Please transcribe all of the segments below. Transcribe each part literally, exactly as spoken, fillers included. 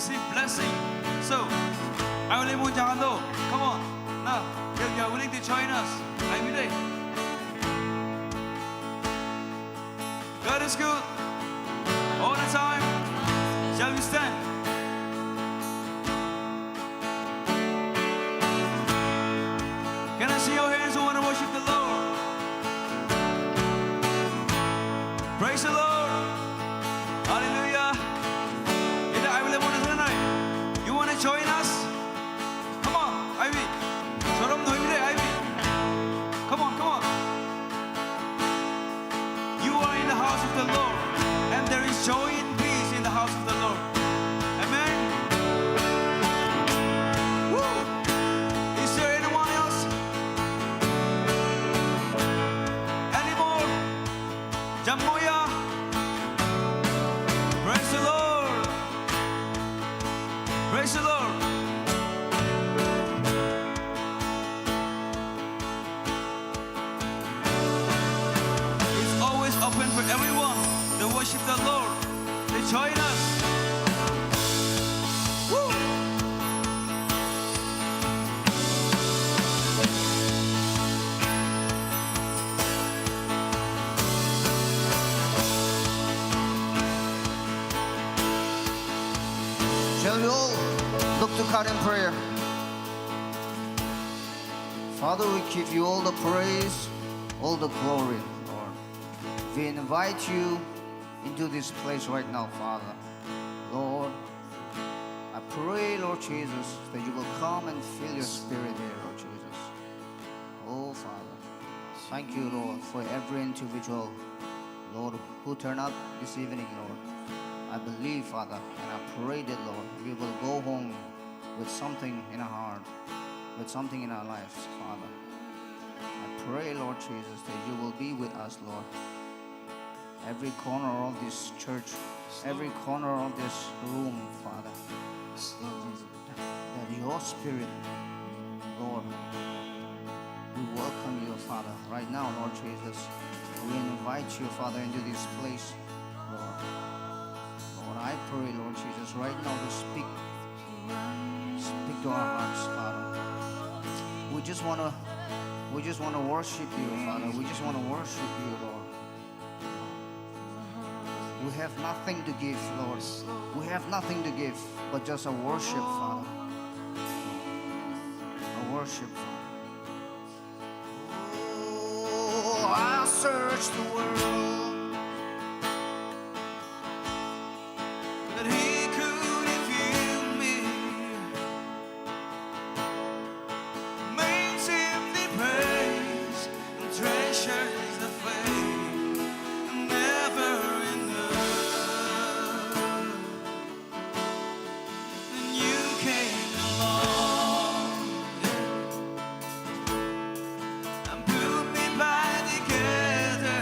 receive blessing. So, I will want to know. Come on. Now, if you are willing to join us, I will. God is good. All the time. Shall we stand? Can I see your hands who want to worship the Lord? Praise the Lord. Hallelujah. Ida, I will want to tonight. You want to join us? Come on, Ivy. Sorom no himre, Ivy. Come on, come on. You are in the house of the Lord, and there is joy and peace in the house of the Lord. Amen. Woo! Is there anyone else? Any more? Jammuya. Praise the Lord. Praise the Lord. It's always open for everyone to worship the Lord. To join us. Woo! Shall we all look to God in prayer? Father, we give you all the praise, all the glory, Lord. We invite you into this place right now, Father. Lord, I pray, Lord Jesus, that you will come and fill your spirit here, Lord Jesus. Oh, Father, thank you, Lord, for every individual, Lord, who turned up this evening, Lord. I believe, Father, and I pray that, Lord, we will go home with something in our heart, with something in our lives, Father. I pray, Lord Jesus, that you will be with us, Lord. Every corner of this church, every corner of this room, Father. That your spirit, Lord, we welcome you, Father, right now, Lord Jesus. We invite you, Father, into this place, Lord. Lord, I pray, Lord Jesus, right now to speak, speak to our hearts, Father. We just wanna, we just wanna worship you, Father. We just wanna worship you, Lord. We have nothing to give, Lord. We have nothing to give but just a worship, Father. A worship, Father. Oh, I searched the world, but he couldn't fill me. Amazing the praise and treasures the faith never enough. And you came along and put me back together.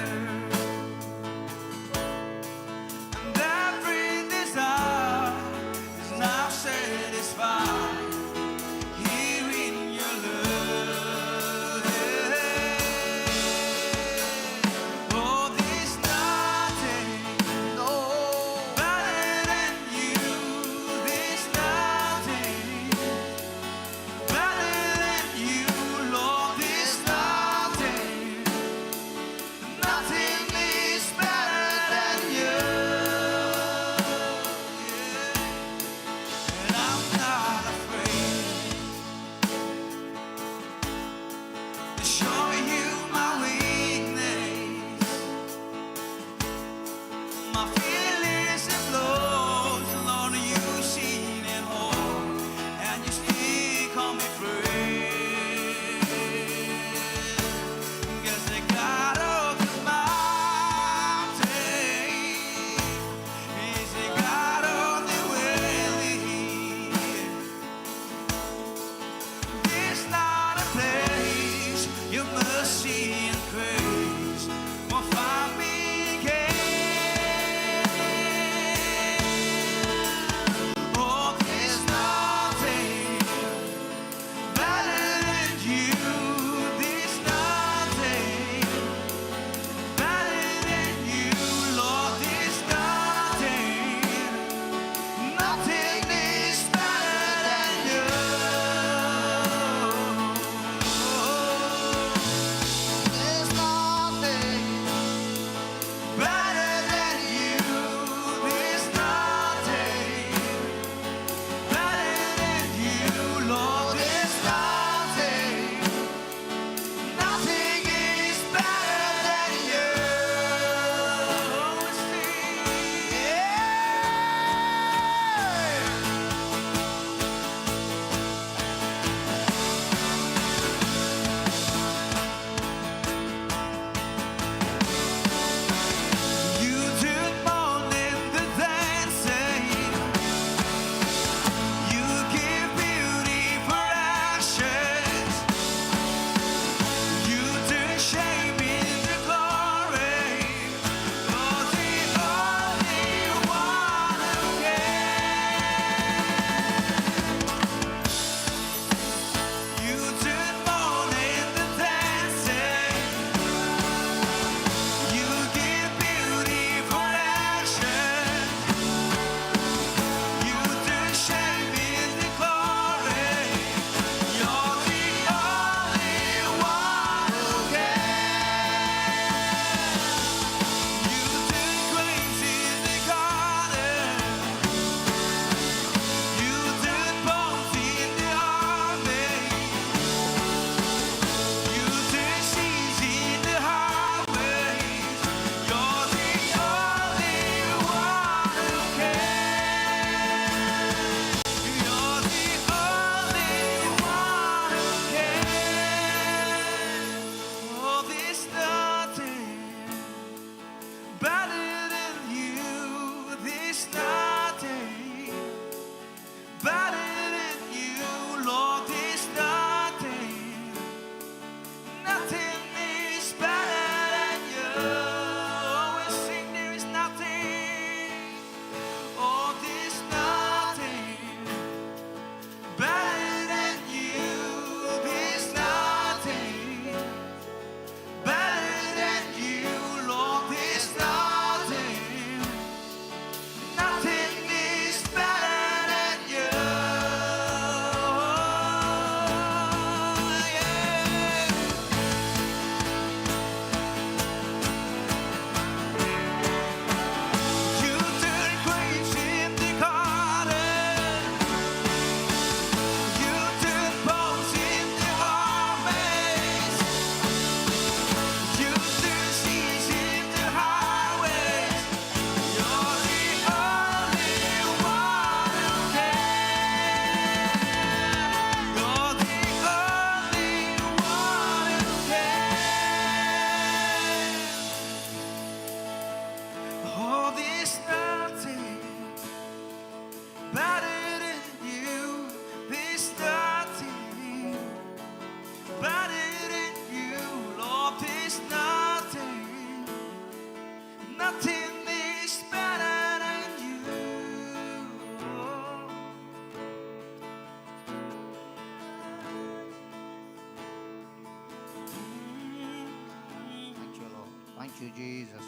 Thank you, Jesus.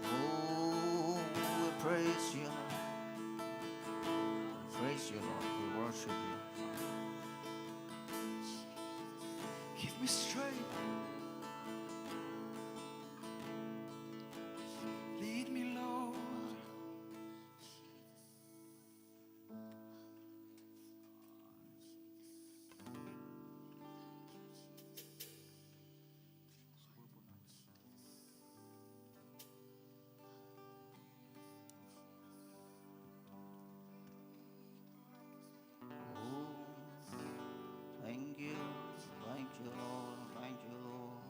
Oh, we praise you. We praise you, Lord. We worship you. Give me strength. Lead me, Lord. Oh, thank you, thank you, Lord, thank you, Lord,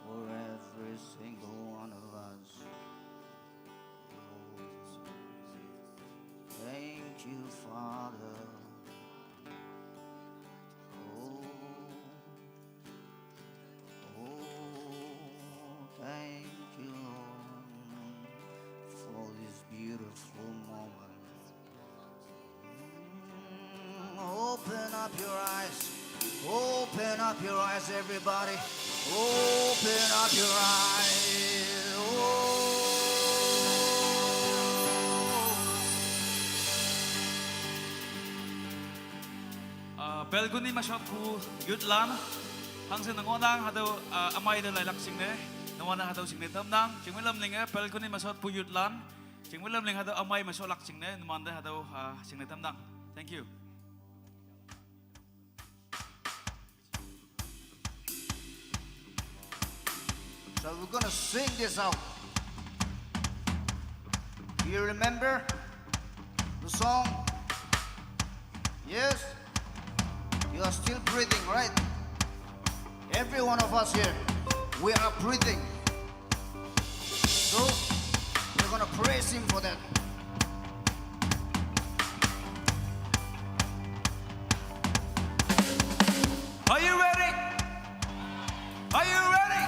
for every single one of us. Thank you, Father. Oh, oh, thank you, Lord, for this beautiful moment. Mm, open up your eyes. Open up your eyes, everybody. Open up your eyes. Oh. Ah, balcony ma shot pu youth lan. Hangse nangona hatüo, ah, ümei te lailak jingne. Numan-e hatüo jingne tamnang. Jingmei lam linge balcony ma shot pu youth lan. Jingmei lam ling hatüo ümei me shotlak jingne, numante hatüo, ah, jingne tamnang. Thank you. So we're gonna sing this out. Do you remember the song? Yes? You are still breathing, right? Every one of us here, we are breathing. So, we're gonna praise him for that. Are you ready? Are you ready?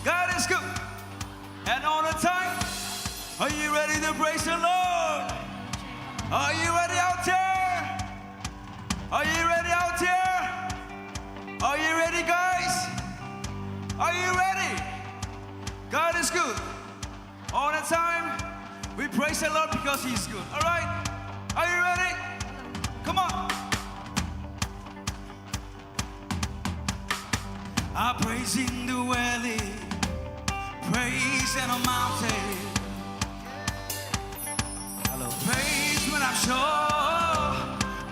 God is good. And all the time. Are you ready to praise the Lord? Are you ready out there? Are you ready out there? Are you ready, guys? Are you ready? God is good. All the time, we praise the Lord because He is good. All right? Are you ready? Come on. I praise in the valley, praise in the mountain. Hello. Praise when I'm sure,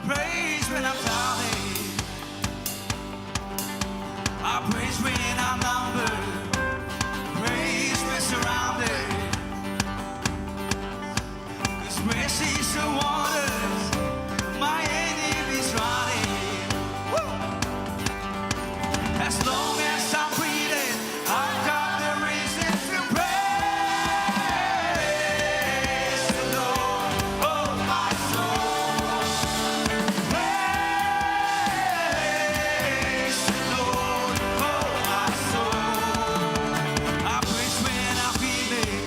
praise when I'm doubting. I praise when I'm numbered, praise when surrounded. 'Cause praise is the waters my enemies running. Woo! As long as I'm breathing, I've got the reason to praise the Lord. Oh, my soul, praise the Lord. Oh, my soul, I praise when I'm feeling,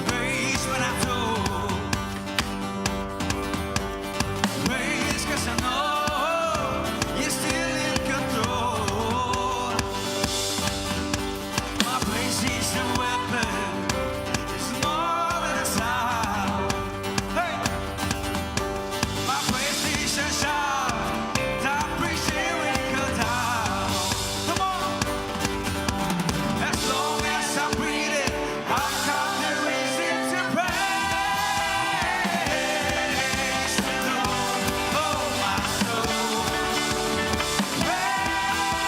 praise when I'm told. Praise 'cause I know you're still in control. My praise is a weapon, it's more than a sound. Hey! My praise is a shout, that brings you in down. Come on! As long as I'm breathing, I've got the reason to praise the Lord. Oh, my soul, praise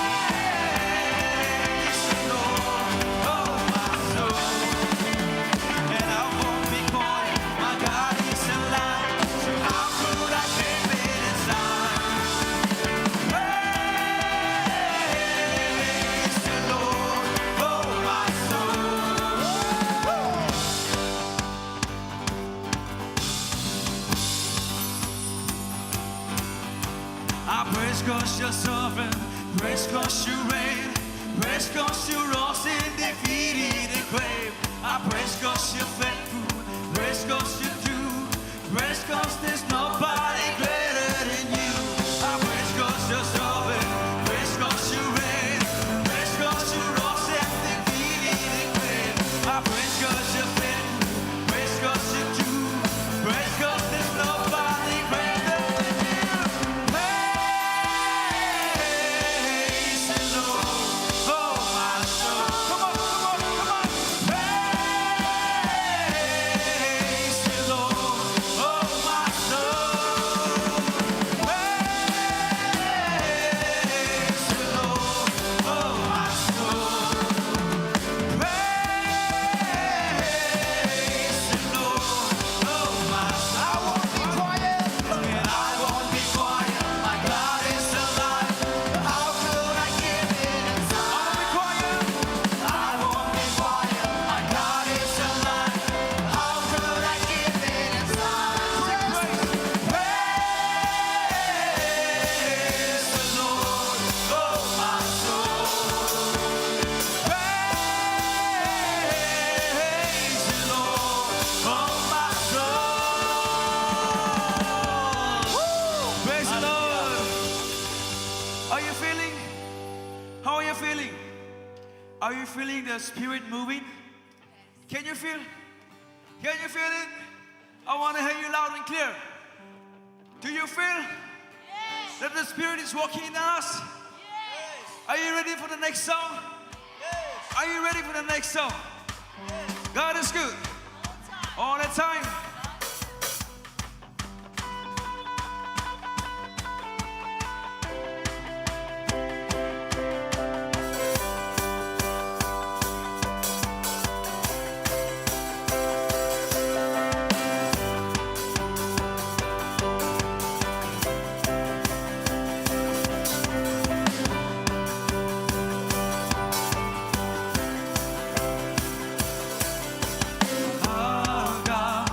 the Lord. Oh, my soul, and I won't be quiet. My God is alive, so how could I keep it inside? Praise the Lord, oh my soul. I praise 'cause you're sovereign, praise 'cause you reign, praise 'cause you rose and defeated the grave. I praise 'cause you're faithful, praise 'cause you do, praise 'cause there's nobody greater than you. I praise 'cause you're sovereign, praise 'cause you reign, praise 'cause you rose feeling? Are you feeling the Spirit moving? Can you feel? Can you feel it? I want to hear you loud and clear. Do you feel that the Spirit is walking in us? Are you ready for the next song? Are you ready for the next song? God is good. All the time. Our God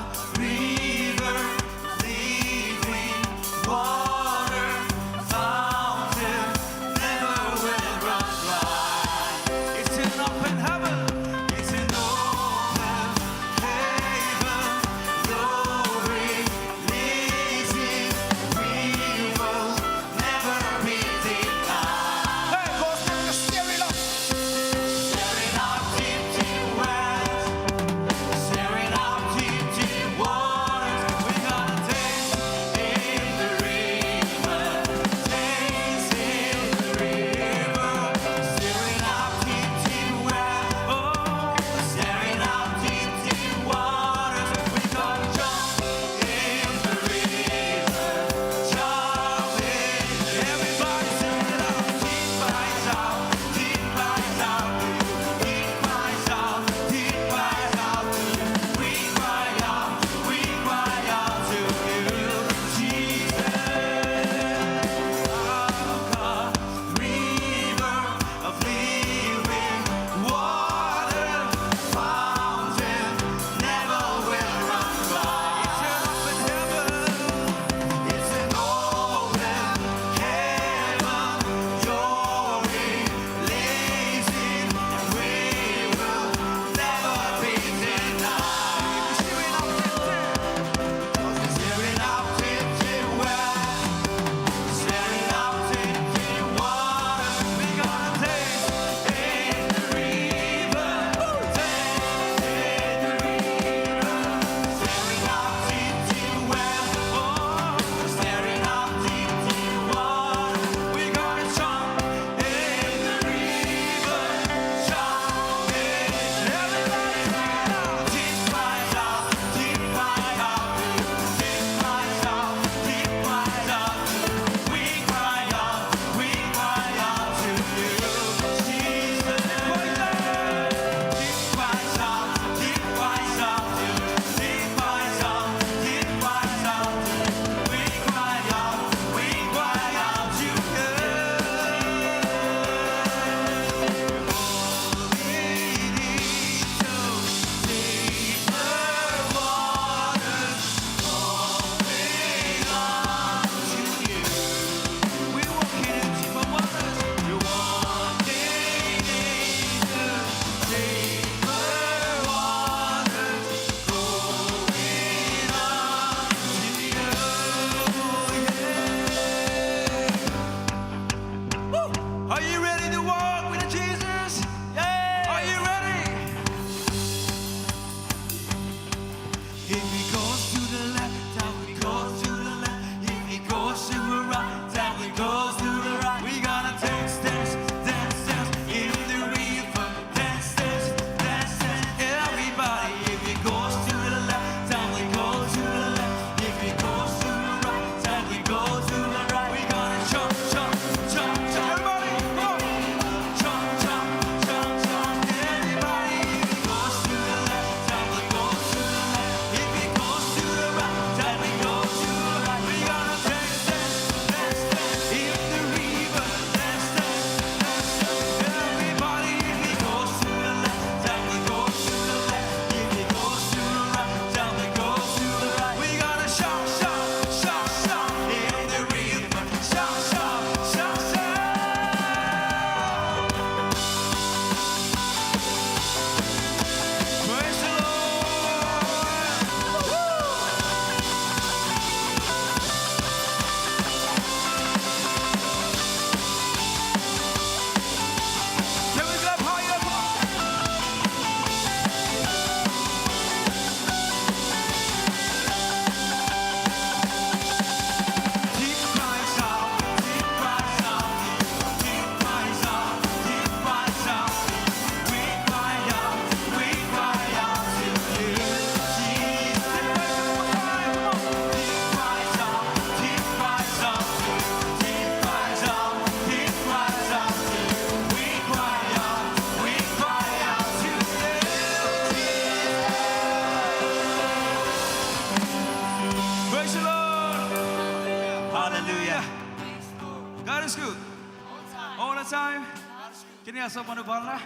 Kini asa manu bhal na?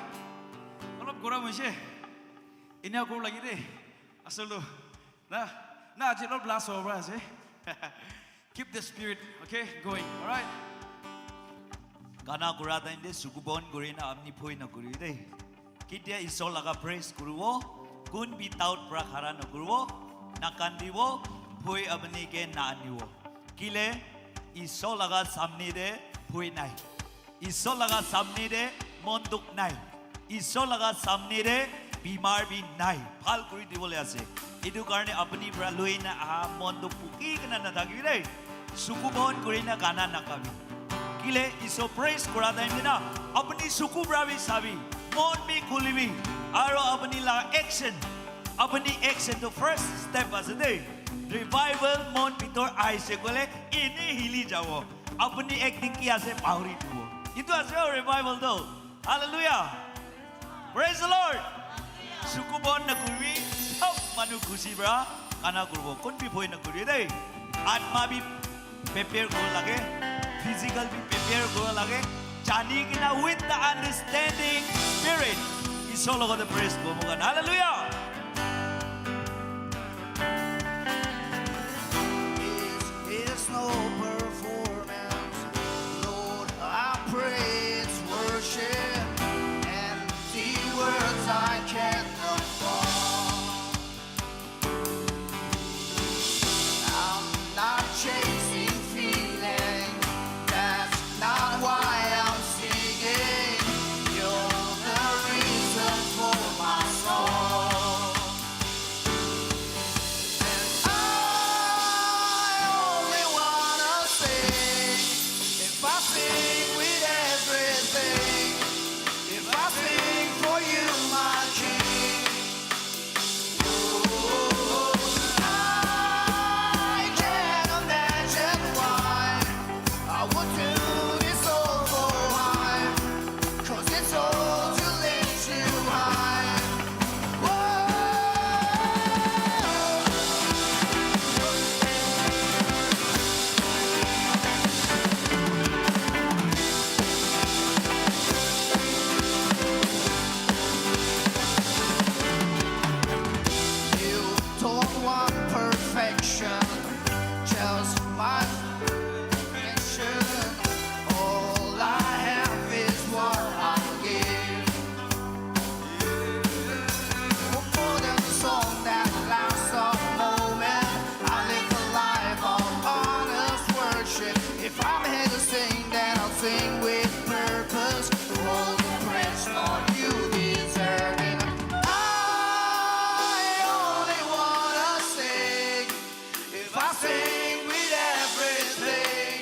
Olop gorom hoise. Enia koribo lage de. Asol tu. Na, na, aji olop last hour ase. Keep the spirit, okay, going. All right. Gana kura time te suku bon kuri na apni bhoi na kuri de. Ketia Isor laga praise kuribo, kun bi doubt pra khara na kuribo, na kandibo, bhoi apni ke na anibo. Kile Isor laga samne te bhoi nai. Isor laga samne te mon dukh nai. Isor laga samne te bimar bi nai. Bhal kuri dibole ase. Etu karne apni pra loi na aha mon tu puki kena na thakibi de. Suku bon kuri na gana na gabi. Kile Isor praise kura time te na apni suku pra bi sabi, mon bi khulibi, aro apni laga action, apni action tu first step ase de. Revival mon bitor aise kole ene hili jabo. Apni ek din ki ase pahuri dibo. Etu ase revival tu. Hallelujah. Praise the Lord. Suku bon na kuribi, sob manu khushi pra gana kuribo. Kun bi bhoi na kuribi de. Atma bi prepare kura lage, physical bi prepare kura lage. Jani kena with the understanding spirit. Isor logote praise kuribo moikhan. Hallelujah. This is no performance. Lord, I pray it's worship. Empty words I cannot fall. I'm not chasing feeling. That's not why I'm singing. You're the reason for my song. And I only wanna sing. If I sing with everything, if I sing for you, my King, I can't imagine why I would do this all for why. 'Cause it's all to lift you high. Whoa. You don't want perfection, just my perfection. All I have is what I give. More than a song that lasts a moment, I live a life of honest worship. If I'm here to sing, then I'll sing with purpose. All the praise, Lord, you deserve it. I only wanna sing. If I sing with everything,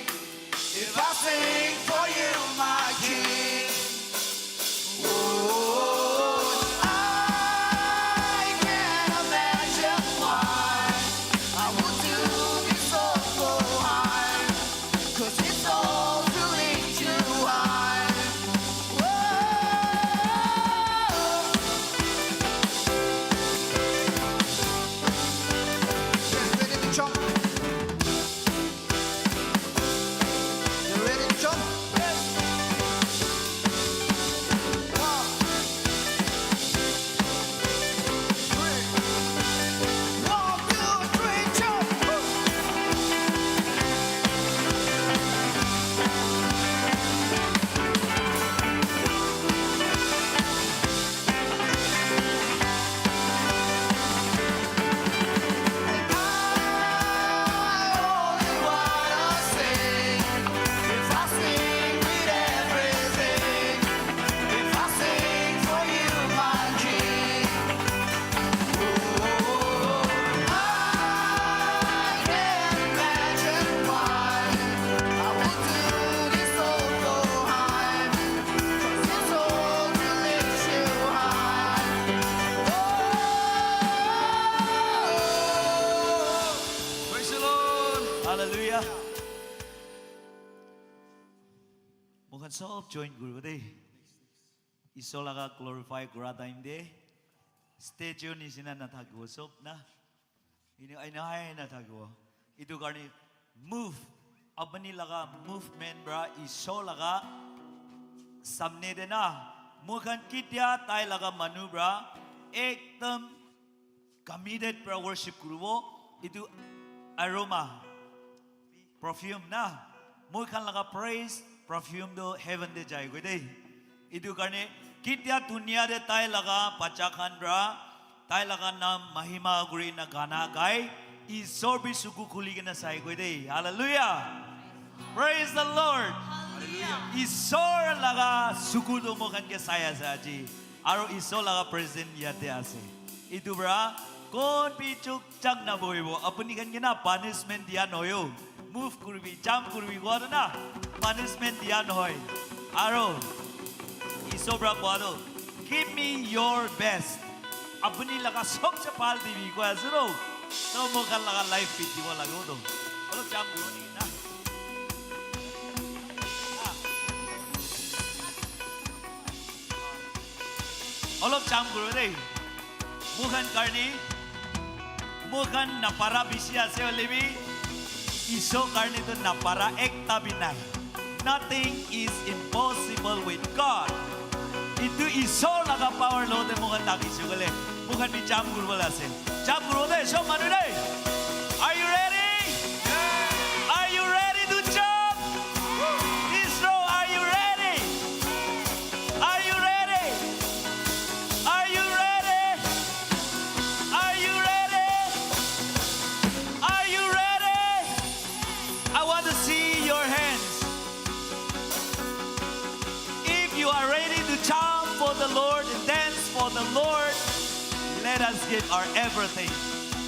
if I sing for you, my King, oh, I can't imagine why I would do this all for why. 'Cause it's all to lift you high. Whoa. Get ready to jump. You ready to jump? Yes. One, three. One, two, three, jump. Woo. Praise the Lord. Hallelujah. Moikhan sob join kuribo de. Isor laga glorify kura time de statue nisina nathakibo sob na. Ina, ina hai nathakibo. Etu karne move, apni laga movement pra Isor laga samne te na, moi khan ketia tai laga manu pra ekdam committed pra worship kuribo, etu aroma perfume na, moi khan laga praise perfume tu heaven te jai koi de. Etu karne ketia dunia te tai laga bacha khan pra tai laga naam mahima kuri na gana gai, Isor bi suku khuli kena sai koi de. Hallelujah. Praise the Lord. Isor laga suku tu moi khan ke sai ase aji. Aro Isor laga present yate ase. Etu pra kon bi chuk chak na bohibo. Apuni khan ke na punishment dia nohoy. Move kuribi, jump kuribi, koa tu na punishment dia nohoy. Aro Isor pra koa tu, "Give me your best." Apuni laga sobse bhal dibi koa ase to. To moi khan laga life bi dibo lage to. Olop jump kuribo naki na? Olop jump kuribo de. Moi khan karne, moi khan napara bishi ase hoile bi, Isor karne to napara ekta bi nai. Nothing is impossible with God. Etu Isor laga power lo te moi khan thakise koile, moi khan bi jump kuribo la ase. Jump kuribo de, sob manu de. Are you ready? Are you ready to jump? Isro, are you ready? Are you ready? Are you ready? Are you ready? Are you ready? I want to see your hands. If you are ready to jump for the Lord and dance for the Lord, let us give our everything.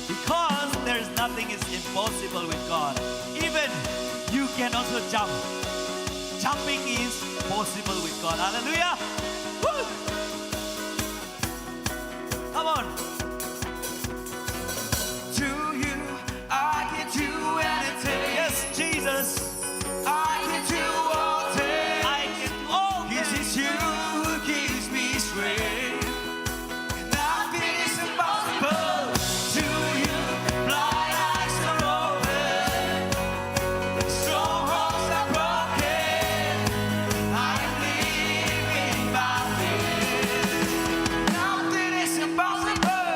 Because there is nothing is impossible with God. Even you can also jump. Jumping is possible with God. Hallelujah. Woo! Come on. To you, I can do anything. Yes, Jesus. I can do all things. I can do all things. It's you who gives me strength. Nothing is impossible to you. Blind eyes are open. Strongholds are broken. I am living by faith. Nothing is impossible.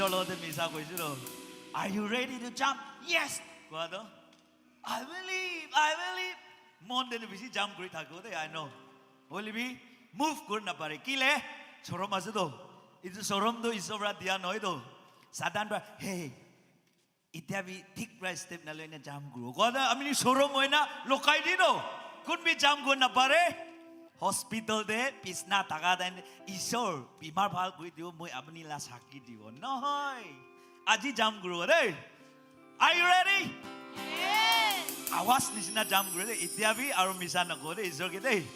Lord, misa koise to. Are you ready to jump? Yes. Kowa to. I believe, I believe. Mon te bishi jump kuri thakibo de, I know. Hoile bi move kuri napare. Kile? Sorom ase to. Itu sorom to Isor para dia nohoi to. Satan para, hey, etiya bi thik para step naloi na jump kuribo. Kowa to apni sorom hoi na lokai di to. Kun bi jump kuri napare. Hospital te bisna thaka time te, "Isor, bimar bhal kuri dibo, moi apni la sakhi dibo." Nohoi. Aji jump kuribo de. Are you ready? Yes. Awaz nisina jump kuri de. Etiya bi aru misa nakobo de, Isor ke de.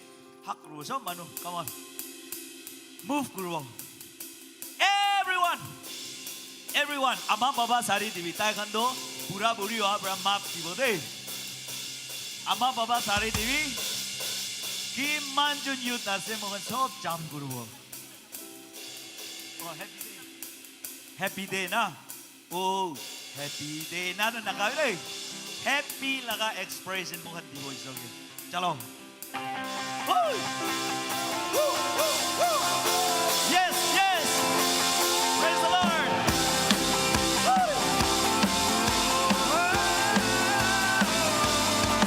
Hak kuribo sob manu. Come on. Move kuribo. Everyone. Everyone. Ama baba sari dibi. Tai khan to bura buri hoa para maaf dibo de. Ama baba sari dibi. Kiman jon youth ase, moikhan sob jump kuribo. Oh, happy day. Happy day na? Oh, happy day na, na, na, na, happy laga expression moikhan dibo Isor ke. Chalo. Woo! Woo, woo, woo! Yes, yes! Praise the Lord! Woo!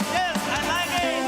Yes, I like it!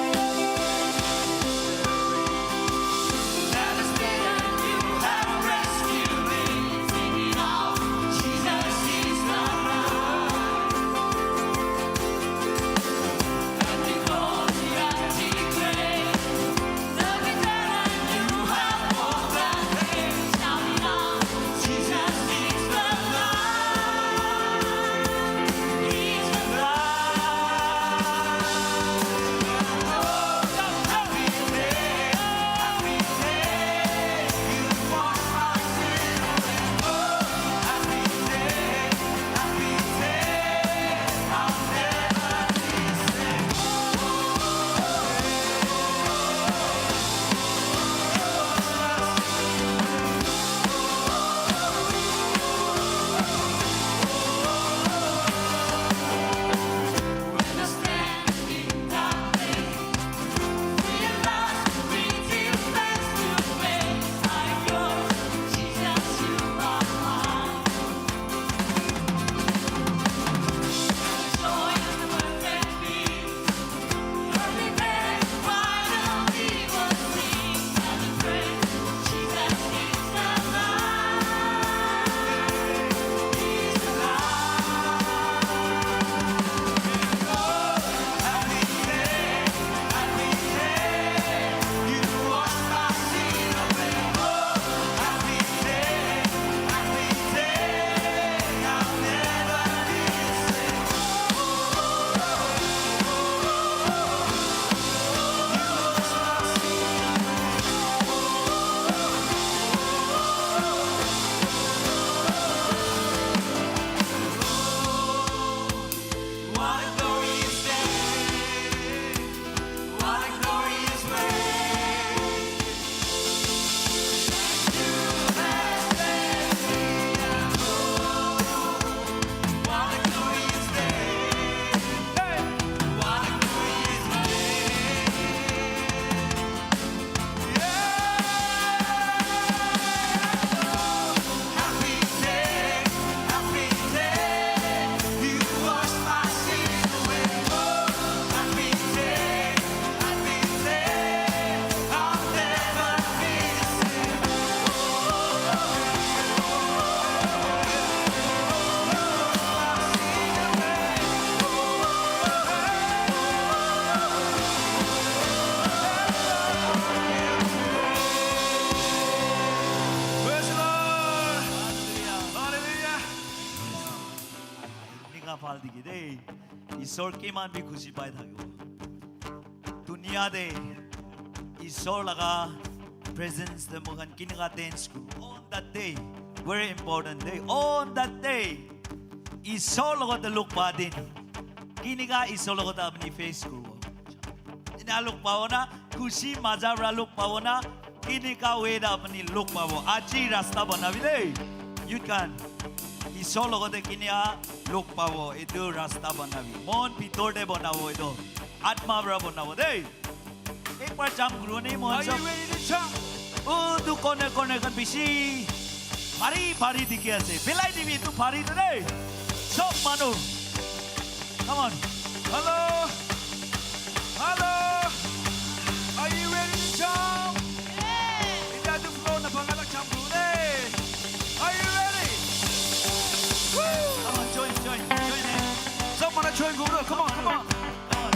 Praise the Lord. Hallelujah. Hallelujah. Enika bhal dikhi de. Isor kiman bi khushi pai thakibo. Dunia te Isor laga presence te moikhan kinika dance kuribo. On that day, very important day. On that day, Isor logote log pa din. Kinika Isor logote apni face kuribo. Ena log pabo na, khushi maja para log pabo na, kinika way te apni log pabo. Aji rasta banabi de. Youth khan. Isor logote kinika log pabo, etu rasta banabi. Mon bitor te banabo etu. Atma para banabo de. Ek bar jump kuribo ne, mon. Are you ready to jump? Oh, tu corner, corner khan bishi. Bhari, bhari dikhi ase. Bilai dibi etu bhari tu dei. Sob manu. Come on. Hello. Hello. Are you ready to jump? Etia tu floor na bhanga la jump kuru dei. Are you ready? Woo! Come on, join, join, join in. Sob manu join kuru. Come on, come on. Come on.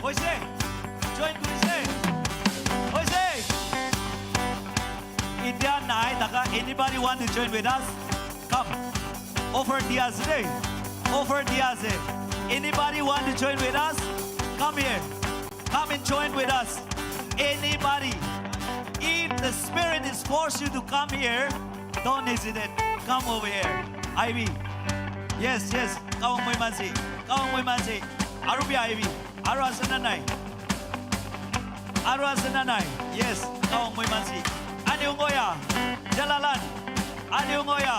Hoise? Join kurise? Hoise? Etia nai thaka, anybody want to join with us? Come. Offer dia ase dei. Offer dia ase. Anybody want to join with us? Come here. Come and join with us. Anybody. If the Spirit is force you to come here, don't hesitate. Come over here. Ivy. Yes, yes. Come on, Muimansi. Come on, Muimansi. Aru bi Ivy. Aru ase na nai? Aru ase na nai? Yes. Come on, Muimansi. Ani ungoya. Jalalan. Ani ungoya.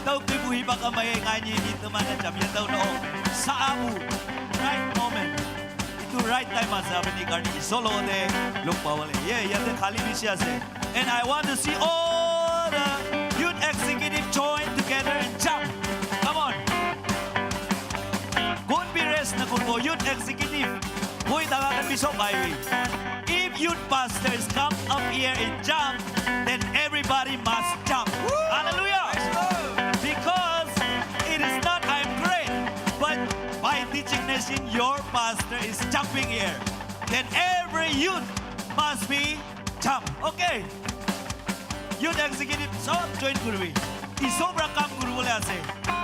Tau ki buhi baka mai ngai ni ni teman na jam ya tau no. Saabu. Right moment. Itu right time ase apni karni solo de log pawale. Ye, yate khali bishi ase. And I want to see all the youth executive join together and jump. Come on. Kun bi rest na kun bo youth executive. Bohi thaka khan bi sob ahibi. If youth pastors come up here and jump, then everybody must jump. Hallelujah. Because it is not I'm great, but by designation, your pastor is jumping here. Then every youth must be jump. Okay. Youth executive sob join kuribi. Isu para kam kuribole ase.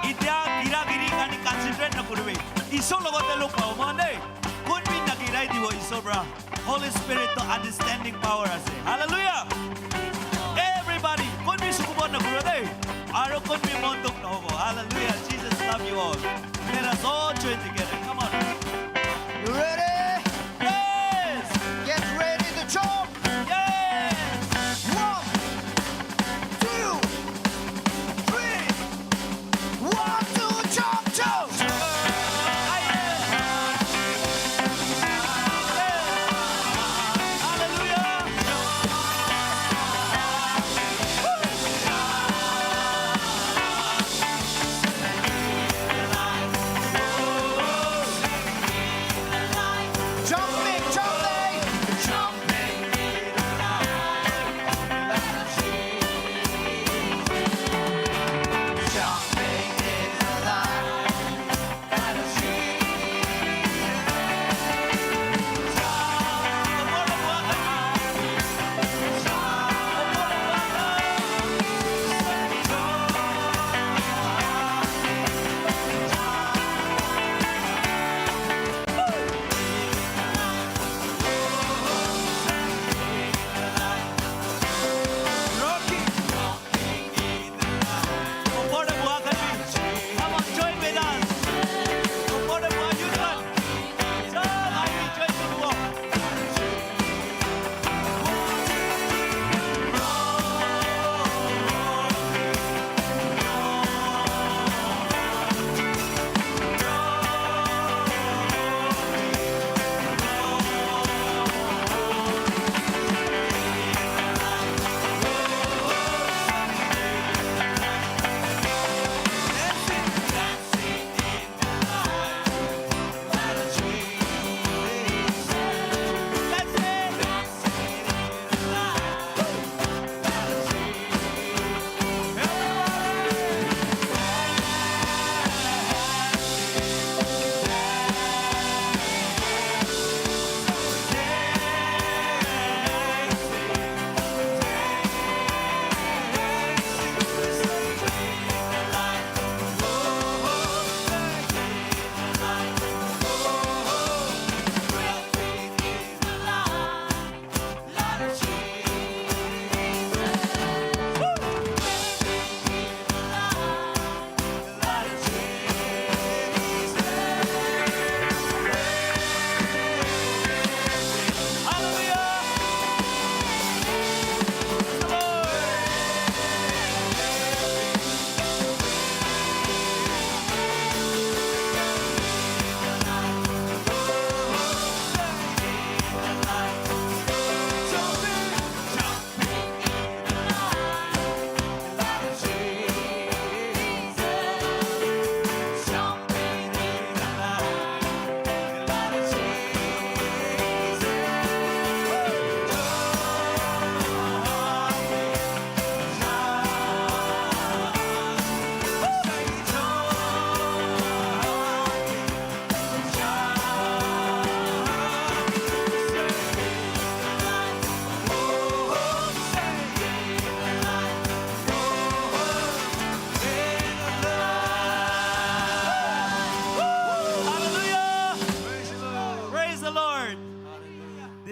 Etia gira giri karni concentrate na kuribi. Isu logote log pabo mon dei. Kun bi na girai dibo Isu para. Holy Spirit to understanding power ase. Hallelujah. Everybody, kun bi sukubo na kuribo dei. Aru kun bi mon dukh na hobo. Hallelujah. Jesus love you all. Let us all join together. Come on. You ready? Yes. Get ready to jump. Yes. One, two, three. One, two, jump, jump. Hallelujah.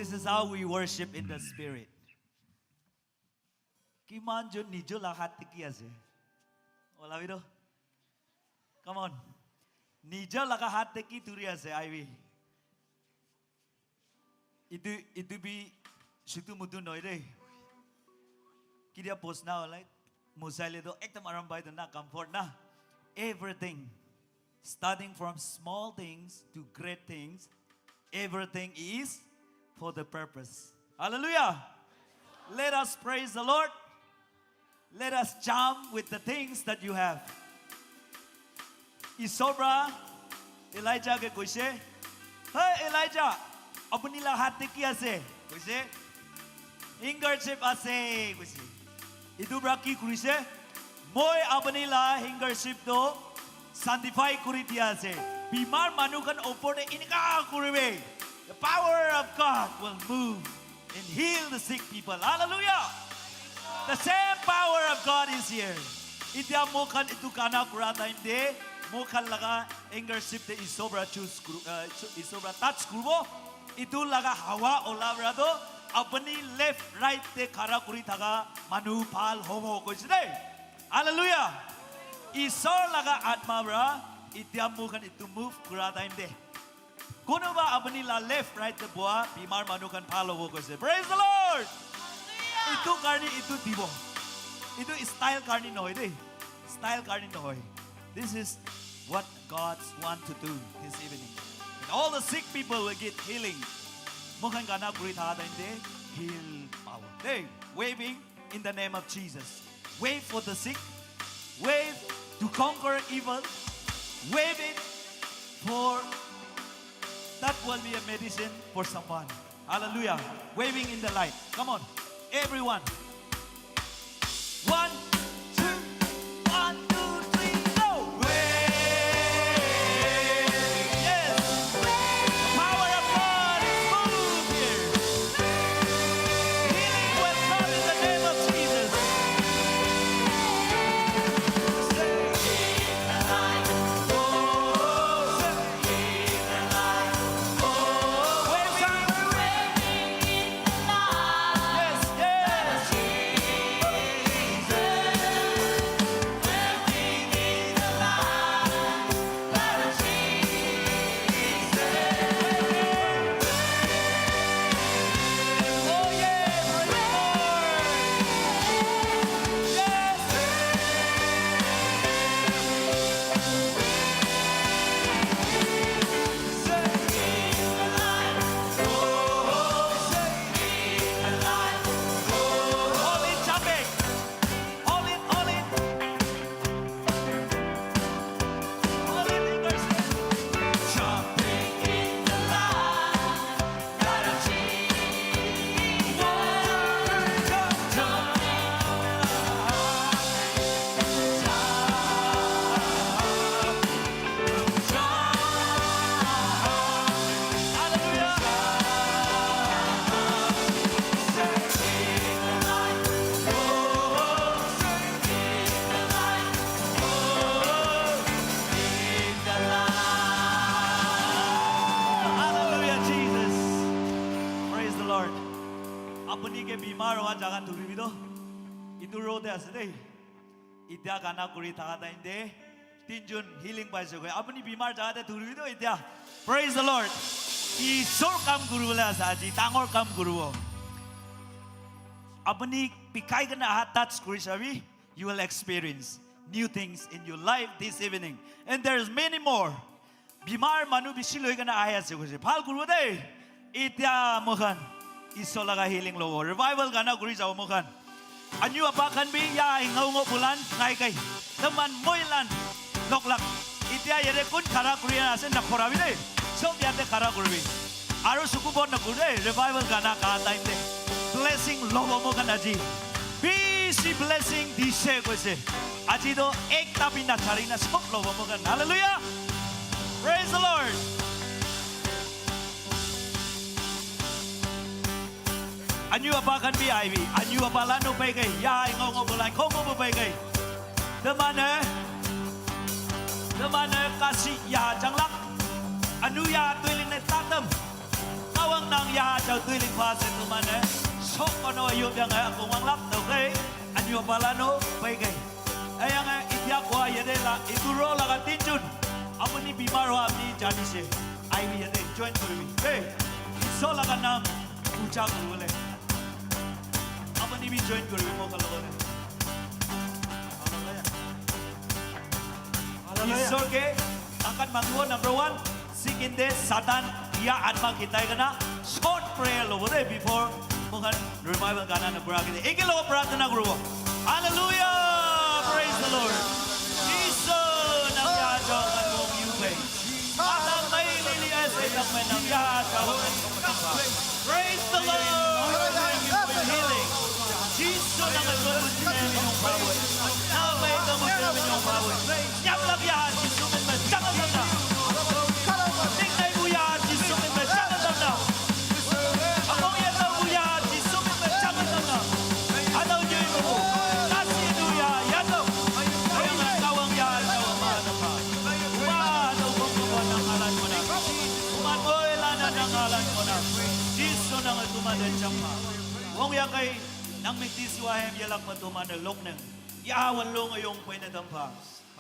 This is how we worship in the spirit. কিমান জন নিজৰ লাখাত টিকি আছে? ওলাবি তো। Come on. নিজৰ লগা হাত টিকি তুৰি আছে, আইবি। ইটো, ইটো বি চুটু মুটু নহয় দেই। কেতিয়া পচনা ওলাই, মুচাইলে তো একদম আৰাম পাই তো না, comfort না। Everything, starting from small things to great things, everything is for the purpose. Hallelujah. Let us praise the Lord. Let us jump with the things that you have. Isor pra Elijah ke koise, "Hey Elijah, apuni la hat te ki ase?" Koise, "Handkerchief ase," koise. Itu pra ki kurise? "Moi apuni la handkerchief to sanctify kuri dia ase. Bimar manu khan opor te inika kuribe. The power of God will move and heal the sick people." Hallelujah. The same power of God is here. Itia moi khan itu gana kura time te, moi khan laga handkerchief te Isor pra choose kuru, uh, Isor pra touch kuribo. Itu laga hawa ola pra to apuni left right te khara kuri thaka manu bhal hobo koise de. Hallelujah. Isor laga atma pra itia moi khan itu move kura time te, kunuba apuni la left right te boha bimar manu khan bhal hobo koise. Praise the Lord. Itu karni itu dibo. Itu style karni nohoi de. Style karni nohoi. This is what God want to do this evening. And all the sick people will get healing. Moi khan gana kuri thaka time te heal power. Hey, waving in the name of Jesus. Wave for the sick. Wave to conquer evil. Wave it for that will be a medicine for someone. Hallelujah. Waving in the light. Come on, everyone. One, two, one, two, three, go. Wave. Yes. The power of God is moved here. Healing will come in the name of Jesus. Say, "Oh, say, oh, wave, wave, wave." Yes, yes. Oh, yeah, praise the Lord. Yes. All in, jump it. All in, all in. All in, fingers in. Jumping in the light. Gotta see. Jump, jump, jump. Hallelujah, Jesus. Praise the Lord. Apuni ke bimar hoa jaga thuribi to. Itu row te ase dei. Itia gana kuri thaka time te tinjon healing paise koi. Apuni bimar jaga te thuribi to itia. Praise the Lord. Isor kam kuribole ase aji, dangor kam kuribo. Apuni bikhai kena hat touch kuri sabi, you will experience new things in your life this evening. And there's many more. Bimar manu bishi loi kena ahi ase koise. Bhal kuribo dei. Itia moi khan Isor laga healing lobo. Revival gana kuri jabo moi khan. Anyu apa khan bi ya inga ungo bulan ngai kai. Teman moi lan lok lak. Itia yate kun khara kuri ase na khora bi dei. Sob yate khara kuribi. Aru suku bon na kuri dei. Revival gana ka time te. Blessing lobo moi khan aji. Bishi blessing dise koise. Aji to ekta bi na chari na sob lobo moi khan. Hallelujah. Praise the Lord. Anyu apa khan bi ahibi. Anyu apa la no pai kai. Ya, ingo ngo bulai, khongo bu pai kai. Temane, temane kasi ya janglak. Anu ya tuiling ne tatam. Tawang nang Ya chau tui ling pa se tu mane. Sok kono yu yang eh, aku wang lap tau kei. Anyo pala no, pai kei. Ayang eh, itiak wa yade la, ituro la ka tinjun. Apa ni bimar wa ni jadi se. Ai bi yade, join kuri bi. Hey, iso la ka nam, ucha kuri le. Apa ni bi join kuri mo kalau le. Hallelujah. Hallelujah. Isor ke takat manduo number one. Sikinde Satan ya atma kitai kana short prayer lo bode before mokan revival gana na pura kide. Eke lo prarthana kuro. Hallelujah. Praise the Lord. Jisu nam ya jong kan mong yu pe. Adam mai lili ese nam mai nam ya jong. Praise the Lord. Thank you for your healing. Jisu nam mai jong mu jine mi nong power. Nam mai jong mu jine mi nong power. Yap lap ya Jisu min ma chang a tam na. Ning nai bu ya Jisu min ma chang a tam na. Among ya tau bu ya Jisu min ma chang a tam na. Anau yui bu. Kasi du ya ya tau. Ayang a kawang ya tau ma na pa. Uma tau kong kong nang alan mo na. Uma boy la na nang alan mo na. Jisu nang a tuma de chang ma. Wong ya kai nang mi ti siwa hem ya lak ma tuma de lok nang. Ya wan long a yong pwe na tam pa.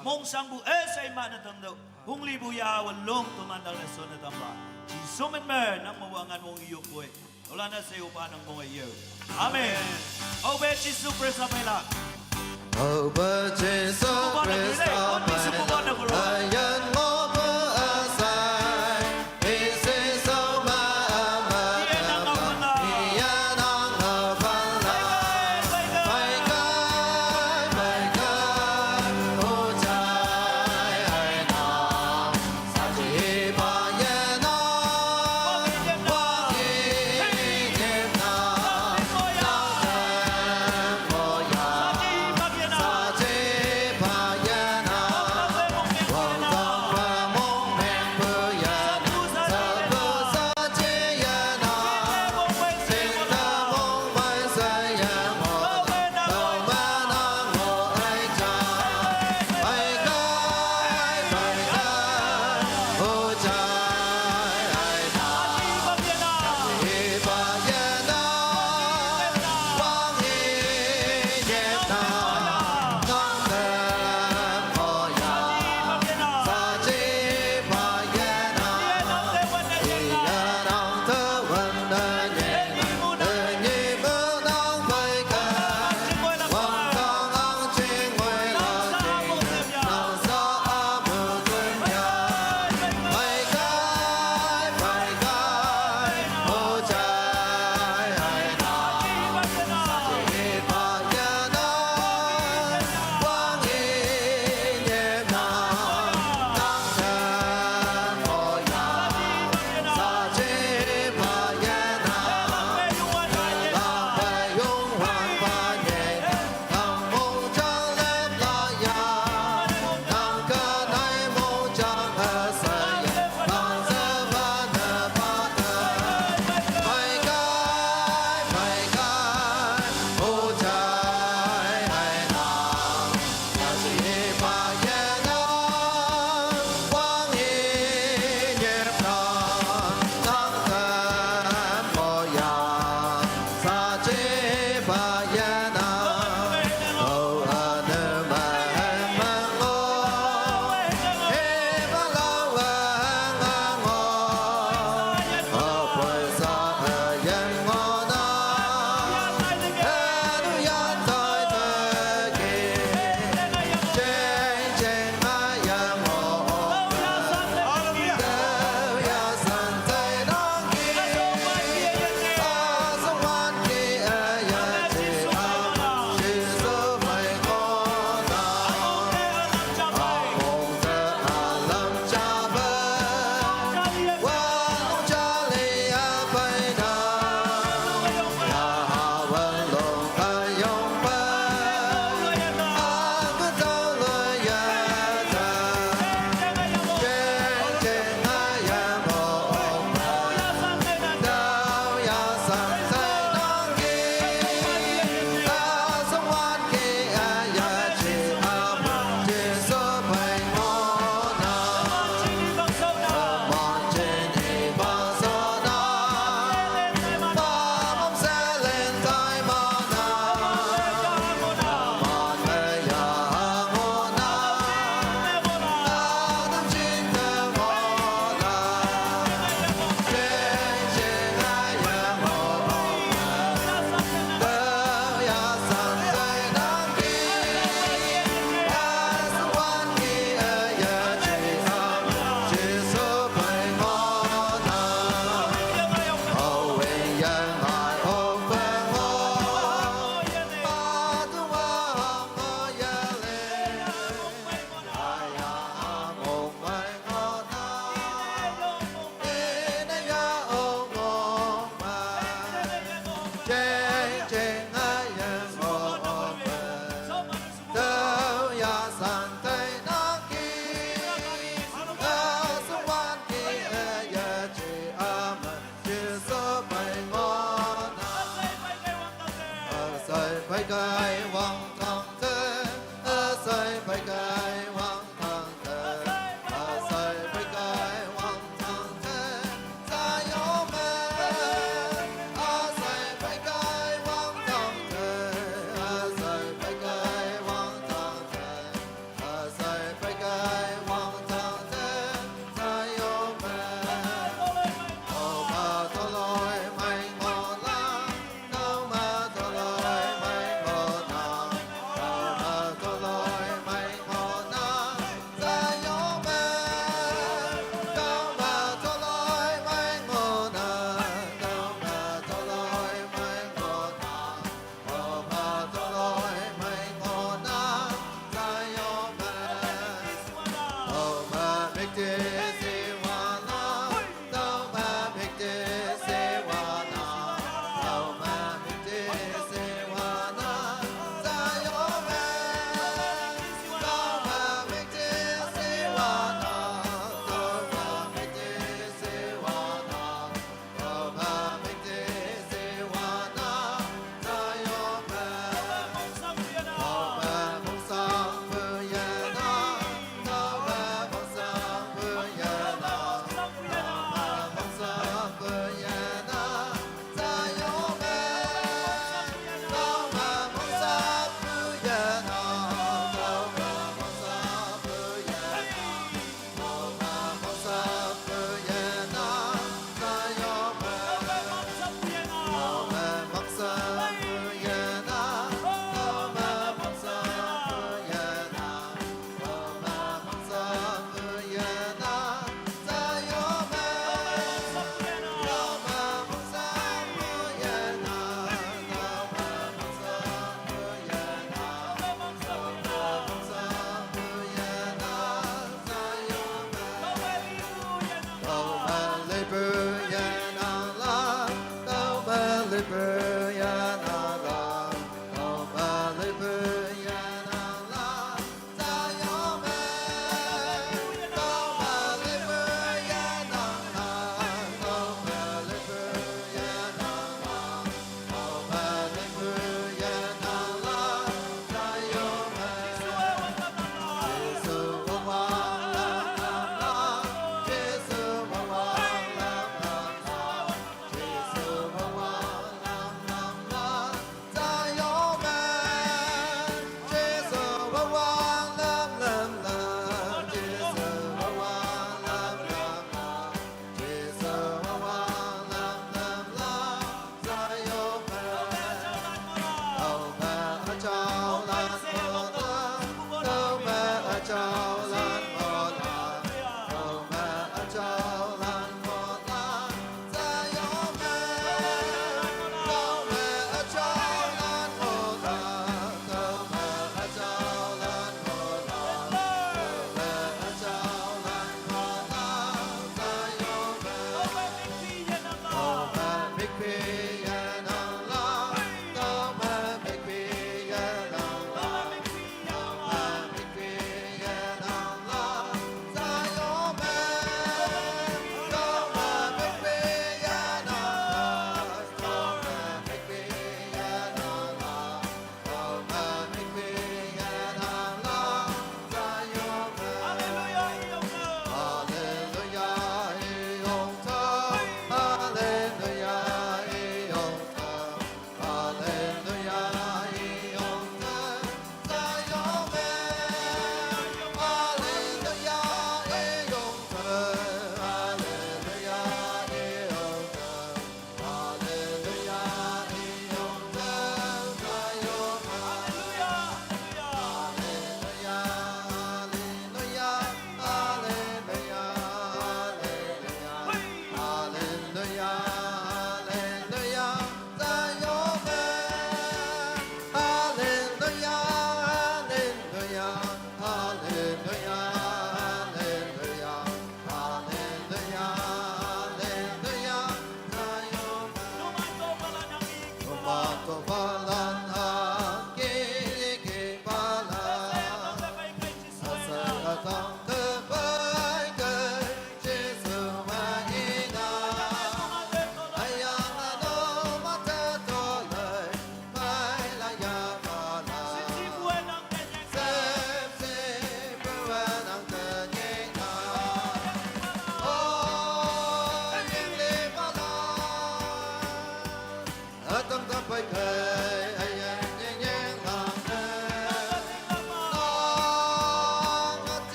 Mong sang bu eh sai ma na tam do. Hung li bu ya wan long tu man dang na so na tam ba. Jisu min me nang ma wa ngan wong yu kwe. Ola na se upa nang mong yu. Amen. Obe Jisu Krista pe la. Obe Jisu Krista pe la. Ayan ngo bu asai.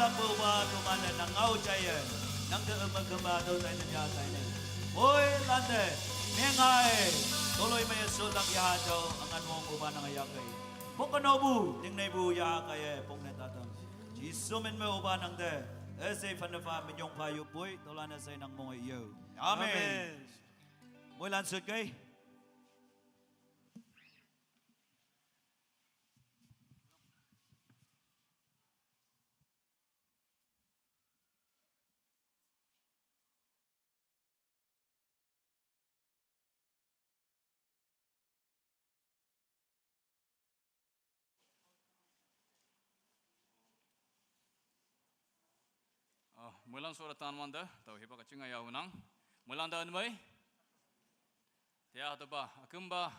Uba tumane nang ngau jaiye, nang te ema kemba to tai ne ya tai ne. Oi lande, mengai, toloi me so lang ya jao, angan wong uba nang ya kai. Pok no bu, ning ne bu ya kai, pok ne tatang. Jisu men me uba nang te, ese fan fa menyong pha yu bui, tolan ese nang mong yo. Amen. Amen. Mui lan sut kai. Ah, muilan sora tan wanda, tau hiba kachinga ya unang. Muilan da anmai. Tia hatoba, akimba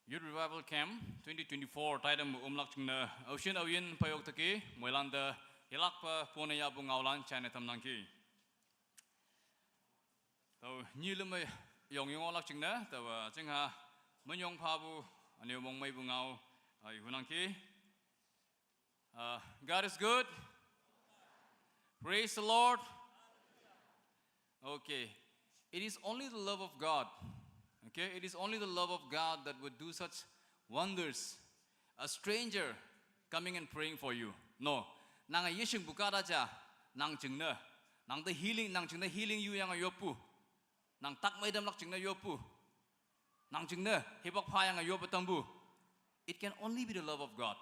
Youth Revival Camp twenty twenty-four, taidam umlak chingna, Ocean Awin payok taki, muilan da, yelakpa pone ya bu ngaulan, chane tam nangki. Tau nyi lum yong yong olak chingna, tau, uh, chingha, menyong pha bu, ane mong mai bu ngau, uh, hunang ki. Uh, God is good. Praise the Lord. Okay. It is only the love of God. Okay? It is only the love of God that would do such wonders. A stranger coming and praying for you. No. Nang a yeshing bukada cha, nang chingna. Nang the healing, nang chingna healing yu yang a yopu. Nang tak mai dam lak chingna yopu. Nang chingna, hibak pha yang a yopa tambu. It can only be the love of God.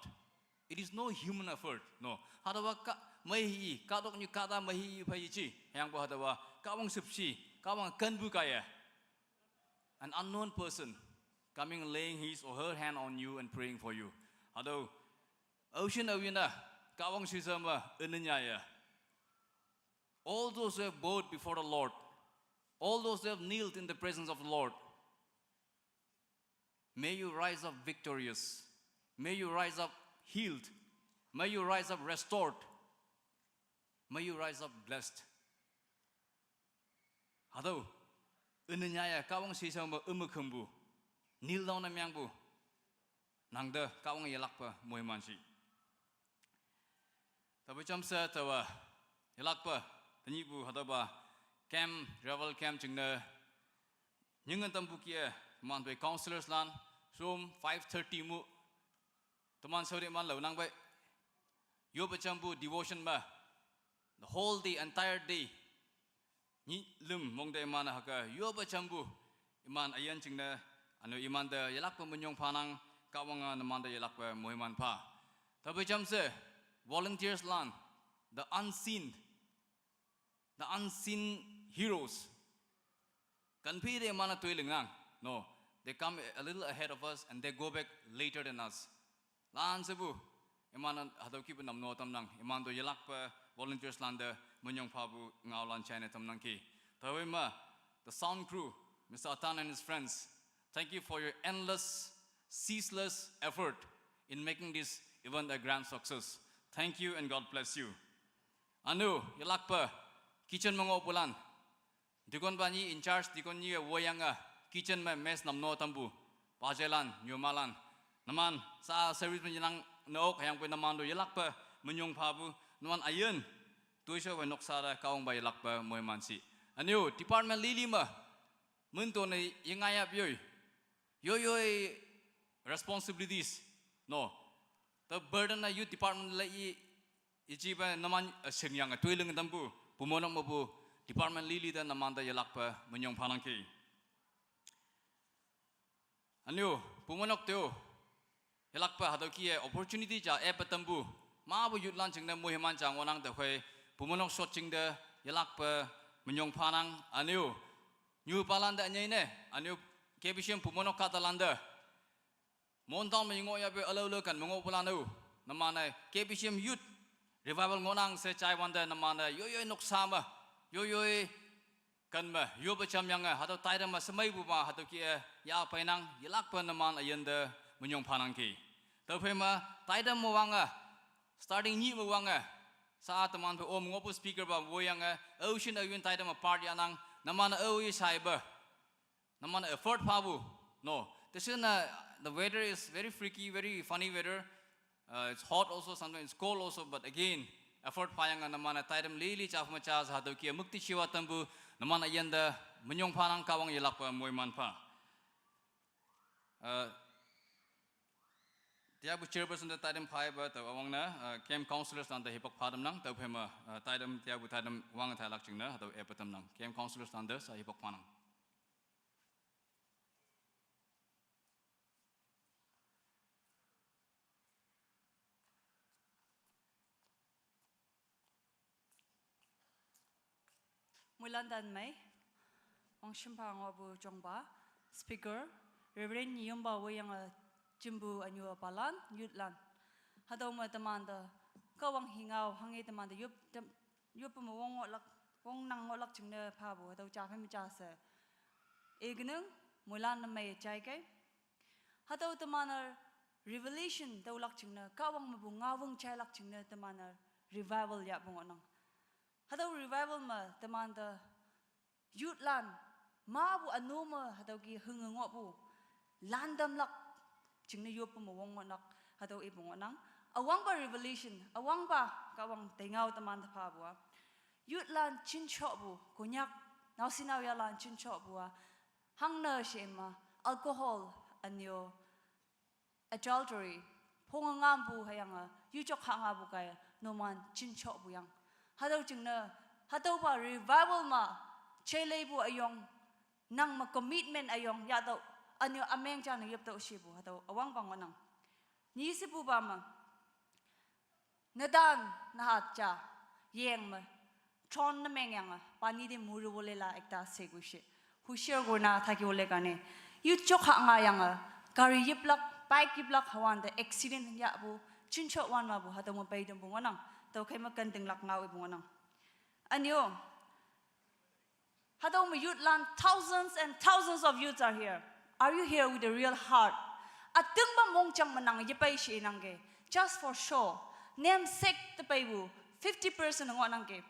It is no human effort. No. Hadawa ka, mai hi, ka dok nyu ka da mai hi pa yi chi. Yang bo hadawa, ka wang sip chi, ka wang kan bu kaya. An unknown person coming and laying his or her hand on you and praying for you. Hadaw, Ocean Awina, ka wang shisama, inanyaya. All those who have bowed before the Lord, all those who have kneeled in the presence of the Lord, may you rise up victorious. May you rise up healed. May you rise up restored. May you rise up blessed. Hadaw, inanyaya ka wang shisama, imakambu. Kneel down na myangbu. Nangda ka wang yelakpa, moimansi. Tabu chamsa tawa, yelakpa, tanyibu hadaw ba, camp, revival camp chingna, nyingan tambu kia, man bai counselors lan, som five thirty mu, taman sauri man lau nang bai, yo bachambu devotion ba, the whole day, entire day, Nyi lum mongda iman haka yo ba chambu. Iman ayan chingna anu iman da yalakpa munyong phanang ka wanga naman da yalakpa muhiman pha. Tabi chamse volunteers lan, the unseen, the unseen heroes. Kan phi de iman a tuiling nang. No, they come a little ahead of us and they go back later than us. Lan sebu, iman hadaw ki bu namno tamnang, iman do yalakpa volunteers landa munyong phabu ngau lan china tamnang ki. Tawi ma, the sound crew, Mister Atan and his friends, thank you for your endless, ceaseless effort in making this event a grand success. Thank you and God bless you. Anu, yalakpa kitchen mango pulan. Deacon ba nyi in charge, deacon nyi woyanga kitchen ma mess namno tambu. Pajelan, nyumalan. Naman sa service menyenang nok hayang pui naman do yalakpa menyong phabu. Naman ayen. Tuisho we nok sara kaung ba yalakpa moiman si. Aniu department lili ma. Mun to ne yengayap yoi. Yoi yoi responsibilities. No. The burden na youth department la i Ichi ba naman, eh, sing yang, eh, tuiling tambu, pumonok mabu, department lili da naman da yalakpa menyong phanang ki. Aniu, pumonok teo, yalakpa hadaw ki, eh, opportunity ja, eh, patambu, ma bu youth lan chingda muhiman ja ngonang da khoi, pumonok shot chingda, yalakpa menyong phanang, aniu, nyu palan da anyai ne, aniu, K B C M pumonok kata landa, Mon town ma yingo ya be alo lo kan mengo pula nau. Namana K B C M youth. Revival ngonang se chai wanda namana yo yo nok sama. Yo yo kan ma yo ba cham yang hadaw taida ma semai bu ma hadaw ki ya painang yalakpa naman ayenda menyong phanang ki. Tau phe ma taida ma wanga. Starting nyi ma wanga. Sa teman phe om ngopu speaker ba wo yang ocean ayun taida ma part ya nang namana o yi sai ba. Naman effort phabu. No. This is na, the weather is very freaky, very funny weather. Uh, it's hot also, sometimes it's cold also, but again, effort phayang, numan-e taidam lili chapma cha hatüo kih-e müktishiwa tampu, numan üyin te minyong phanang, Kahwang yelakpe moiman pha. Uh, teapu chairperson te taidam phaipa tao üwangne, uh, camp counselors lante hipak phatamnang, tüophei me, uh, taidam teapu taidam wang tailak jingne, hatüo epa tamnang. Camp counselors lante sa hipak phanang. Moilan tan mei, wangshim pha ngohpu jongpa, speaker, Reverend Nyiyompa woiyange jimpu ünyu palan, youth lan. Hatüo me temante, Kahwang hi ngao, hanghe temante yop, tem-, yop me wong ngohlak, wongnang ngohlak jingne phapu, hatüo ja phei me ja she. Ikenang, moilan ne mei jaikei. Hatüo teman-e revelation tüolak jingne, Kahwang mepu ngaowang jailak jingne teman-e revival yahpu ngohnang. Hatüo revival me temante youth lan, mapu ünu me hatüo kih hünge ngohpu, lan tamlak jingne yoppu me wong ngohnak, hatüo ipu ngohnang. Üwangpa revelation, üwangpa Kahwang teingao temante phapu-a, youth lan jinshopu, Konyak, naoshi naoyha lan jinshopu-a, hangne she me, alcohol, ünyu, adultery, phonge ngampu hüyange, yujok ha ngapu kaiye, numan jinshopu yang. Hatüo jingne, hatüopa revival me, jeileipu üyong, nang me commitment üyong yahtüoh, ünyu ümeng ja ne yoptüoh shepu, hatüo üwangpa ngohnang. Nyi shepupa me, netan naha ja, yeng me, tron ne mengyange, pani te muru wole la ekta sekui she. Hushar kurna thaki wole karone. Yujok ha ngayange, gari yiplak, bike yiplak hawante accident yahpu, jinsho wan mapu, hatüo me peitampu ngohnang, tüokhei me kentinglak ngao ipu ngohnang. Ünyu, hatüo me youth lan, thousands and thousands of youths are here. Are you here with a real heart? Ütingpa mongjang me nang yepei she nangke. Just for show. Namesake te peipu, fifty percent ngohnangke.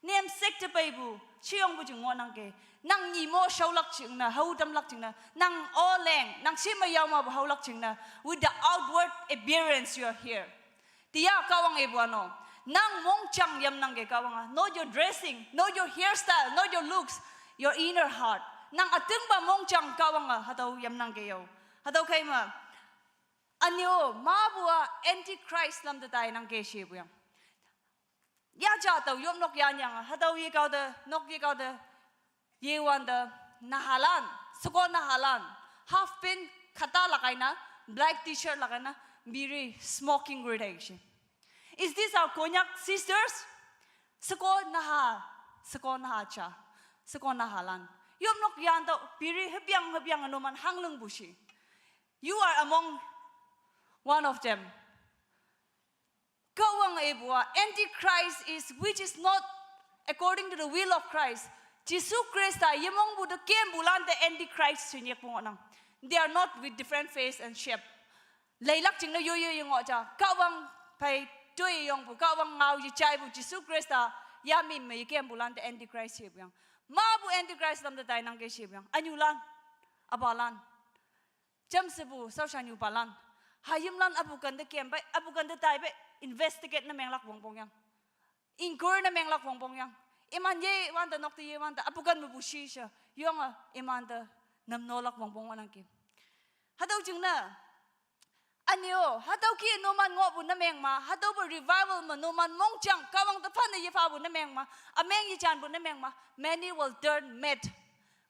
Namesake te peipu, sheyongpu jing ngohnangke. Nang nyi mo shaolak jingne, hao tamlak jingne, nang oleng, nang shi me yao mapu haolak jingne, with the outward appearance you are here. Tiya Kahwang ipu-a no. Nang mongjang yamnangke Kahwang-a. Not your dressing, not your hairstyle, not your looks, your inner heart. Nang ütingpa mongjang Kahwang-a, hatüo yamnangke yo. Hatüo khei me. Ünyu, mapu-a antichrist lam te tainangke shepu yang. Ya ja tao yop nok yanyange, hatüo yekao te, nok yekao te, yewante, nahalan, sheko nahalan, half pant khata lagaina, black t-shirt lagaina, biri smoking kuri thakishe. Is this our Konyak sisters? Sheko naha, sheko naha ja, sheko nahalan. Yop nok yantüoh, biri hüpiang hüpiang numan hanglingpu shi. You are among one of them. Kahwang ipu-a, antichrist is which is not according to the will of Christ. Jesu Khrista yemongpu te kempu lante antichrist she nyikpu ngohnang. They are not with different face and shape. Leilak jingne yoi yoi yengoh ja. Kahwang phei toi yongpu, Kahwang ngao yejaipu, Jesu Khrista yamin me yekempu lante antichrist shepu yang. Mapu antichrist lam te tainangke shepu yang. Ünyulan, üpalan. Jamshepu, shaoshannyupalan. Hayimlan üpu kente kem pei, üpu kente tai pei, investigate ne menglak wongpong yang. Inquiry ne menglak wongpong yang. Iman yewante nok te yewante, üpu ken mepu shi she, yonge, imante, namnolak wongpong ngohnangke. Hatüo jingne. Ünyu, hatüo kih numan ngohpu ne meng ma, hatüopa revival me numan mongjang, Kahwang te phane yephapu ne meng ma, ümeng yejanpu ne meng ma, many will turn mad.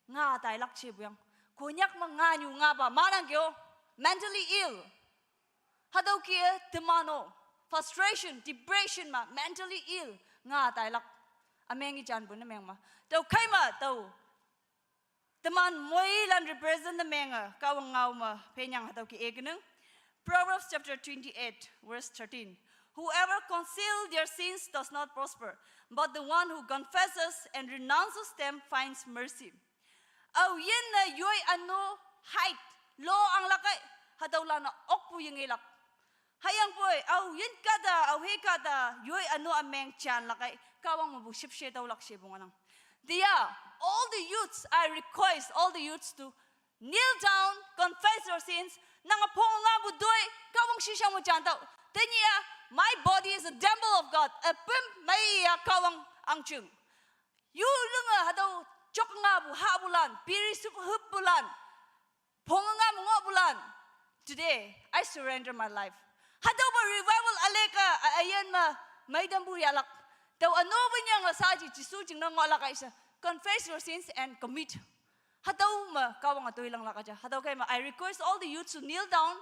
Nga tailak shepu yang. Konyak me nganyu ngapa, manangke-o, mentally ill. Hatüo kih-e teman-o, frustration, depression me, mentally ill, nga tailak. Ümeng yejanpu ne meng ma. Tüokhei me, tüo. Teman moilan represent ne menge, Kahwang ngao me, phenyang hatüo kih-e kenang. Proverbs chapter twenty-eight, verse thirteen. Whoever conceals their sins does not prosper, but the one who confesses and renounces them finds mercy. Aoyinne yoi ünu hide, lo anglak ei, hatüolan-a okpu yengelak. Hüyangpoi, aoyin kahta, aohe kahta, yoi ünu ümeng janlak ei, Kahwang mepu shüpshe tüolak shepu ngohnang. They are, all the youths, I request all the youths to kneel down, confess your sins. Nange phonge ngapu toi, Kahwang shishao me jantüoh. Tenyih-a, My body is a temple of God. Apüm meiya Kahwang angjing. Yu lünge hatüo jok ngapu hapulan, piri sup hüppulan, phonge ngam ngohpulan. Today, I surrender my life. Hatüopa revival üleke, a, üyin me, meitampu yahlak. Tao ünu wünyange shaaji Jesu jingne ngohlak aishe. Confess your sins and commit. Hatüo me Kahwange toilanglak aja. Hatüo kei me, I request all the youths to kneel down.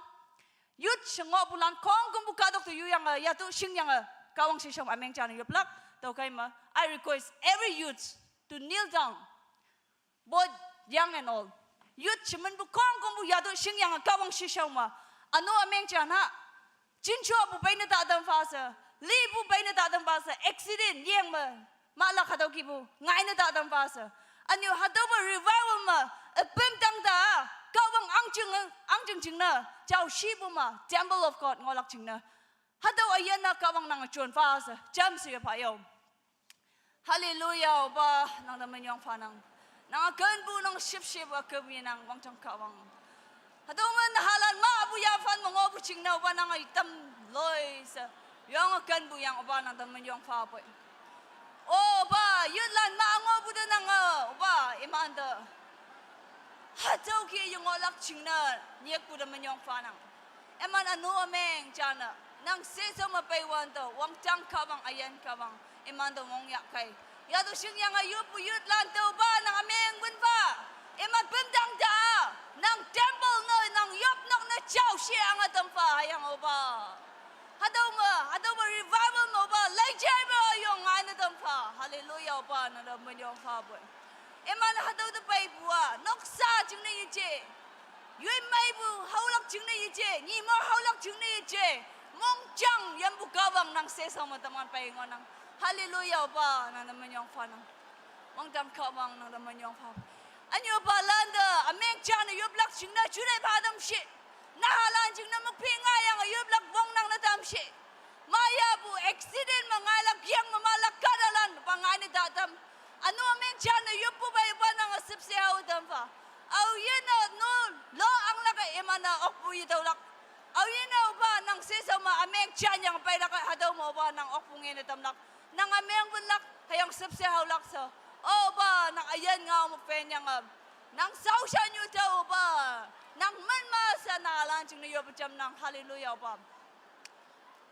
Youth she ngohpulan khongkümpu kahtok te yuyange, yatu shingyange, Kahwang shishao me ümeng jane yoplak. Tüo kei me, I request every youth to kneel down. Both young and old. Youth she minpu khongkümpu yatu shingyange Kahwang shishao me. Ünu ümeng jana. Jinshopu peine tatam pha she, lipu peine tatam pha she, accident yeng me, mahlak hatüo kihpu, ngaine tatam pha she. Ünyu hatüopa revival me, apüm tangte, Kahwang angjing, angjing jingne, jao shipu me, temple of God ngohlak jingne. Hatüo üyin-a Kahwang nange jon pha she, jamshe ye pha yo. Hallelujah, Opa, nang te minyong phanang. Nang kenpu nang shüpshepu üküm yenang, wangdang Kahwang. Hatüo me nahalan mapu yaphan me ngohpu jingne, Opa, nange itam loi she. Yonge kenpu yang, Opa, nang te minyong phapoi. Opa, youthlan ma ngohpu te nange, Opa, imante hatüo kih ye ngohlak jingne, nyikpu te minyong phanang. Iman ünu ümeng jane, nang shishao me peiwante, wangdang Kahwang, üyin Kahwang, imante mongyak kei. Yatu shingyange yoppu youthlan te Opa nang ümeng wün pha. Iman pümtang te, nang temple ne, nang yopnok ne jao she ange tam pha, hüyange Opa. Hatüo me, hatüopa revival me Opa, leijai me yong ngaine tam pha. Hallelujah, Opa, nang te minyong phapoi. Iman hatüo te peipu-a, noksa jingne yeje. Yoi meipu haolak jingne yeje, nyimo haolak jingne yeje. Mongjang yampu Kahwang nang shishao me teman pei ngohnang. Hallelujah, Opa, nang te minyong phanang. Wangdang Kahwang nang te minyong pha. Ünyu Opa lante, ümeng jane yoplak jingne, jute pha tam she. Nahalan jingne mükphi ngaiyange yoplak wongnang ne tam she. Mayapu accident me ngailak yeng me mahlak kahtalan, pa ngaine tatam. Ünu ümeng jane yoppu pei Opa nange shüpshe hao tam pha. Aoyinne ünu lo anglak-e iman-e okpu yetüolak. Aoyinne Opa nang shishao me ümeng jan yange peilak-e hatüo me Opa nang okpu ngene tamlak. Nang ümeng wünlak, hüyange shüpshe haolak she. Opa nang üyin ngao me phenyange, nang shaoshanyu te Opa, nang min me she nahalan jingne yoppe jamnang. Hallelujah, Opa.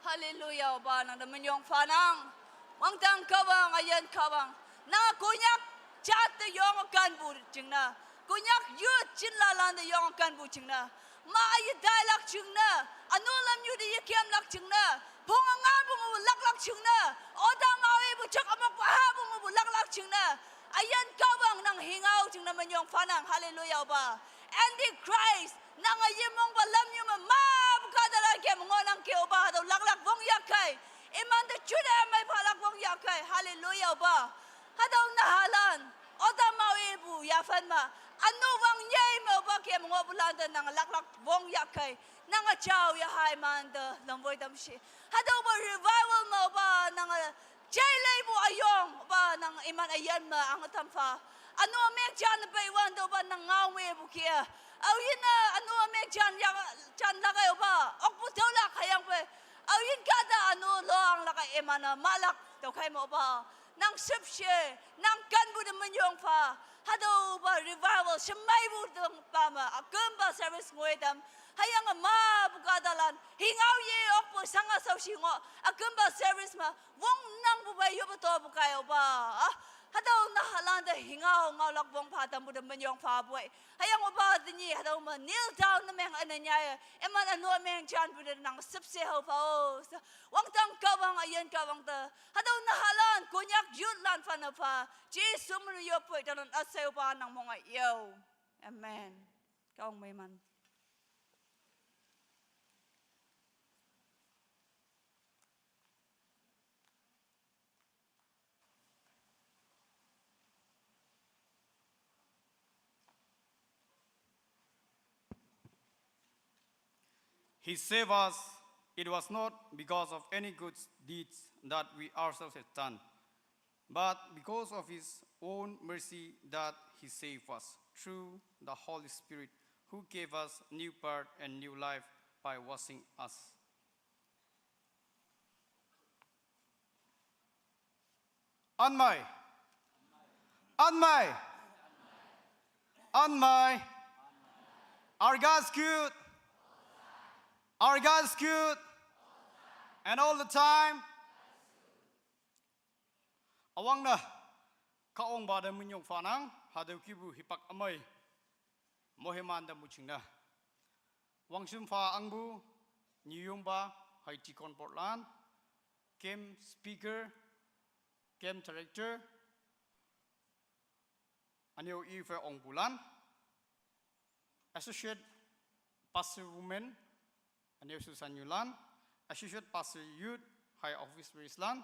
Hallelujah, Opa, nang te minyong phanang. Wangdang Kahwang, üyin Kahwang. Nang Konyak jat te yonge kenpu jingne, Konyak youth jinlalan te yonge kenpu jingne, ma yetailak jingne, ünu lamnyu te yekemlak jingne, phonge ngapu mepu laklak jingne, otam aoipu jok ümokpu hapu mepu laklak jingne, üyin Kahwang nang hingao jingne minyong phanang. Hallelujah, Opa. Antichrist nange yemongpa lamnyu me mapu kahtalan kem ngohnang ke Opa, hatüo laklak wongyak kei. Imante jute mei phalak wongyak kei. Hallelujah, Opa. Hatüo nahalan, otam aoipu yaphan me, ünu wang nyei me Opa kem ngohpulan te nang laklak wongyak kei. Nange jao yahai mante lamwoi tam she. Hatüopa revival me Opa nange jai leipu üyong, Opa nang iman üyin me ange tam pha. Ünu ümeng jan peiwante Opa nang ngao mepu kih-a. Aoyinne ünu ümeng jan ya, janlak-e Opa, okpu tüolak hüyangpoi. Aoyin kahta ünu lo anglak-e iman-e mahlak, tüokhei me Opa nang shüpshe, nang kenpu te minyong pha. Hatüopa revival shemeipu tangpa me ükümpa service ngoi tam. Hüyange mapu kahtalan hingao ye okpu shange shaoshi ngoh, ükümpa service me wongnangpu pei yoppe topu kei Opa. Hatüo nahalan te hingao ngaolak wong pha tampu te minyong phapoi. Hüyange Opa tenyih hatüo me kneel down ne meng üne nyai-e, iman ünu ümeng janpu te nang shüpshe hao pha-o she. Wangdang Kahwang, üyin Kahwang te, hatüo nahalan Konyak youthlan phanne pha Jesu mene yoppoi, talan üshei Opa nang mong-a yo. Amen. Kahwang meiman. He saved us. It was not because of any good deeds that we ourselves had done, but because of His own mercy that He saved us through the Holy Spirit, who gave us new birth and new life by washing us. Anmai. Anmai. Anmai. Our God is good. Our God is good. And all the time. Awang na. Ka ong ba da minyong fanang. Hadau kibu hipak amai. Moheman da muching na. Wang sim fa ang bu. Niyum ba. Hai tikon Portland. Kem speaker. Kem director. Anio i fe ong bulan. Associate Pastor Women, aneu Susan Yulan, Associate Pastor Youth, High Office Bearer lan,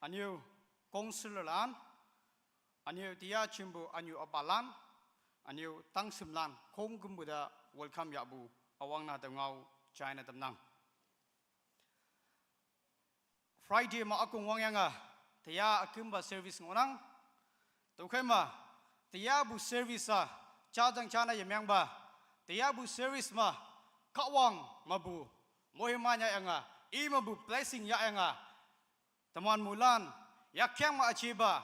aneu Counselor lan, aneu Tia Chimbu, aneu Abalan, aneu Tangsim lan, Kong Gumbuda, welcome yabu, awang na tengau, China temnang. Friday ma akung wang yanga, tia akimba service ngonang. Tukai ma, tia bu service a, cha jang chana yamyang ba. Tia bu service ma, kawang ma bu. Mohima nya yanga, i ma bu blessing ya yanga. Teman mulan, ya kyang ma achi ba.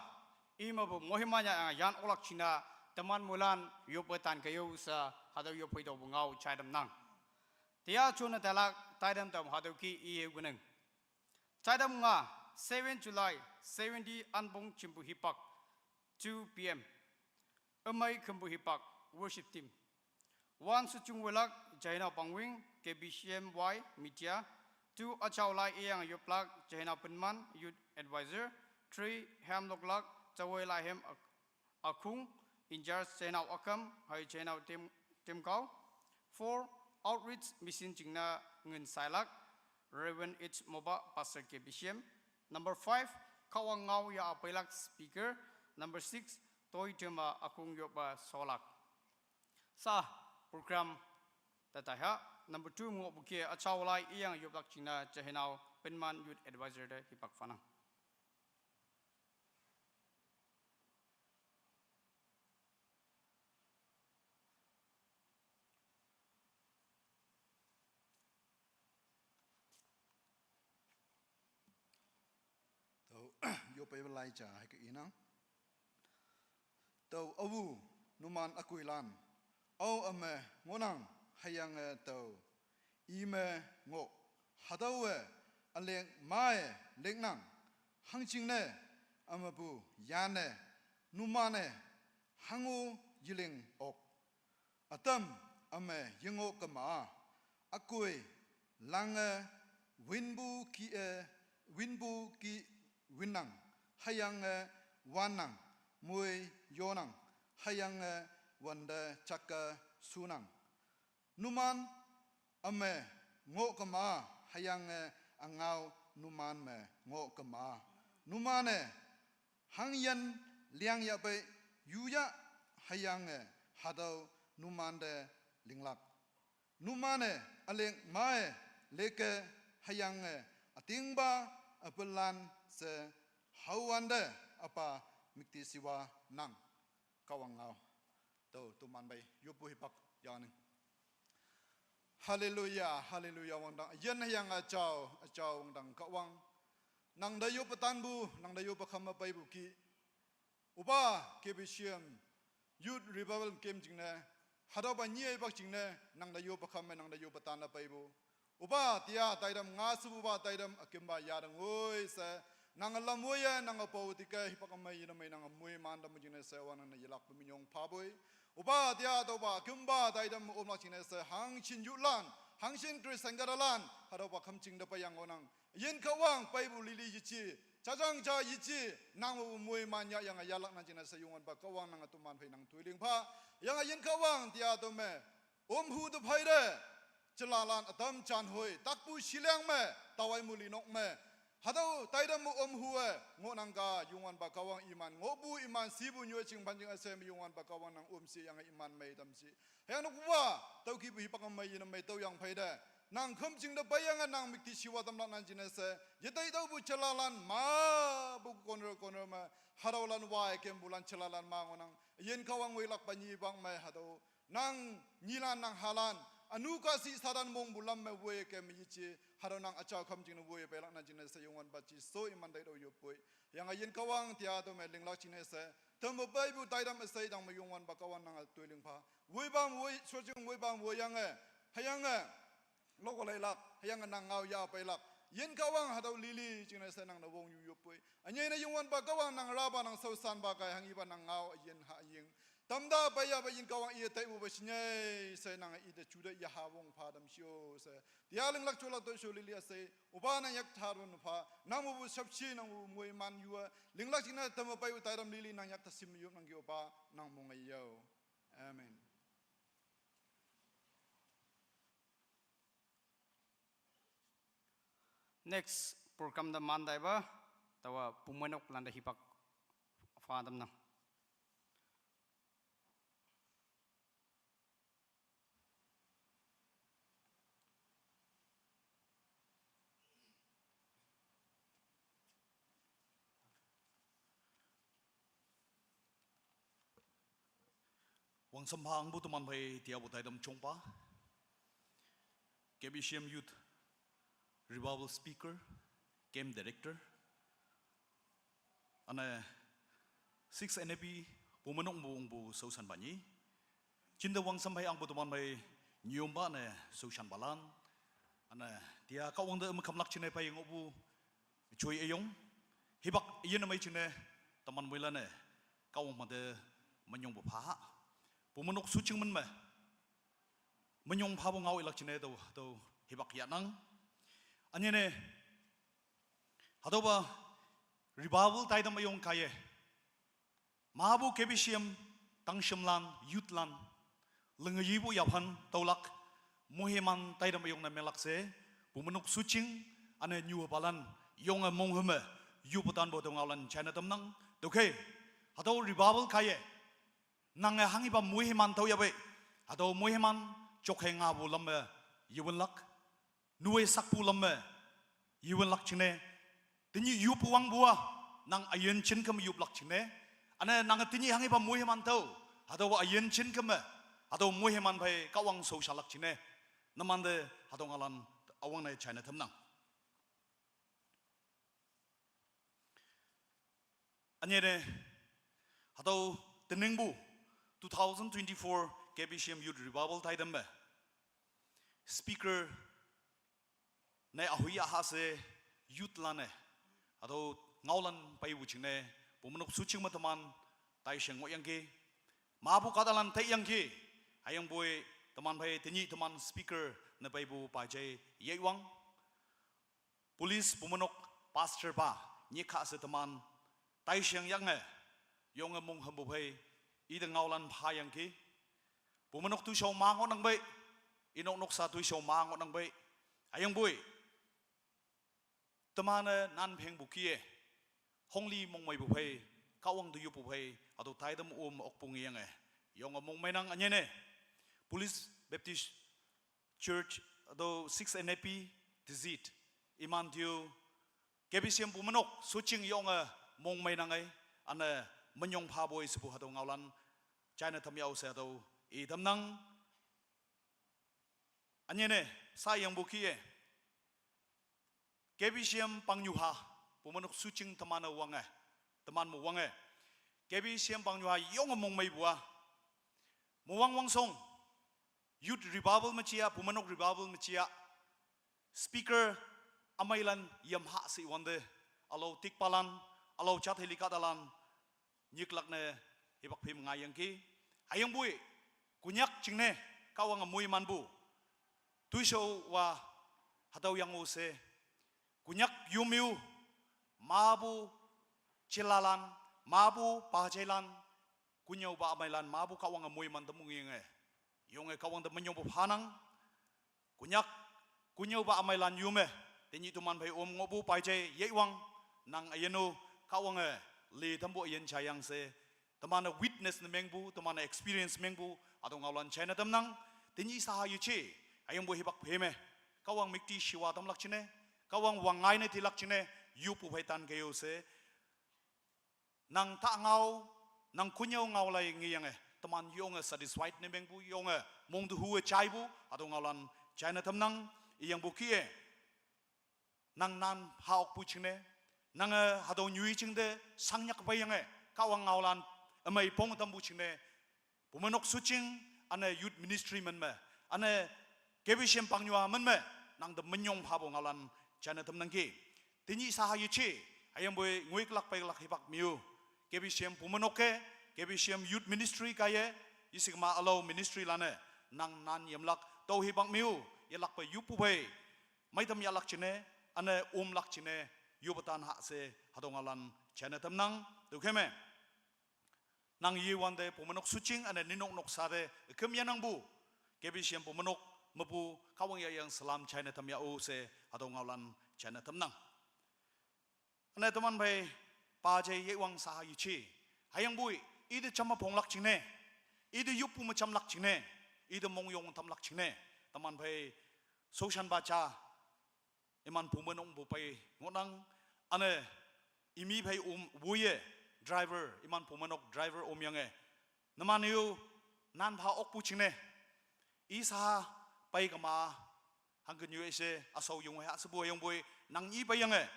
I ma bu mohima nya yanga, yan olak china. Teman mulan, yope tan kayo sa, hadau yope do bungau, chaidam nang. Tia chuna talak, taidam tam, hadau ki i guneng. Chaidam nga, seven July, seventy Anbong Chimbu Hipak, two P M. Amai Khumbu Hipak, worship team. One Suchung Welak, Jaina Pangwing, K B C M Y Media. Two Achau Lai Eyang Yoplak, Jaina Penman, Youth Advisor. Three Ham Loklak, Chawai Lai Hem Ak-, Akung, in charge Jaina Akam, Hai Jaina Tim, Timkau. Four Outreach Mission Chingna Ngin Sailak, Reverend H Moba, Pastor K B C M. Number five, Kawang Ngau Ya Apailak speaker. Number six, Toi Tema Akung Yoba Solak. Sa program tataiha. Number two, Ngo Buke Achau Lai Iyang Yoplak Chingna Chahinau Penman Youth Advisor de Hipak Fanang. Tau, yo pe lai cha hai ke inang. Tau awu numan akui lan. Au ame ngonang hayang e tau. I me ngo hadau e aleng mai leng nang. Hang ching ne amapu yan ne numan e hangu yiling ok. Atam ame yengo kema akui lang e winbu ki e winbu ki winang hayang e wanang mui yonang hayang e wande chaka sunang. Numan ame ngo kema hayang e angau numan me ngo kema. Numan e hang yan liang ya pe yu ya hayang e hadau numan de linglak. Numan e aleng mai leke hayang e ating ba apelan se hauan de apa mikti siwa nang. Kawang ngau. Tau tuman bai yupu hipak yaning. Haleluya, haleluya wang dang. Yen hayang achau, achau wang dang kawang. Nang dayu petan bu, nang dayu pekam apai bu ki. Uba K B C M Youth Revival Camp jingne. Hadau ba nyi ai bak jingne, nang dayu pekam, nang dayu petan apai bu. Uba tia taidam nga subu ba taidam akimba yadang woi se. Nang alam woi e, nang apau tike hipak amai yinamai nang amui mandam jingne se wa nang na yilak peminyong paboi. Uba tia tau ba akimba taidam omlak jingne se hang chin yulan, hang chin Chris sanggaralan, hadau ba kam ching da payang onang. Yin kawang pai bu lili yichi, chajang cha yichi, nang bu mui man ya yang ayalak na jingne se yungan ba kawang nang atuman phai nang tuiling pha. Yang yin kawang tia tau me, Om hu de phai de, chalalan atam chan hoi, takpu shiliang me, tawai muli nok me. Hadau taidam mu om hu e, ngo nang ka yungwan ba kawang iman, ngo bu iman, si bu nyue ching ban jing asem yungwan ba kawang nang om si yang iman mai tam si. Hayang nok wa, tau ki bu hipak mai yin mai tau yang phai de. Nang khum ching de bayang nang mikti shiwa tam lak nan jine se. Ye tai tau bu chalalan ma, bu konro konro ma. Hadau lan wa e kem bulan chalalan ma ngo nang. Yin kawang wei lak banyi bang mai hadau. Nang nyilan nang halan, Anu kasi Satan mongpu lam me woi ke me yichi, hatüo nang üjao kham jingne woi peilak nang jingne she Youngwanpa Jesu iman taitüoh yoppoi. Hüyange yin Kahwang tia tüo me linglak jingne she, teme peipu taitam üshei dang me Youngwanpa Kahwang nange toiling pha. Woipa me woi, shojing woipa me woiyange, hüyange, lok leilak, hüyange nang ngao ya peilak. Yin Kahwang hatüo lili jingne she nang ne wong yu yoppoi. Ünyei ne Youngwanpa Kahwang nang rapa nang shaoshanpa kai hanghipa nang ngao üyin ha üying. Tamta peiyape yin Kahwang iye taipu pe shinyei she nang ite juteih yaha wong pha tam shio she. Tia linglak jolak toishao lili üshei, opa nang yak taron pha, nang mepu shapshi nang mepu moiman yu-a, linglak jingne teme peipu taitam lili nang yak tasim yop nangki opa nang mong-e yao. Amen. Next program te man taipa, taowa pumeinok lante hipak pha tamnang. Wangsampha angpu teman phei tiapu taitam jongpa, K B C M Youth Revival Speaker, Camp Director, üne six N A P pumeinok mongpu shaoshanpa nyi. Jinte wangsampha angpu teman phei nyompa ne shaoshanpalan, üne tia Kahwang te ümkhamlak jingne phei ngohpu joi üyong, hipak üyin ümei jingne teman moilan-e Kahwang mante minyongpu pha. Pumeinok shujing men me minyong phapu ngao ilak jingne tüo, tüo hipak yahnang. Ünyei ne, hatüopa revival taitam üyong kaiye, mapu K B C M tangshimlan, youthlan, linge yipu yaphan tüolak, moiman taitam üyong ne melak she, pumeinok shujing, üne nyupalan, yonge monghe me, yupu tanpu tüo ngaolan jaine tamnang. Tüokhei, hatüo revival kaiye, nange hanghipa moiman tüoyapei, hatüo moiman jokhei ngapu lam me yewünlak, nuwe sakpu lam me yewünlak jingne, tenyih yoppu wangpu-a, nang üyin jin keme yoplak jingne, üne nange tenyih hanghipa moiman tüo, hatüowa üyin jin keme, hatüo moiman phei Kahwang shaoshalak jingne, numante hatüo ngaolan üwangne jaine tamnang. Ünyei ne, hatüo teningpu two thousand twenty-four K B C M Youth Revival taitam me speaker ne ahui yaha she youthlan-e hatüo ngaolan peipu jingne, pumeinok shujing me teman taisheng ngohyangki, mapu kahtalan taiyangki. Hüyangpoi teman phei tenyih teman speaker ne peipu Pajei Yeiwang, police pumeinok pastor pa, nyikha she teman taisheng yange, yonge monghampu phei, ite ngaolan phayangki. Pumeinok toishao ma ngohnang pei, inok noksa toishao ma ngohnang pei. Hüyangpoi teman-e nan phengpu kih-e, hongli mongmeipu phei, Kahwang te yoppu phei, hatüo taitam om okpu ngeyange, yonge mongmeinang. Ünyei ne, Police Baptist Church, hatüo six N A P, Tizit, iman tüo, K B C M pumeinok shujing yonge mongmeinang ei, üne minyong phapoi shepu hatüo ngaolan jaine tamyao she hatüo i tamnang. Ünyei ne, sayangpu kih-e, K B C M pangnyuha, pumeinok shujing teman-e wange, teman me wange, K B C M pangnyuha yonge mongmeipu-a, mowang wangshong, Youth Revival me jia, pumeinok Revival me jia, speaker ümeilan yamha she wante, ülao tikpalan, ülao jat heli kahtalan, nyiklak ne hipak phei me ngaiyangki. Hüyangpoi, Konyak jingne, Kahwange moimanpu toishao-a, hatüo yang-o she, Konyak yomnyu, mapu jilalan, mapu pajeilan, konyaopa ümeilan, mapu Kahwange moiman tepu ngenge, yonge Kahwang te minyongpu phanang. Konyak, konyaopa ümeilan yome, tenyih teman phei om ngohpu Pajei Yeiwang, nang üyin-o, Kahwange le tampu üyin jayang she, teman-e witness ne mengpu, teman-e experience mengpu, hatüo ngaolan jaine tamnang. Tenyih saha yeje, hüyangpoi hipak phei me, Kahwang müktishiwa tamlak jingne, Kahwang wangngai ne tilak jingne, yoppu phei tan keo she, nang ta ngao, nang kunyao ngao lai ngeyange, Teman yonge satisfied ne mengpu yonge mongte hu-e jaipu, hatüo ngaolan jaine tamnang, iyangpu kih-e. Nang nan haokpu jingne, nange hatüo nyoi jingte shangnyak peiyange, Kahwang ngaolan ümei pong tampu jingne, Bumeinok Suching, üne youth ministry men me, üne K B C M pangnyuha men me, nangte minyong phapu ngaolan jaine tamnangki. Tenyih saha yeje, hüyangpoi ngoiklak peilak hipak me-o, K B C M Bumeinok-e, K B C M youth ministry kaiye, yesikema ülao ministry lan-e, nang nan yamlak tüo hipak me-o, yelakpe yoppu phei, meitam yahlak jingne, üne omlak jingne, yoppe tan ha she hatüo ngaolan jaine tamnang. Tüokhei me, nang yewante Bumeinok Suching üne ninok noksa te üküm yanangpu, K B C M Bumeinok mepu Kahwang yahyang salam jaine tam yah-o she hatüo ngaolan jaine tamnang. Üne teman phei pa je yewang saha yeje, hüyangpoi ite jamme phonglak jingne, ite yoppu me jamlak jingne, ite mongyong tamlak jingne, teman phei shaoshanpa ja, iman Bumeinokpu pei ngohnang, üne imi phei om woiye, driver, iman Bumeinok driver omyange, numan-e-o nan pha okpu jingne, i saha peikema, hangke nyoi she üshao yong ha shepu hüyangpoi nang i peiyange,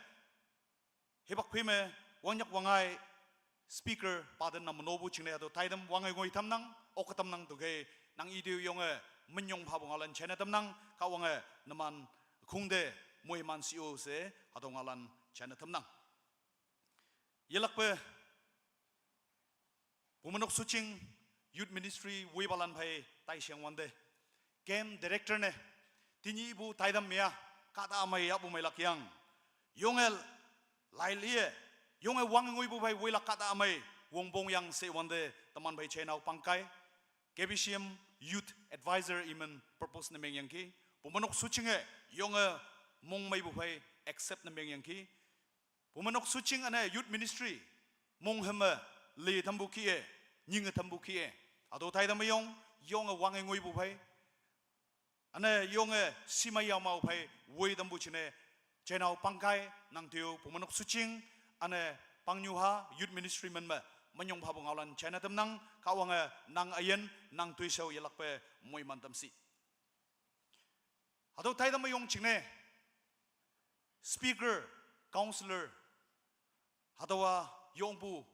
hipak phei me wangnyak wangngai speaker paten nang menopu jingne hatüo taitam wange ngoi tamnang, oke tamnang. Tüokhei nang ite-o yonge minyong phapu ngaolan jaine tamnang, Kahwange numan khongte moiman shi-o she hatüo ngaolan jaine tamnang. Yelakpe Bumeinok Suching youth ministry woipalan phei taisheng wante, camp director ne, tenyihpu taitam me-a, kahta ümei yahpu meilak yang, yonge lai liye, yonge wange ngoipu phei woilak kahta ümei wongpong yang she wante teman phei jainao Pangkai, K B C M youth advisor iman propose ne mengyangki. Bumeinok Suchinge yonge mongmeipu phei accept ne mengyangki. Bumeinok Suching üne youth ministry monghüm me le tampu kih-e, nyinge tampu kih-e, hatüo taitam me yong, yonge wange ngoipu phei, üne yonge shimei yamao phei woi tampu jingne, jainao Pangkai, nang te-o Bumeinok Suching üne pangnyuha youth ministry men me minyong phapu ngaolan jaine tamnang. Kahwange nang üyin, nang toishao yelakpe moiman tamshi. Hatüo taitam me yong jingne speaker, councillor, hatüowa yongpu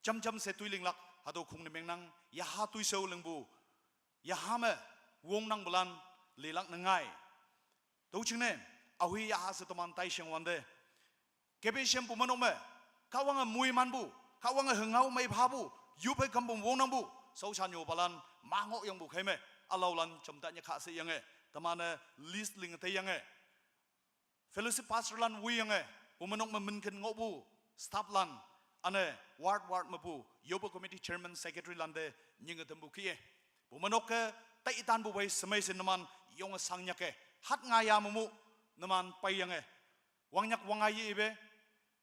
jamjam she toi linglak hatüo khong ne mengnang. Yaha toishao lingpu, yaha me wongnangpulan lilak ne ngai. Tüo jingne aohi yaha she teman taisheng wante, K B C M Bumeinok me Kahwange moimanpu, Kahwange hüngao mei phapu, yoppe kampu wongnangpu shaoshan yopalan ma ngohyangpu khei me, ülaolan jamta nyakha sheyange, teman-e list ling teiyange, fellowship pastorlan woiyange, Bumeinok me minken ngohpu stafflan, üne ward ward mepu yoppe committee chairman secretarylan te nyinge tampu kih-e. Bumeinok-e taitanpu phei shemei she numan yonge shangnyak-e, hat ngaiya memu numan peiyange, wangnyak wangngai ye ipe,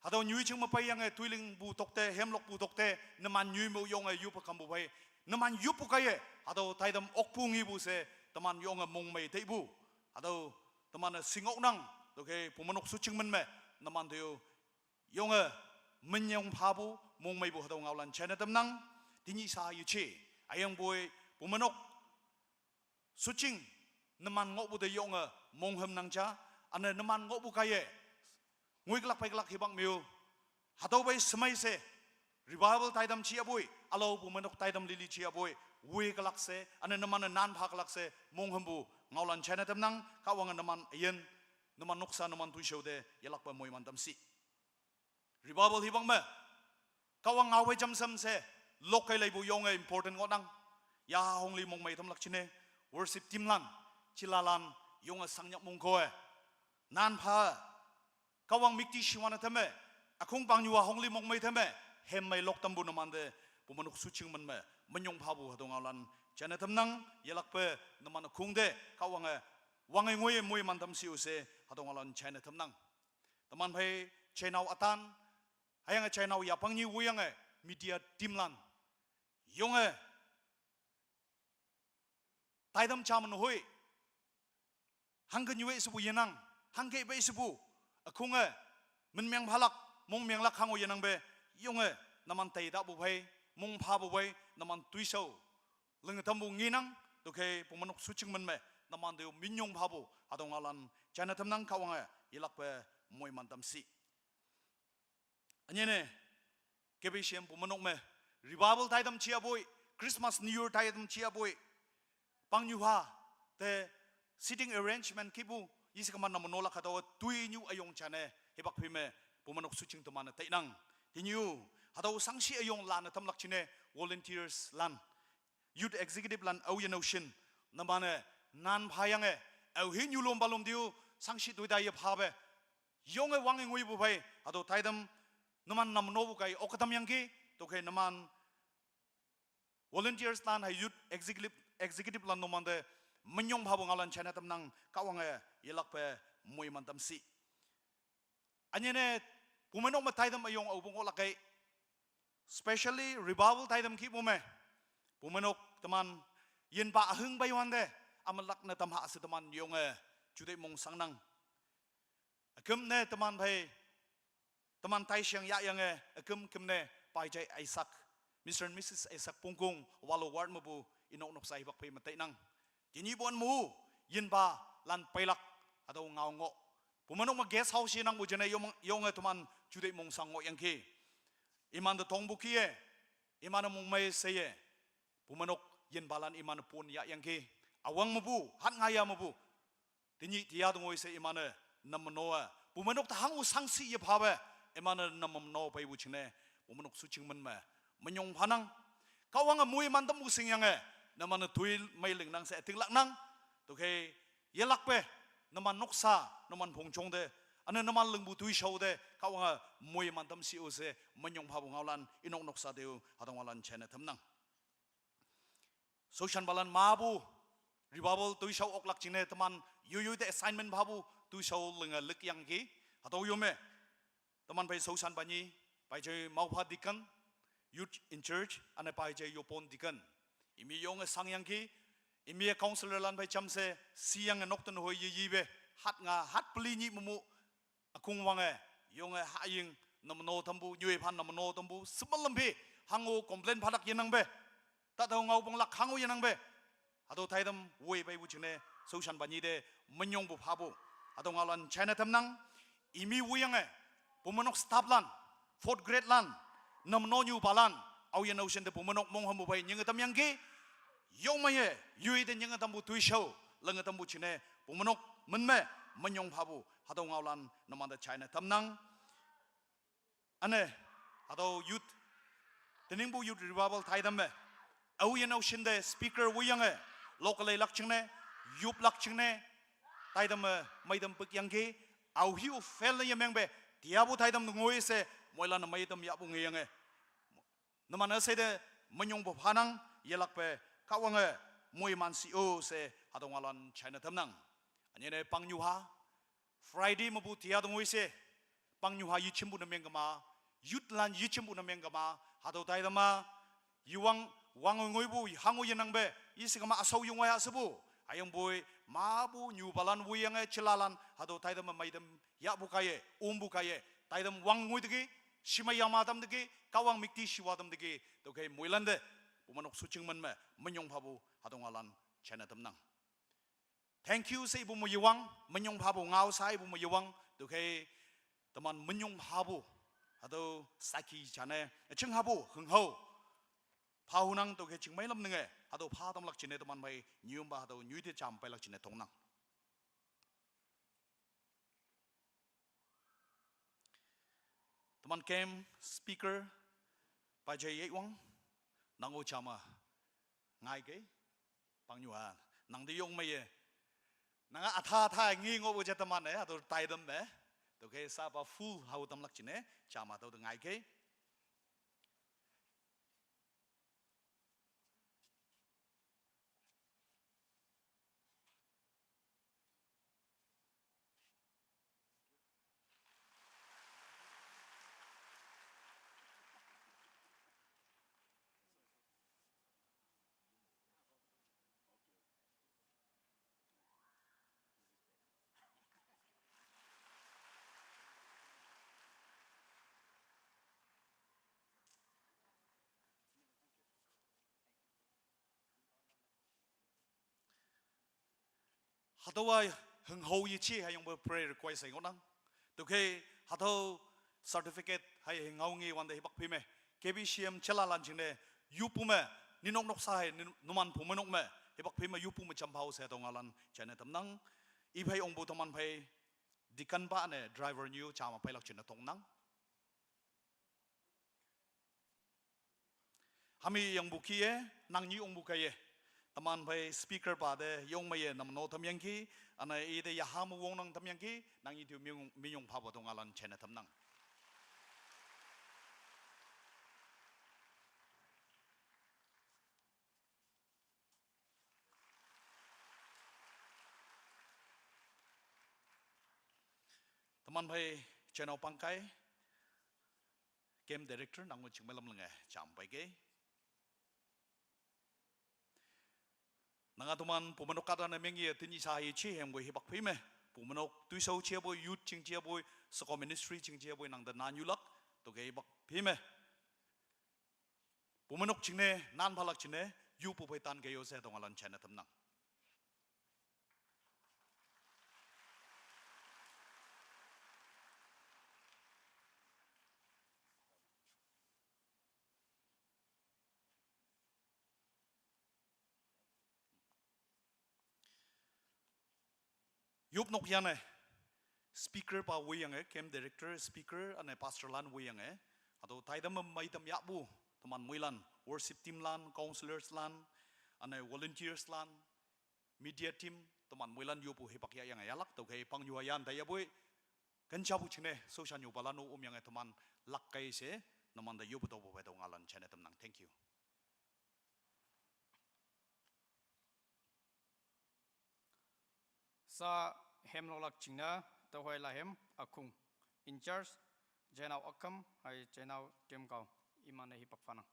hatüo nyoi jing me peiyange toi lingpu tokte, hemlokpu tokte numan nyoi me yonge yoppe kampu phei, numan yoppu kaiye hatüo taitam okpu ngepu she teman yonge mongmei teipu, hatüo teman-e shingohnang. Tüokhei Bumeinok Suching men me numan te-o yonge minyong phapu, mongmeipu hatüo ngaolan jaine tamnang. Tenyih sha yeje, hüyangpoi Bumeinok Suching numan ngohpu te yonge monghüm nang ja, üne numan ngohpu kaiye ngoiklak peiklak hipak me-o, hatüo phei shemei she revival taitam jiyapoi, ülao Bumeinok taitam lili jiyapoi, woiklak she, üne numan-e nan phaklak she monghümpu ngaolan jaine tamnang. Kahwange numan üyin, numan noksa, numan toishao te yelakpe moiman tamshi. Revival hipak me Kahwang ngao phei jamsam she lokkei leipu yonge important ngohnang. Yaha hongli mongmei tamlak jingne worship teamlan, jilalan yonge shangnyak mongko-e, nan pha, Kahwang müktishiwane teme, ükhong pangnyuwa hongli mongmei teme, hemmei lok tampu numante Bumeinok Suching men me minyong phapu hatüo ngaolan jaine tamnang. Yelakpe numan ükhong te Kahwange wange ngoiye moiman tamshi-o she hatüo ngaolan jaine tamnang. Teman phei jainao ütan, hüyange jainao yapang nyi woiyange media teamlan yonge taitam ja me nehoi, hangke nyue shepu yenang, hangke pei shepu, ükhonge min meng phalak, mong menglak hango yenangpe, yonge numan teitapu phei mong phapu bai, naman tuishao. Leng tampu ngenang, tokhe pumanok suching men me, naman teo minyong phapu, hatüo ngaolan, china tamnang Kahwange, yelakpe moiman tamshi. Ünyene, kebeshem pumanok me, revival taitam chiapoi, Christmas New Year taitam chiapoi, pangnyu ha, te seating arrangement kipu, yisi kaman namanolak hatüo toinyu üyong jane, hipak phei me, pumanok suching teman-e tainang. Tenyih, hatüo shangshi üyong lan-e tamlak jingne, volunteers lan, youth executive lan aoyin aoshin, naman-e, nan phayange, aohi nyulom palom teo, shangshi toita yephape, yonge wange ngoipu phei, hatüo taitam, numan namnopu kai, ok tamyangki, tokhe numan, volunteers lan hei youth executive, executive lan numante, minyong phapu ngaolan china tamnang Kahwange, yelakpe, moiman tamshi. Ünyene, pumenok me taitam üyong aopu ngohlak kei, specially revival taitam kipu me, pumenok teman, yinpa ühing peiwante, amelak ne tamha she teman yonge, juteih mong shangnang. Üküm ne teman phei, teman taisheng yahyange, üküm küm ne, Paijai Isaac, Mister and Missus Isaac Pongkong, Walo Ward mepu, inok noksa hipak phei me tainang. Tenyih pon mu, yinpa, lan peilak, hatüo ngao ngoh. Pumenok me guest house yenangpu jingne yong, yonge teman, juteih mong shang ngohyangki. Imante tongpu kih-e, iman-e mongmei sheye, pumenok yinpalan iman-e pon yahyangki. Üwang mepu, hat ngaya mepu. Tenyih tiya tongoi she iman-e, namno-e, pumenok te hango shangshi yephape, iman-e namno peipu jingne, pumenok suching men me, minyong phanang. Kahwange moiman tampu shingyange, numan-e toi mei lingnang she ütinglaknang. Tokhe, yelakpe, numan noksa, numan phongjong te, üne numan lingpu toishao te, Kahwange moiman tamshi-o she, minyong phapu ngaolan, inok noksa teo, hatüo ngaolan china tamnang. Shaoshanpalan mepu, revival toishao oklak jingne teman, yoyoi te assignment phapu, toishao linge likyangki, hatüo yo me. Teman phei shaoshanpa nyi, Paijai Maopha Deacon, Youth in Charge, üne Paijai Yopon Deacon. Imi yonge shangyangki, imi counselor lan phei jamshe, shiyange nokten hoi yeyipe, hat nga, hat peli nyih memu, ükong wange, yonge haying, namno tampu, nyoiphan namno tampu, semelam phe, hango complain phalak yenangpe. Tahtüo ngaopanglak hango yenangpe. Hatüo taitam woi peipu jingne, shaoshanpa nyi te, minyongpu phapu. Hatüo ngaolan china tamnang, imi woiyange, pumenok staff lan, fourth grade lan, namno nyupalan, aoyin aoshin te pumenok monghümpu phei nyinge tamyangki, yongmeiye, yoi te nyinge tampu toishao, lenge tampu jingne, pumenok men me, minyong phapu, hatüo ngaolan, numante china tamnang. Üne, hatüo youth, teningpu youth revival taitam me, aoyin aoshin te speaker woiyange, local leilak jingne, yoplak jingne, taitam me, meitam pikyangki, aohi-o fail ne yemengpe, tiapu taitam ngoi she, moilan-e meitam yahpu ngeyange. Numan üshei te, minyongpu phanang, yelakpe, Kahwange, moiman shi-o she, hatüo ngaolan china tamnang. Ünyene pangnyuha, Friday mepu tiya tongoi she, pangnyuha yejempu ne mengkema, youth lan yejempu ne mengkema, hatüo taitam me, yewang, wang ngoipu, hango yenangpe, yisi kema üshao yongwai hashepu, hüyangpoi, mepu nyupalan woiyange jelalan, hatüo taitam me meitam yahpu kaiye, ompu kaiye, taitam wang ngoi teki, shimei yama tam teki, Kahwang müktishiwa tam teki, tüokhei moilan te, pumenok suching men me, minyong phapu, hatüo ngaolan, china tamnang. Thank you she ipu me yewang, minyong phapu ngao sha ipu me yewang, tüokhei, teman minyong phapu, hatüo saki jane, üching hapu, hünghao, phahunang tüokhei chingmei lam ninge, hatüo pha tamlak jingne teman phei, nyumpa hatüo nyuite jam peilak jingne tongnang. Teman kem speaker, Paijai Yeiwang, nang-o jama ngaikei, pangnyuha, nangte yong meiye. Nanga atha atha ngi ngohpu ja teman-e, hatüo taitam me. Tüokhei shapa full hao tamlak jingne, jama tüo te ngaikei. Hatüowa hünghao yeji hayangpu prayer request-e ngohnang. Tüokhei hatüo certificate hei hünghao nge wante hipak phei me. K B C M jalalan jingne yoppu me, ninok noksa hei, nin-, numan pumeinok me hipak phei me yoppu me jamphao she tüo ngaolan jaine tamnang. Iphei ongpu teman phei deacon pa ne driver nyu jama peilak jingne tongnang. Hami yangpu kih-e, nang nyi ongpu kaiye. Teman phei speaker pa te yong meiye namno tamyangki, üne ite yaha me wongnang tamyangki, nang nyi tüo minyong, minyong phapu tüo ngaolan jaine tamnang. Teman phei Jenao Pangkai, Camp Director, nang-o jingmei lam lenge jam peike. Nanga teman pumeinok kahta ne mengye tenyih sha yeji hüyangpoi hipak phei me. Pumeinok toishao jepoi, youth jing jepoi, sheko ministry jing jepoi nangte nanyulak, tüokhei hipak phei me. Pumeinok jingne, nan phalak jingne, yoppu phei tan ke yo she tüo ngaolan jaine tamnang. Yopnok yane, speaker pa woiyange, camp director, speaker, üne pastor lan woiyange. Hatüo taitam me meitam yahpu, teman moilan, worship team lan, counselors lan, üne volunteers lan, media team, teman moilan yoppu hipak yahyange yahlak, tüokhei pangnyuwa yan taiyapoi, kenjapu jingne, shaoshannyupalan-o omyange teman lakkei she, numante yoppu tüopu phei tüo ngaolan jaine tamnang. Thank you. Sa hemloklak jingne, tüokhei lahem, Ükhung, in charge, Jenao Akam, hei Jenao Kemkao, iman-e hipak phanang.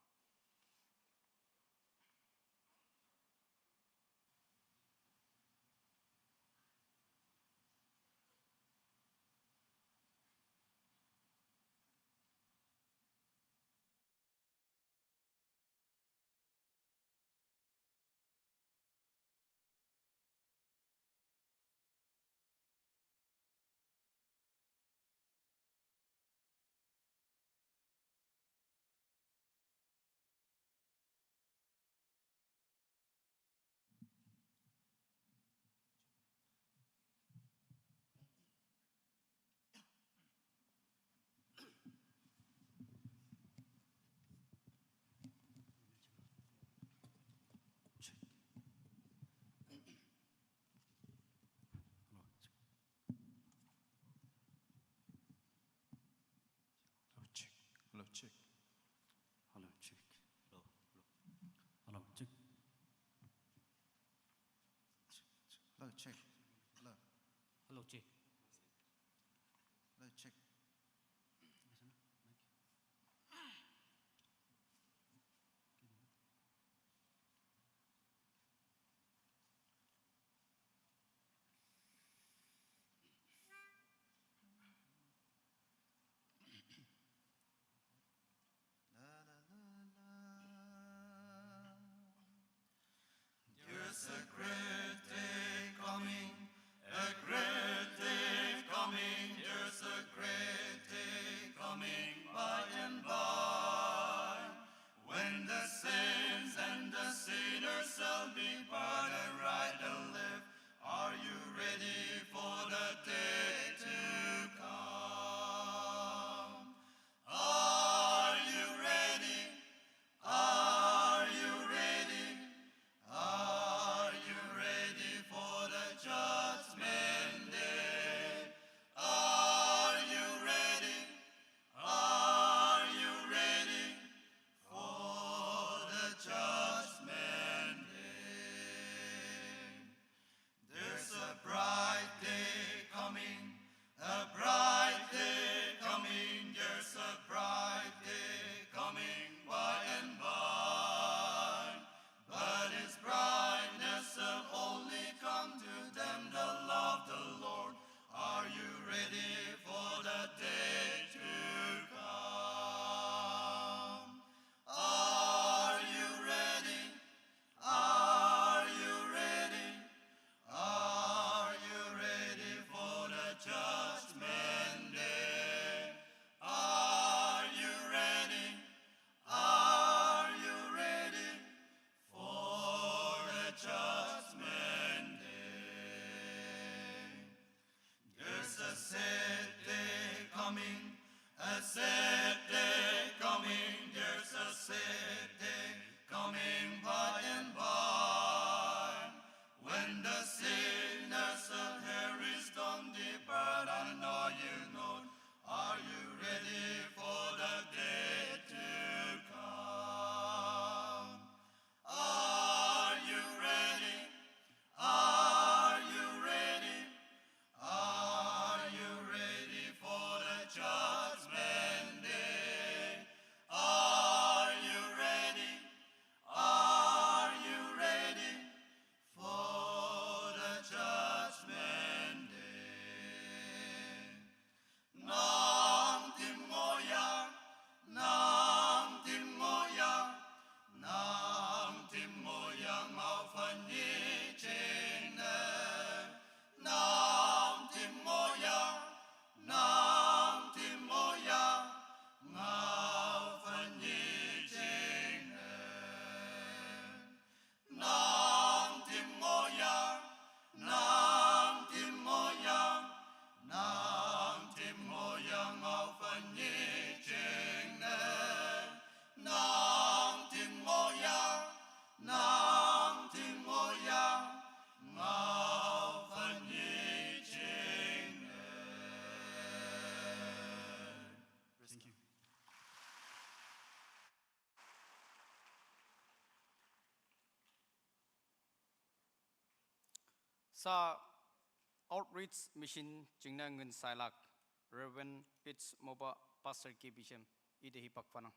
Hello, check. Hello, check. Hello, check. Hello, hello. Hello, check. Hello, check. Hello. Hello, check. Hello, check. There's a great day coming, a great day coming, there's a great Ta Outreach Mission jingne ngin sailak Reverend H Moba, Pastor K B J M, ite hipak phanang.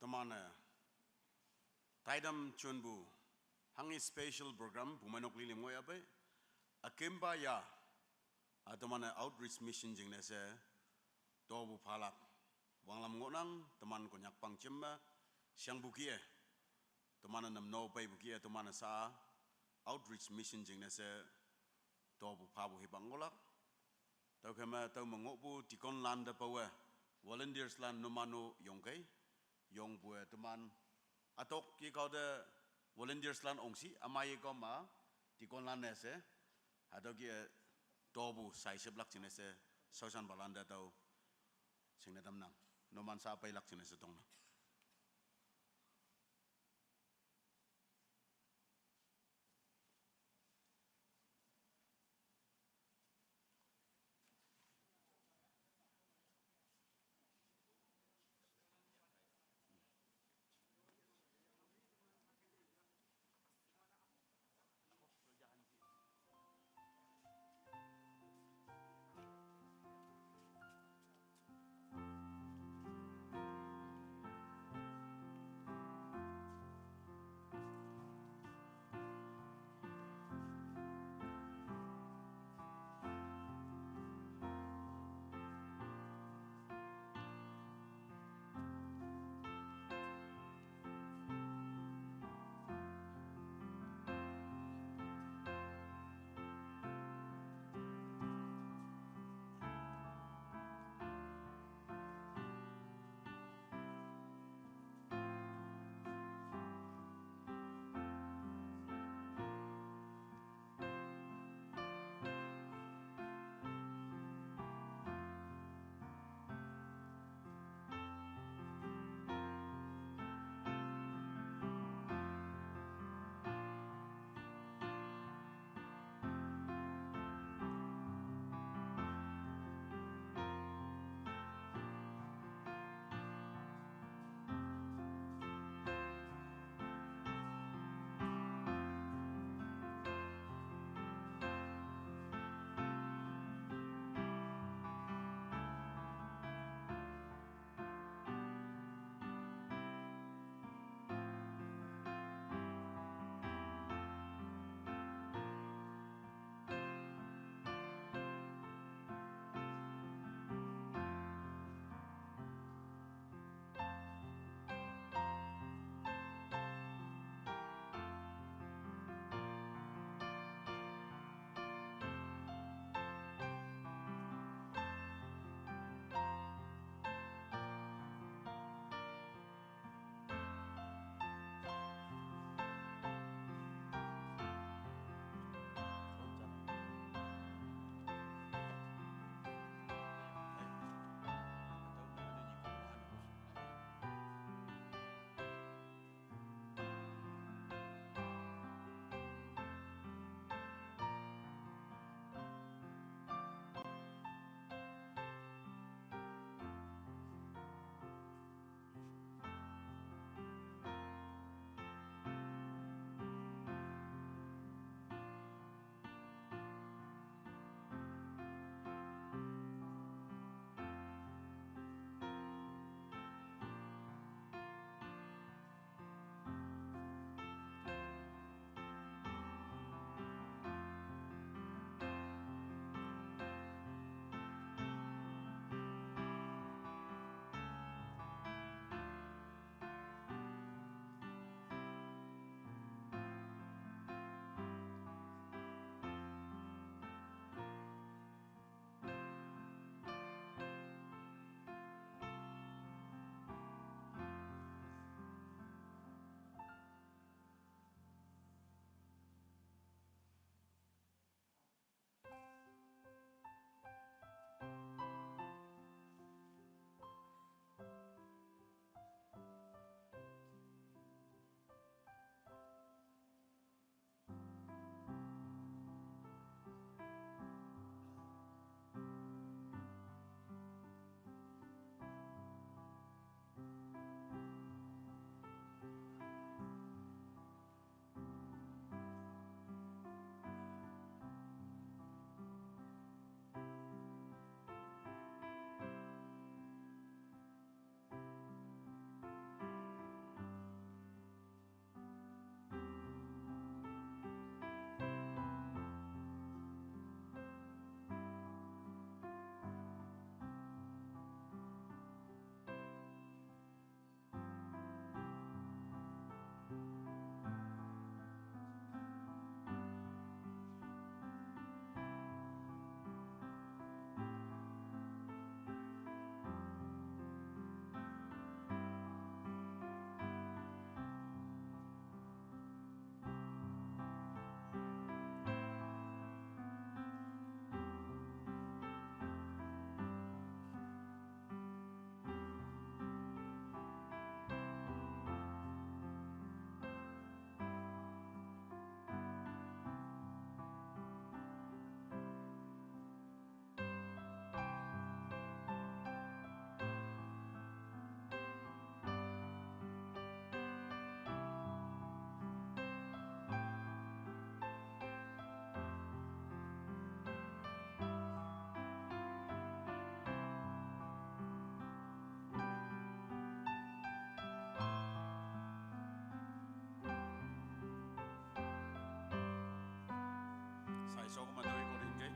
Teman-e taidam chunpu hanghi special program pumeinok lilim ngoh yape akempa ya, a teman-e Outreach Mission jingne she topu phalak wanglam ngohnang. Teman Konyak pang jemme shangpu kih-e, teman-e namno peipu kih-e, teman-e sa Outreach Mission jingne she topu phapu hipak ngohlak. Tüokhei me tüome ngohpu deaconlan te pawe volunteerslan numan-o yongkei, yongpu-e teman atok yekao te volunteerslan ongshi, ümei yekao ma deaconlan-e she hatüo kih-e topu shaishiplak jingne she shaoshanpalan te tüo shingne tamnang. Numan sa peilak jingne she tongnang. So ko matawi ko rin kay.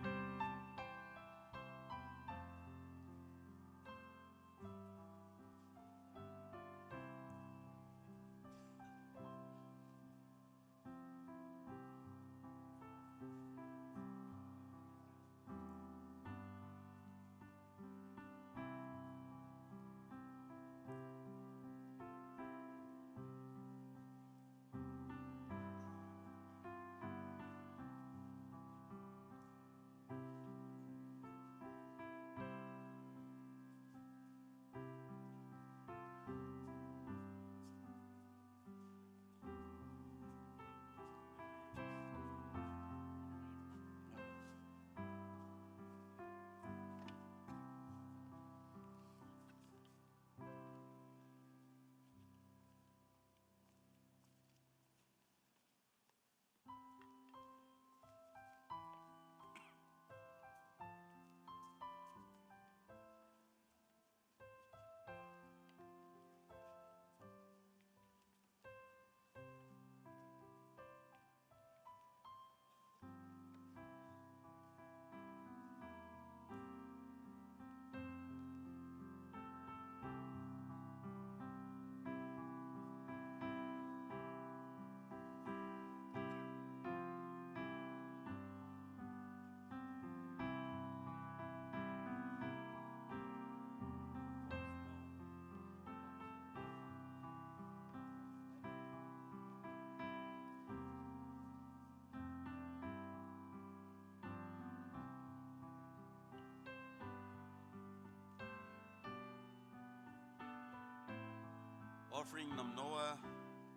Offering namno a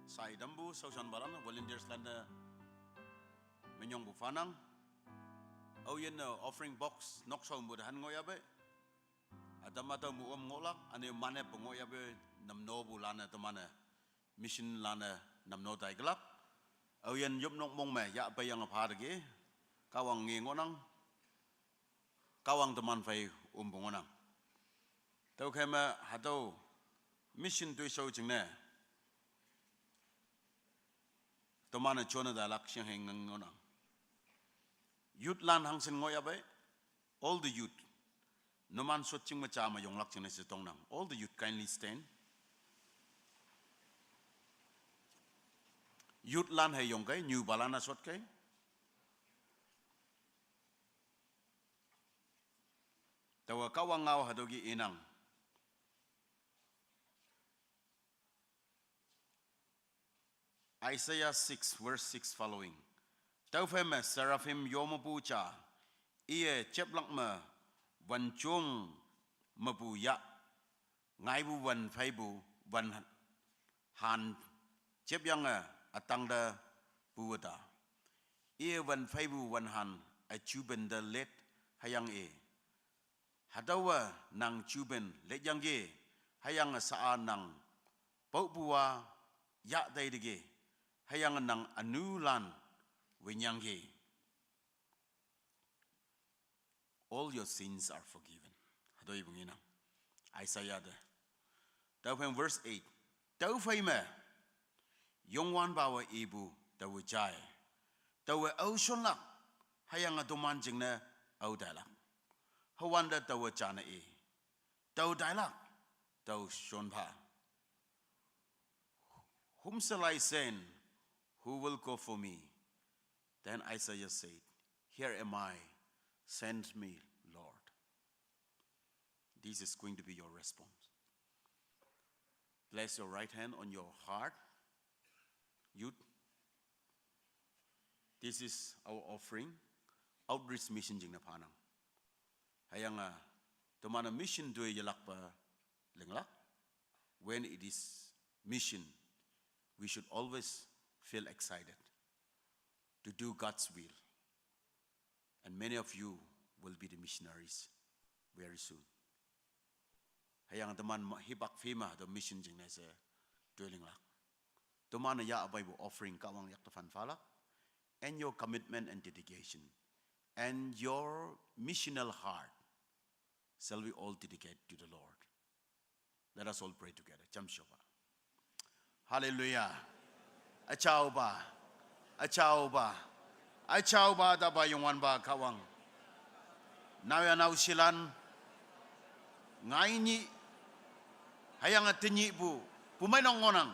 sai dambu, sausan baran, volunteers landa minyong bu fanang. Au yen na offering box nok sau bu han ngo ya be. Adam atau mu om ngolak, ane mane pe ngo ya be namno bu lana temane. Mission lana namno tai gelak. Au yen yop nok mong me, ya pe yang apa de ge. Kawang nge ngonang. Kawang teman fai um bu ngonang. Tau kema hatau mission tui sau ching ne. Temane chona da lak siang heng ngang ngonang. Youth lan hang sen ngo ya be. All the youth. Numan sot ching ma cha ma yong lak ching ne se tong nang. All the youth kindly stand. Youth lan hai yong kai, new balana sot kai. Tawa kawang ngau hado gi inang. Isaiah six, verse six following. Tau fai me seraphim yo mapu cha. Iye chep lak me van chung mapu ya. Ngai bu van fai bu van han chep yang a atang da bu wata. Iye van fai bu van han a chuben da let hayang e. Hadawa nang chuben let yang ge, hayang a saa nang pau bua ya dai de ge, hayang nang anu lan wen yang ge. All your sins are forgiven. Hadoi bungi nang. Isaiah de. Tau fai verse eight. Tau fai me. Yongwan bawa ibu tau jai. Tau au shon lak. Hayang a doman jing ne au dai lak. Hawan da tau cha na e. Tau dai lak. Tau shon ba. Whom shall I send? Who will go for me? Then Isaiah said, here am I, send me, Lord. This is going to be your response. Place your right hand on your heart. Youth, this is our offering. Outreach mission jing na panang. Hayang a, temana mission due yelak pa lenglak. When it is mission, we should always feel excited to do God's will. And many of you will be the missionaries very soon. Hayang teman hibak fima the mission jing nese dwelling lak. Teman ya abai bu offering kawang yak tefan falak. And your commitment and dedication. And your missional heart shall we all dedicate to the Lord. Let us all pray together. Cham shoba. Hallelujah. Achauba. Achauba. Achau ba da ba yongwan ba Kahwang. Nao ya nao silan. Ngai ni. Hayang ati ni bu. Pumai nong ngonang.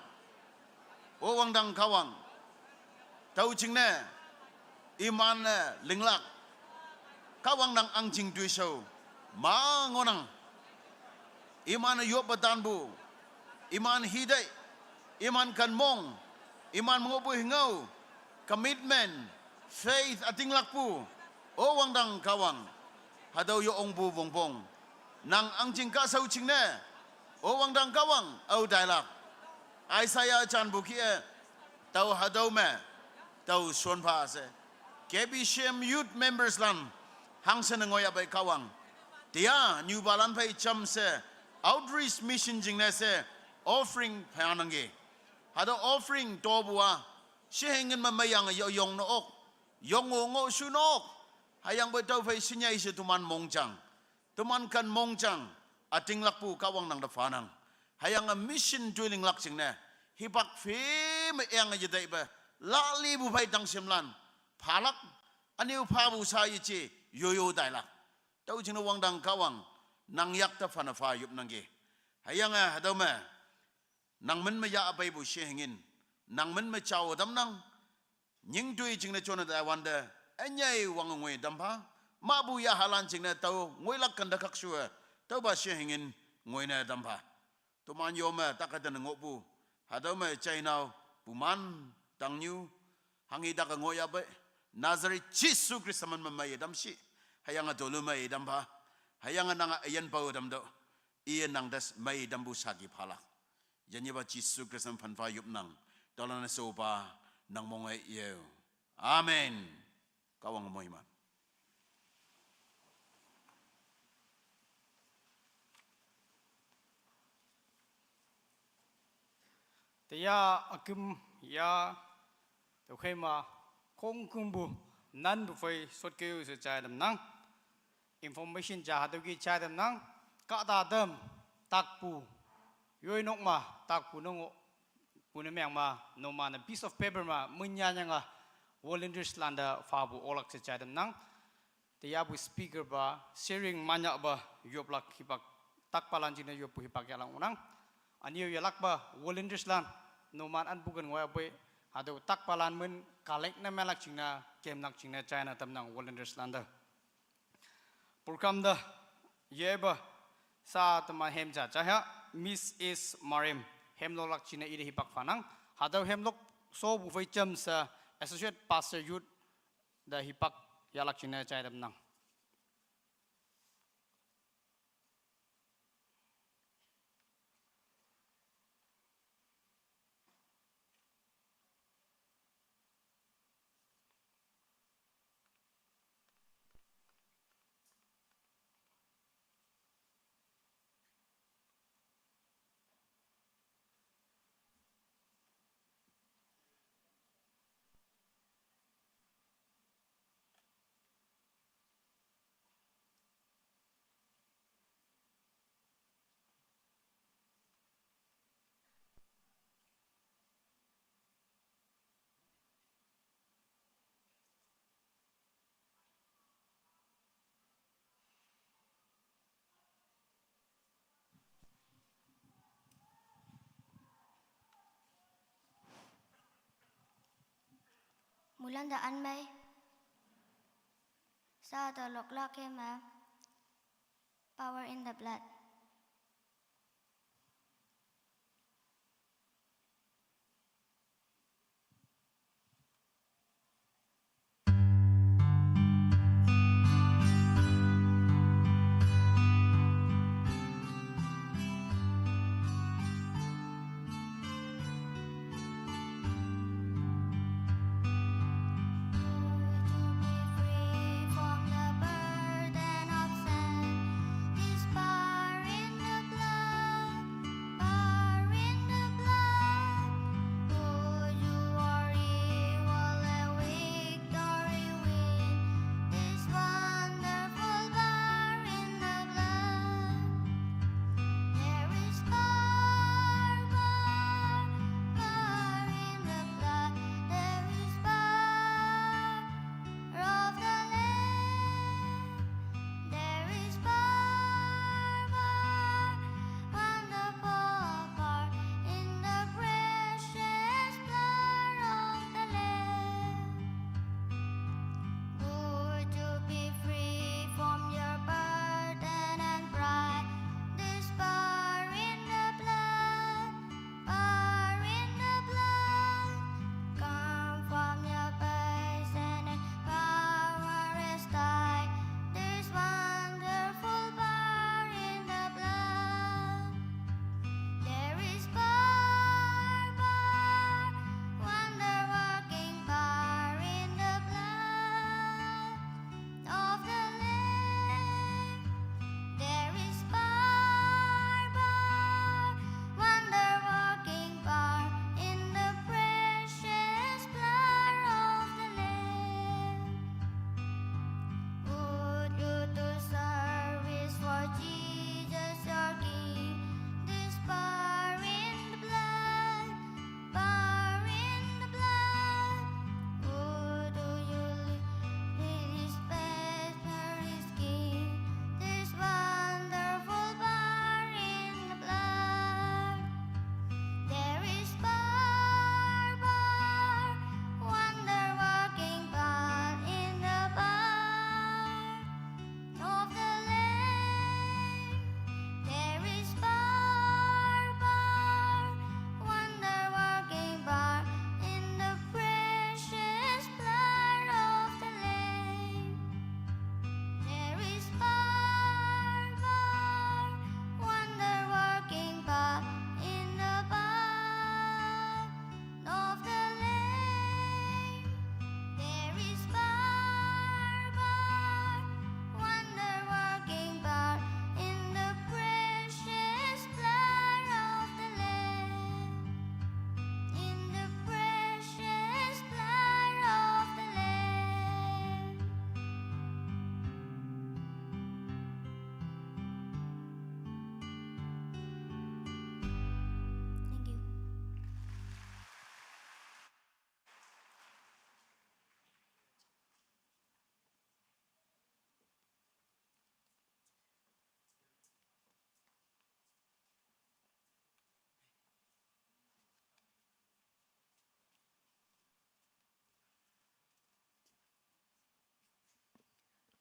O wangdang Kahwang. Tau ching ne. Iman ne linglak. Kahwang nang ang ching tui so. Ma ngonang. Iman yop batan bu. Iman hidai. Iman kan mong. Iman mengobu hingau. Commitment. Faith ating lakpu. O wangdang Kahwang. Hadau yo ong bu bong bong. Nang ang ching ka sau ching ne. O wangdang Kahwang. Au dailak. Isaiah chan bu ki e. Tau hadau me. Tau suan pa se. K B C M youth members lan. Hang se ne ngoya bai Kahwang. Tia, new balan pai cham se. Outreach mission jing ne se. Offering pa nang ge. Hadau offering to bua. Shi hengin ma mayang yo yong no ok. Yong ngo ngo su no ok. Hayang bai tau pai sinyai se tuman mongchang. Tuman kan mongchang. Ating lakpu Kahwang nang da fanang. Hayang a mission tuiling lak ching ne. Hipak fi me yang a yedai ba. Lali bu pai tang simlan. Palak. Aniu pa bu sa yi chi. Yo yo dailak. Tau ching ne wangdang Kahwang. Nang yak ta fana fa yup nang ge. Hayang a hadau me. Nang men me ya abai bu shi hingin. Nang men me chao dam nang. Nying tui ching ne chona da wanda. Anyai wang ngoi dam pa. Ma bu ya halan ching ne tau ngoi lak kan da kak sua. Tau ba shi hingin ngoi ne dam pa. Tuman yo me takatan ngok bu. Hadau me chai nao. Buman tang nyu. Hangi da ka ngoi abai. Nazareth Jisu Krista man me mai dam shi. Hayang a dolu mai dam pa. Hayang a nang a ayan pau dam do. Iye nang das mai dam bu sagi palak. Yanyi ba Jisu Kristan phan fa yup nang. Dolan so ba nang mong ai yeu. Amen. Kahwang moiman. Tia akum ya. Tau khe ma kong kum bu nan bu fai sot ke yu se chai dam nang. Information ja hatu ki chai dam nang. Ka ta dam takpu. Yoi nok ma takpu nong o. Pu ne meng ma no ma na piece of paper ma munya nyang a volunteers landa fa bu olak se chai dam nang. Te ya bu speaker ba sharing manya ba yop lak hipak takpa lan jing ne yop bu hipak ya lang unang. Ani yo ya lak ba volunteers lan no man an bukan ngoi abai. Hatu takpa lan men kalek na melak ching na kem nak ching na chai na tam nang volunteers landa. Program da ye ba sa teman hem ja cha ha Miss S Marim hem lo lak china ide hipak fanang. Hadau hem lok so bu fai cham sa associate pastor youth da hipak ya lak china chai dam nang. Mulan da an mai. Sa da lok lak ke ma. Power in the blood.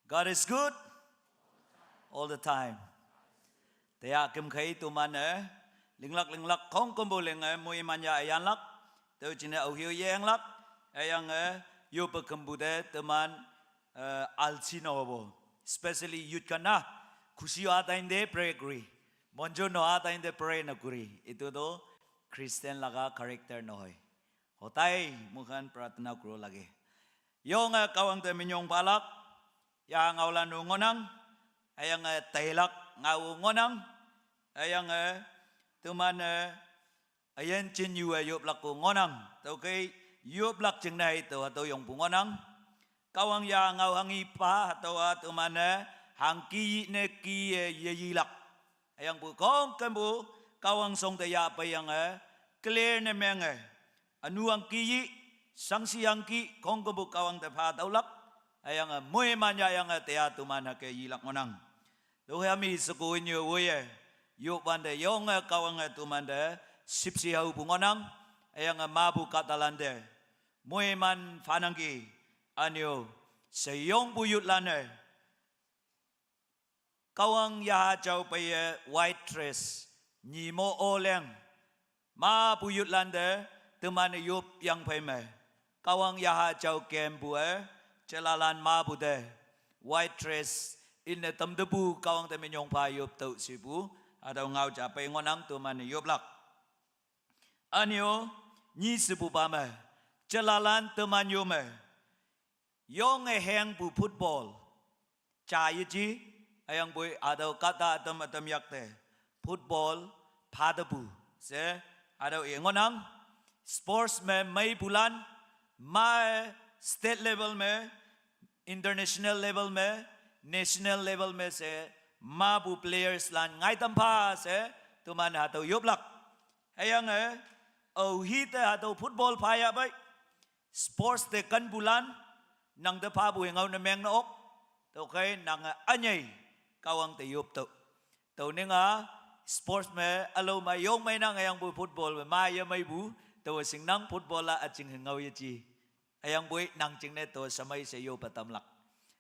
God is good all the time. Teya kümkhei teman-e, linglak linglak khongkümpu linge, moiman ya üyanglak, tüo jingne aoheo yenglak, hüyange, yoppe kümpu te teman, eh, alsi nobo. Especially youth kan-a, khushi-o atangte pray kuri. Monjo no atangte pray ne kuri. Itu to Christian laga character nohoi. Hotai moikhan pratna kuro lage. Yonge Kahwang te minyong phalak, ya ngaolan-o ngohnang, hüyange tailak ngao ngohnang, hüyange teman-e üyin chinyu-e yoplak-o ngohnang, tüokhei yoplak jingne tao hatüo yongpu ngohnang. Kahwang ya ngao hanghi pha hatüowa teman-e hangki ne ki-e yeyilak. Hüyangpu khongkümpu Kahwang shong te yahpeiyange, clear ne menge, ünu hangki yi, shangshi hangki, khongkümpu Kahwang te pha taolak, hüyange moiman yahyange teya teman hüke yilak ngohnang. Tüokhei ami shekonyu woiye, yokwante yonge Kahwange temante shüpshe haopu ngohnang, hüyange mapu kahtalante moiman phanangki. Ünyo, sheyongpu youthlan-e Kahwang yaha jao peiye white dress, nyi mo oleng, mapu youthlan te teman-e yop yangphei me, Kahwang yaha jao kempu-e jelalan mapu te white dress inne tamtepu Kahwang te minyong pha yop tüo shipu, hatüo ngao ja pei ngohnang teman-e yoplak. Ünyo, nyi shepupa me, jelalan teman yo me yonge hengpu football ja yeji, hüyangpoi hatüo kahta ütam ütam yakte football phatepu she hatüo i ngohnang. Sports me meipulan, ma-e state level me, international level me, national level me she mapu players lan ngaitam pha she teman hatüo yoplak. Hüyange aohi te hatüo football phayahpei, sports te kenpulan, nang te phapu hingao ne meng ne ok. Tüokhei nange ünyei Kahwang te yop tüoh. Tüo ninga sports me ülao me yong meinang, hüyangpoi football me ma yemeipu, tao shingnang football-a üjing hingao yeji. Hüyangpoi nang jingne tao shamei she yoppe tamlak.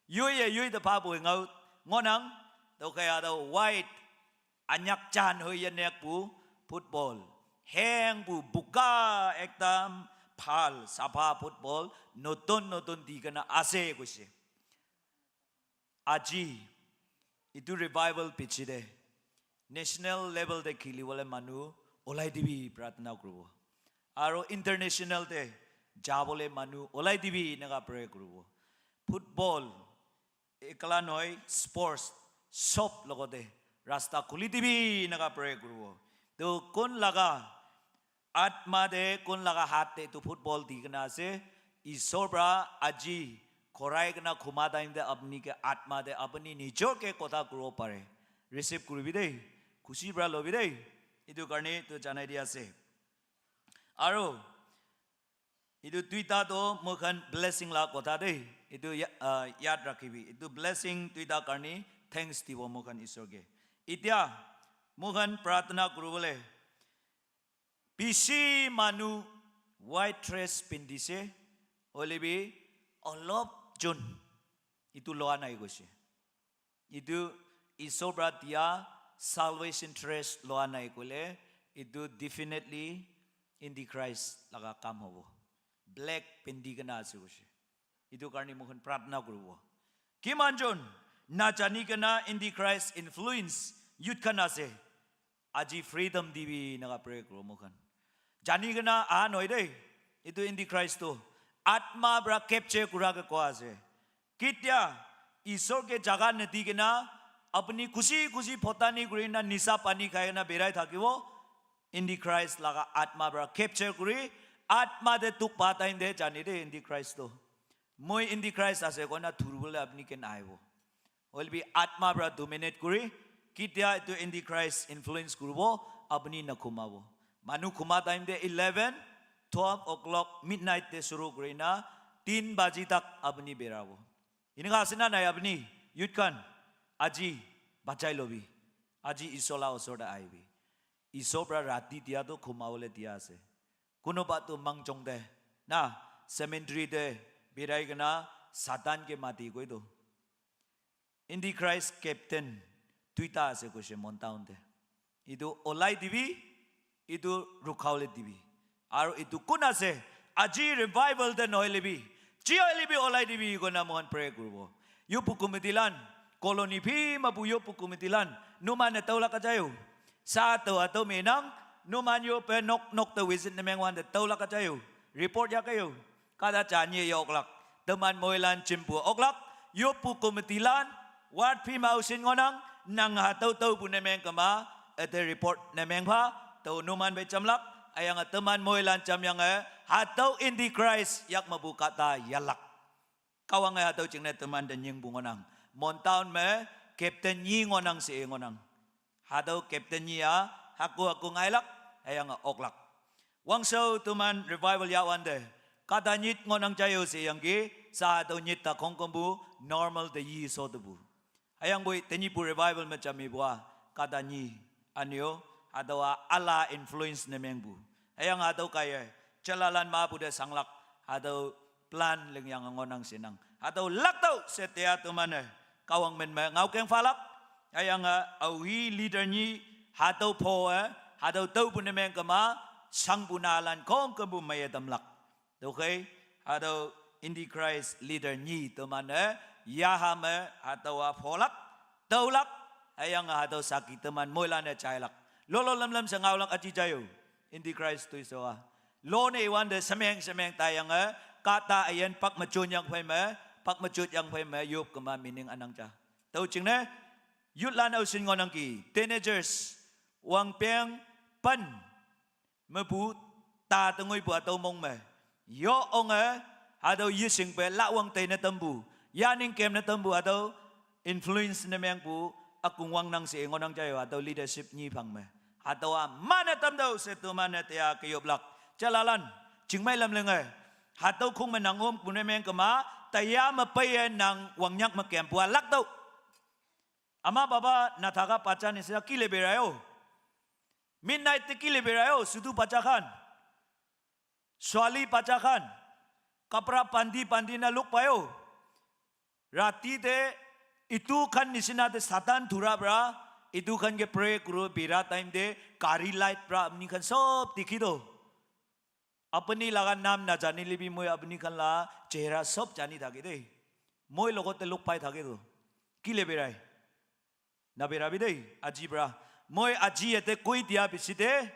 Yoiye yoi te phapu hingao ngohnang, tüokhei hatüo white, ünyak jan hoi yenekpu football, hengpu buka ekdom bhal sapha football, নতুন নতুন di kena ase koise. Aji, etu revival piche te, national level te kheli bole manu ulai dibi pratna kuribo. Aru international te jabole manu ulai dibi eneka pray kuribo. Football, ekla nohoi, sports, sob logote rasta khuli dibi eneka pray kuribo. To kon laga atma te, kon laga hath te etu football di kena ase, Isor para aji ghorai kena ghuma time te apni ke atma te apni nijor ke kotha kuribo pare. Receive kuribi dei, khushi para lobi dei. Etu karne etu janai di ase. Aru etu duita to moikhan blessing la kotha dei. Etu ya-, ah, yaad rakhibi. Etu blessing duita karne thanks dibo moikhan Isor ke. Etia moikhan pratna kuribole bishi manu white dress pindise, hoilebi olop jon etu loa nai koise. Etu Isor para dia salvation dress loa nai koile, etu definitely antichrist laga kam hobo. Black pindi kena ase koise. Etu karne moikhan pratna kuribo. Kiman jon najani kena antichrist influence youth khan ase, aji freedom dibi eneka pray kuribo moikhan. Jani kena aha nohoi dei, etu antichrist to atma para capture kura ke koa ase. Ketia Isor ke jaga nadi kena apni khushi khushi photani kuri na nisa pani khai kena berai thakibo, antichrist laga atma para capture kuri, atma te dukh pa time te jani dei antichrist to. Moi antichrist ase koina dhuribole apni ke nahibo. Hoilebi atma para dominate kuri, ketia etu antichrist influence kuribo, apni naghumabo. Manu ghuma time te eleven, twelve o'clock, midnight te shuru kuri na tin baji tak apni berabo. Eneka ase na nai apni? Youth khan, aji bachai lobi. Aji Isor la osor te ahibi. Isor para rati dia to ghumabole dia ase. Kunuba to mangjong te, na, cemetery te berai kena Satan ke mati koi to. Antichrist captain duita ase koise Mon town te. Etu olai dibi, etu rukhawole dibi. Aru etu kun ase, aji revival te nohoile bi, ji hoile bi olai dibi koina moikhan pray kuribo. Yopu committee lan, colony bhima pu yopu committee lan, numan e tau laka jayo. Sa tau atau menang, numan yope nok nok te visit nemeng wan te tau laka jayo. Report ya kayo. Kada chanye yoklak. Teman moilan chimpu oklak. Yopu committee lan, ward bhima usin ngonang, nang hatau tau pu nemeng kama, ete report nemeng pha, tau numan be chamlak, ayang teman moilan cham yang e, hatau Antichrist yak mabu kata yalak. Kawang e hatau chingne teman de nying bu ngonang. Mon town me captain nyi ngonang si ngonang. Hatau captain nyi a, haku haku ngailak, ayang oklak. Wangso teman revival ya wan de. Kata nyit ngonang jayo si yang ki, sa hatau nyit ta kongkom bu, normal de yi so de bu. Ayang bui, tenyi pu revival me chami bua, kata nyi, anyo, hatau a ala influence nemeng bu. Ayang hatau kaya, chalalan ma bu de sanglak, hatau plan leng yang ngonang sinang. Hatau lak tau, setia teman e, kawang men me, ngau keng falak, ayang a, awi leader nyi, hatau po e, hatau tau bu nemeng kama, sang bu nalan kong ke bu maya damlak. Tokai, hatau Antichrist leader nyi teman e, yaham e, hatau a pholak, taulak, ayang hatau saki teman moilan e chailak. Lolo lam lam se ngaulak aji jayo, Antichrist tui so a. Lo ne iwan de semeng semeng tayang e, kata ayen pak machun yang phai me, pak machut yang phai me, yop kema meaning anang ja. Tau chingne, youth lan au sin ngonang ki, teenagers, wang peng, pan, mepu, ta tengoi bu atau mong me. Yo ong e, hatau yising pe, lawang te ne tambu, yaning kem ne tambu, hatau influence nemeng bu, akung wang nang si ngonang jayo, hatau leadership nyi phang me. Hatau a, mana tamdau se tu mana te a ke yoblak. Chalalan, chingmai lam leng e. Hatau khung me nang om, kune meng kema, taya me peye nang wangnyak me kem pua lak tau. Ama baba nathaka pacha nisina kile berayo. Midnight te kile berayo, sudu pacha khan. Swali pacha khan. Kapra pandi pandi na luk payo. Rati te itu khan nisina te Satan thura bra. Itu khan ke pray kuro bira time te kari light bra apni khan sob dikhi do. Apni laga naam najane le bi moi apni khan la chehra sob jani thake de. Moi logote log pai thake do. Kile berai? Naberabi de, aji pra. Moi aji yate koi dia bisite,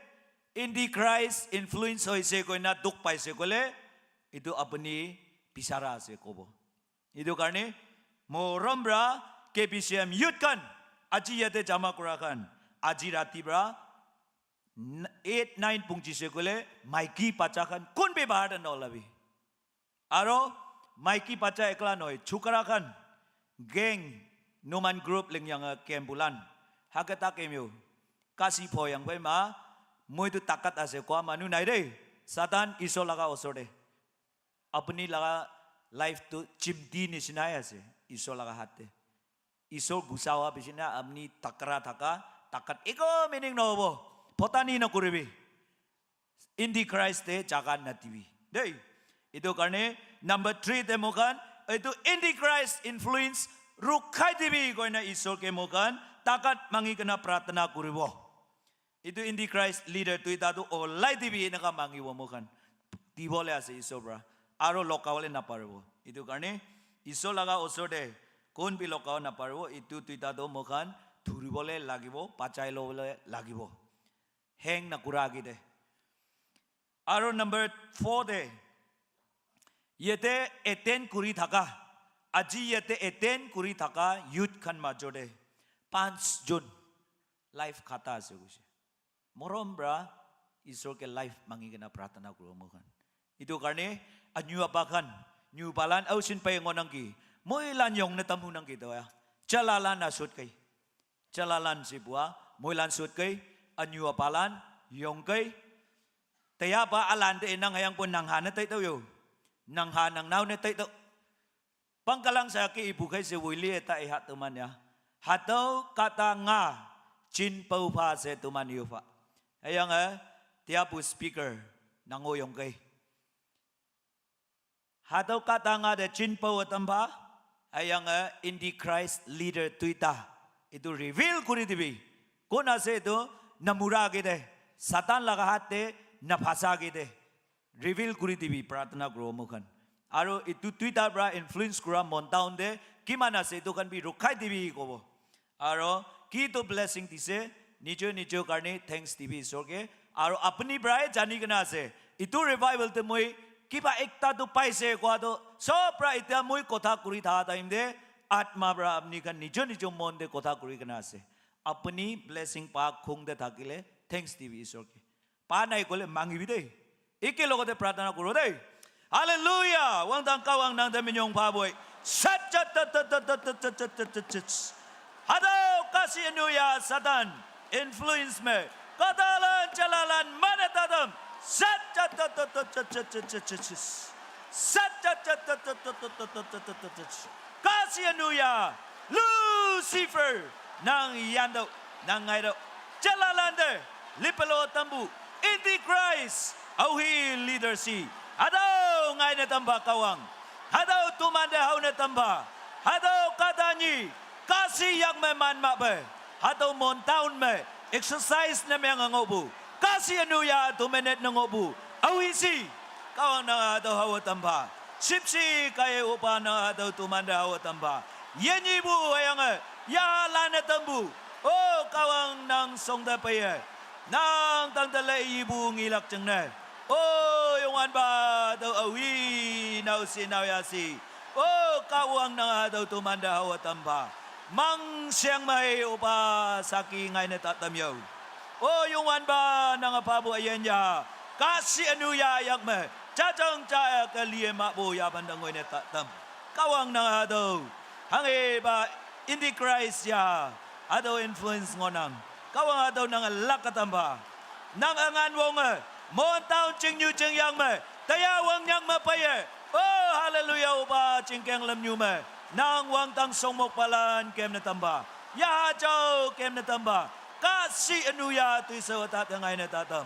Antichrist influence hoise koina dukh paise koile, itu apni bisara ase kobo. Itu karne, morom pra K B C M youth khan, aji yate jama kura khan, aji rati pra, n-, eight, nine pungji se koile, maiki bacha khan, kun bi bahar te nolabi. Aro, maiki bacha ekla noi, chukara khan, gang, numan group leng yang, uh, camp bulan. Haketa camp yo. Kasi pho yang pai ma, moi tu takat ase, kwa manu nai re. Satan Isor laga osor te. Apni laga life tu chimti nisina ase, Isor laga hat te. Isor gusa hoa bisina apni takra thaka, takat eko meaning nohobo. Photani nokuribi. Antichrist te jaga nadibi. Dei. Itu karne number three te moikhan, itu Antichrist influence rukhai dibi koina Isor ke moikhan takat mangi kena pratana kuribo. Itu Antichrist leader tuita tu olai dibi eneka mangibo moikhan. Dibole ase Isor pra. Aro lokabole naparibo. Itu karne Isor laga osor te kun bi lokabo naparibo. Itu tuita tu moikhan dhuribole lagibo, bachai lobole lagibo. Hang nakura agi te. Aro number four te. Yate attend kuri thaka. Aji yate attend kuri thaka youth khan major te. Panch jon life khata ase koise. Morom pra, Isor ke life mangi kena pratana kuro moikhan. Itu karne, anyu apa khan, nyu palan au sin pai ngonang ki, moi lan yong na tamu nang ki toya. Chala lan asut kai. Chala lan si bua, moi lan sut kai, anyu apa lan, yong kai. Taya pa alan te nang hayang pun nang ha na tai tau yo. Nang ha nang nau na tai tau. Pangkalang sa ki ibu khai se wili eta iha tuman ya. Hatau kata nga chin pau pha se tuman yu pha. Hayang eh, tia pu speaker, nango yong kai. Hatau kata nga de chin pau atam pha. Ayange Antichrist leader tuita itu reveal kuri dibi. Kon ase itu? Namura kete, Satan laga hat te naphasa kete reveal kuri dibi, pratana kuro moikhan. Aro itu tuita pra influence kura mon town te kiman ase itu khan bi rukhai dibi kobo. Aro ki to blessing dise, nijo nijo karne thanks dibi Isor ke. Aro apuni pra he jani kena ase, itu revival te moi kiba ekta to paise koa to sob pra, itya moi kotha kuri tha time te atma pra apni khan nijo nijo mon te kotha kuri kena ase. Apuni blessing pa khung te thakile thanks dibi Isor ke. Pa nai kole mangibi de. Eke logote pratana kuro de. Hallelujah. Wangtang Kahwang nang te minyong phaboi. Sat chat tat tat tat tat tat tat tat tat tat. Hatüo kasi anu ya Satan influence me katalan chalalan mane tatam. Sat chat tat tat tat tat tat tat tat tat. Sat chat tat tat tat tat tat tat tat tat tat. Kasi anu ya Lucifer, nang yando, nang ngaido. Chalalan te lipelo tambu Antichrist, auhi leader si. Hatüo ngaine tampha Kahwang. Hatüo tumante haone tampha. Hatüo katanyi kasi yak me man mape. Hatüo mon town me exercise ne meng ngohpu, kasi anu ya dominate ne ngohpu, auhi si. Kahwang nang hatüo hawe tampha. Sipsi kaiye opa nang hatüo tumante hawe tampha. Yenyipu hüyange yaha lane tampu. O Kahwang nang songte peiye. Nang tangte le yipu ngilak jingne. O Youngwanpa tüo awi nao si nao ya si. O Kahwang nang hatüo tumante hawe tampha. Mang siang mei opa saki ngaine tatam yao. O Youngwanpa nang apapu ayen ya. Kasi anu ya yak me. Jajang jaya ke lie mapu ya panda ngoine tatam. Kahwang nang hatüo. Hanghe pa Antichrist ya. Hatüo influence ngohnang. Kahwang hatüo nang lak tampha. Nang angan wonge. Mon town chingnyu chingyang me. Taya wang nyang me peiye. O hallelujah opa chingkeng lamnyu me. Nang wangtang songmokpalan kemne tampha. Yaha jao kemne tampha. Kasi anu ya tuise wata te ngaine tatam.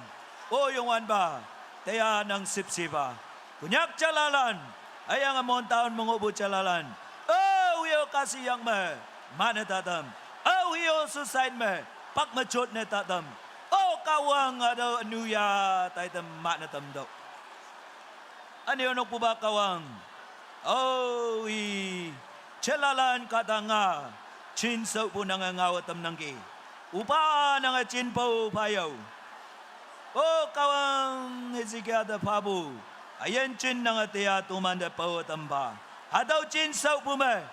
O Youngwanpa. Taya nang sipsi pa. Konyak chalalan. Hüyange mon town me ngohpu chalalan. O wio kasi yang me. Mane tatam. O wio suicide me. Pak me jot ne tatam. O Kahwang hatüo anu ya taitam mane tamtüoh. Üneo nokpupa Kahwang. O i. Chalalan katang a. Chin shaopu nange ngao tamnangki. Opa nange chin pao phayao. O Kahwang Hezekiah te phapu. Ayen chin nange teya tumante pao tampha. Hatüo chin shaopu me.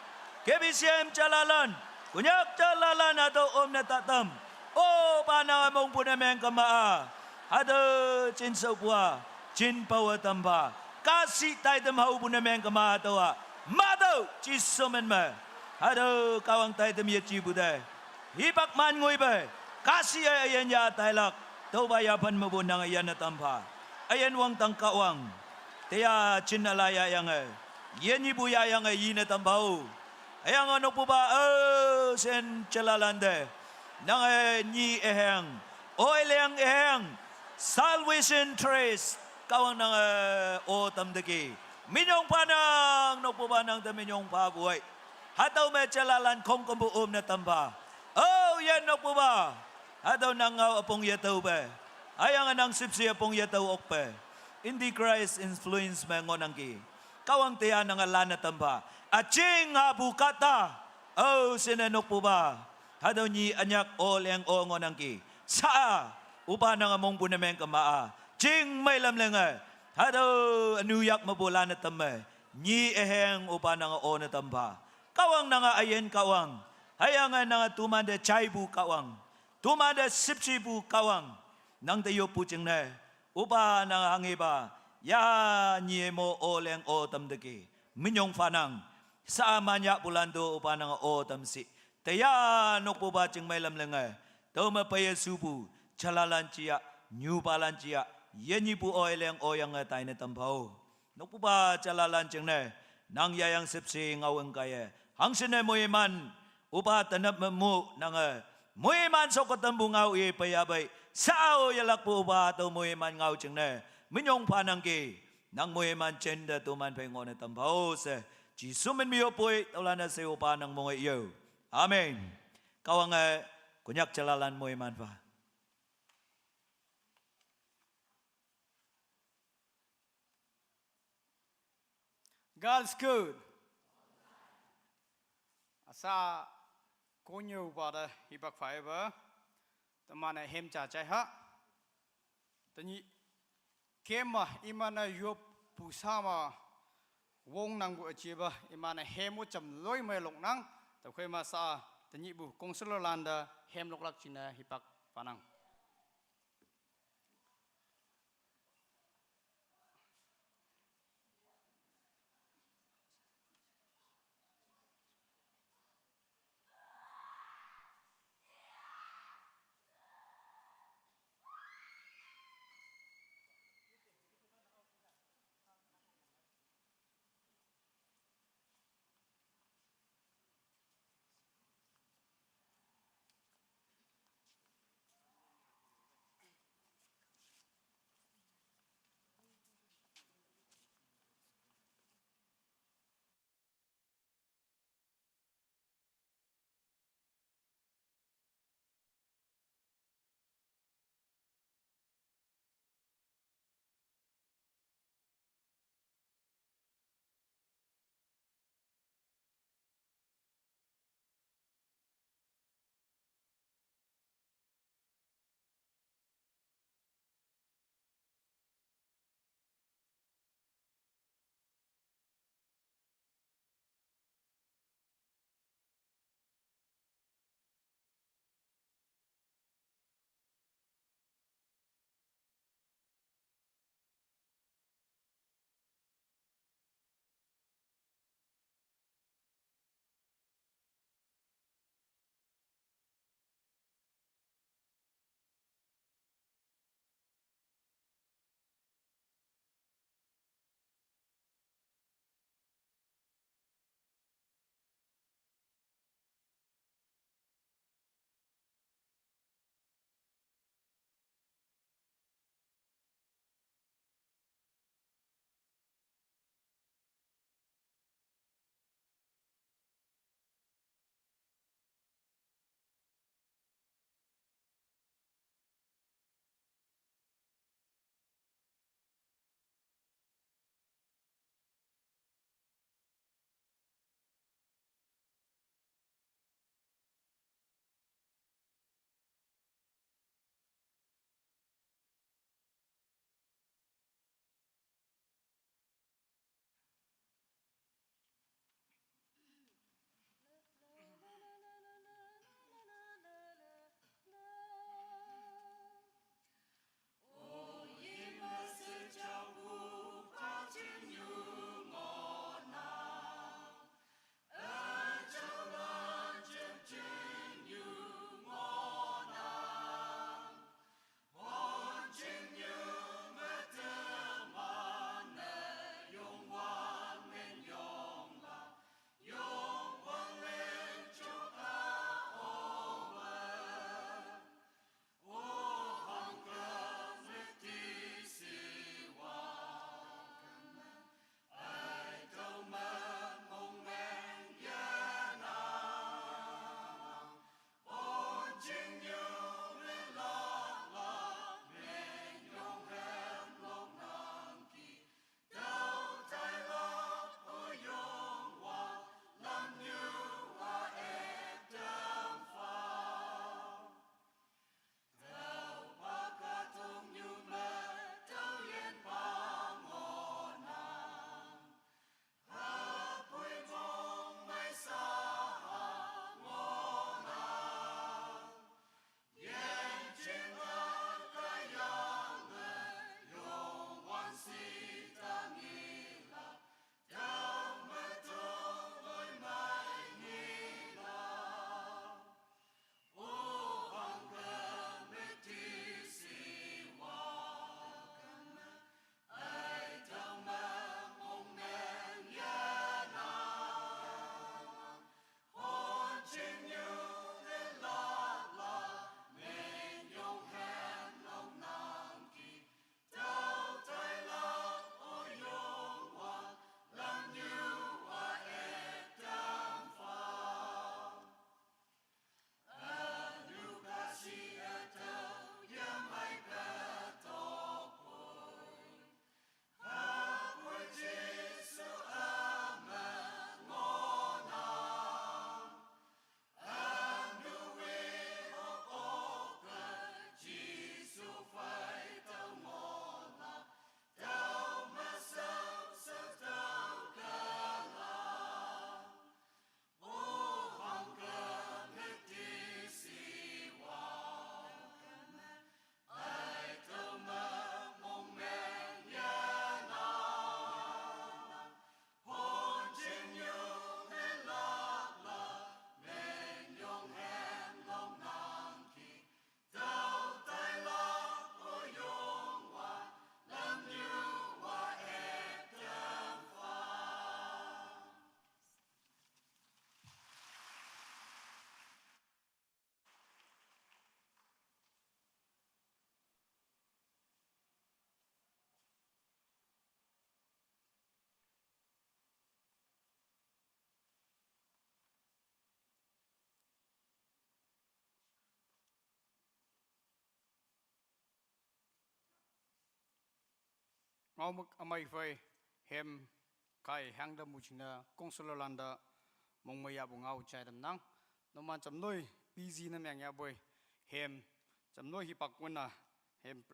K B C M chalalan. Konyak chalalan hatüo omne tatam. Opa nange mongpu ne meng kema a. Hatüo chin shaopu a. Chin pao tampha. Kasi taitam haopu ne meng kema hatüo a. Matüo Jesu men me. Hatüo Kahwang taitam yejipu te. Hipak man ngoipe. Kasi e ayen ya tailak. Tüopa yaphan mepu nange yanne tampha. Ayen wangtang Kahwang. Teya chin ala yayange. Yenyipu yayange yine tampha o. Hüyange nokpupa o shen chalalante. Nange nyi üheng. Oileng üheng. Salvation Trust. Kahwang nange o tamteki. Minyong phanang nokpupa nang te minyong phapu ai. Hatüo me chalalan khongkümpu omne tampha. O yen nokpupa. Hatüo nang ngao üpong yetüope. Hüyange nang sipsi üpong yetüo okpe. Antichrist influence me ngohnangki. Kahwang teya nange lanne tampha. Üjing apu kahta. O shinne nokpupa. Hatüo nyi ünyak o leng o ngohnangki. Sa a. Opa nange mongpu ne meng kema a. Jing meilam lenge. Hatüo ünu yak mepu lanne tamme. Nyi üheng opa nange o ne tampha. Kahwang nange üyin Kahwang. Hüyange nange tumante jaipu Kahwang. Tumante sipsipu Kahwang. Nang te yoppu jingne. Opa nange hanghepa. Ya nyi mo o leng o tamteki. Minyong phanang. Sa man yahpulan to opa nange o tamshi. Teya nokpupa chingmei lam lenge. Tüome peiye shupu. Chalalan jiya. Nyupalan jiya. Yenyipu oileng oyange taine tampha o. Nokpupa chalalan jingne. Nang yayang sipsi ngaoweng kaiye. Hangshinne moiman. Opa tenap me mu nange. Moiman sok ketampu ngao i peiya pei. Sao yelakpu opa tüo moiman ngao jingne. Minyong phanangki. Nang moiman jinte toman phei ngohne tampha o she. Jisu min me yoppoi, tüolan-e sheopa nang mong-e yo. Amen. Kahwange, Konyak jalalan moiman pha. God is good. Asa konyu pa te hipak phaipa. Teman-e hem ja jai ha. Tenyih kema iman-e yoppu sa me wongnangpu üjepa iman-e hem o jam loi me loknang. Tüokhei me sa tenyihpu counselorlan te hem loklak jingne hipak phanang. Ngaomük amüi phei hem kai hangda mujina councilor landa mongmei yahpu ngao chai tamnang. Numan chamnoi busy na meng yahpoi hem chamnoi hipak wuna hem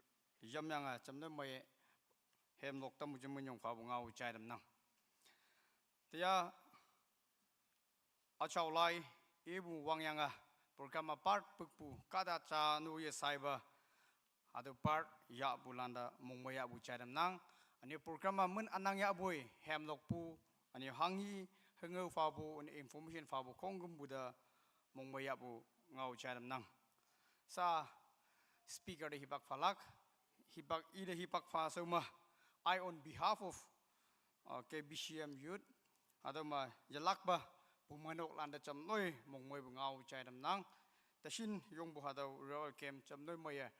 yamyanga chamnoi mei hem lokta mujin munyong phapu ngao chai tamnang. Tiya achau lai, ibu wangyanga program a part pukpu kada cha nu ye saiba, adu part yahpu landa mongmei yahpu chai tamnang. Ani program a mun anang yahpoi hem lokpu, ani hangi hengeu phapu, ani information phapu khongkümpu da mongmei yahpu ngao chai tamnang. Sa speaker da hipak phalak, hipak ida hipak pha soma. I on behalf of uh, K B C M youth, adoma yalakba pumanok landa chamnoi mongmeipu ngao chai tamnang. Tashin yongpu hadau Royal Camp chamnoi maya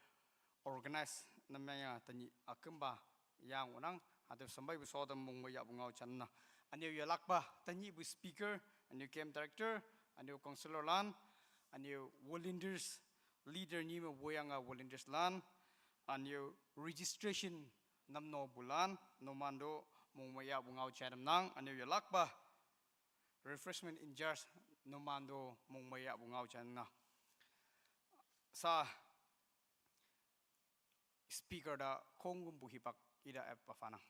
organize namaya tani akümba yang unang, hadau sambai bu sodam mongmei yahpu ngao chai tamnang. Aniu yalakba tani bu speaker, aniu camp director, aniu councilor lan, aniu volunteers, leader ni me woyanga volunteers lan, aniu registration namno bulan, numando mongmei yahpu ngao chai tamnang, aniu yalakba refreshment in charge numando mongmei yahpu ngao chai tamnang. Sa speaker da khongkümpu hipak ida ep phanang.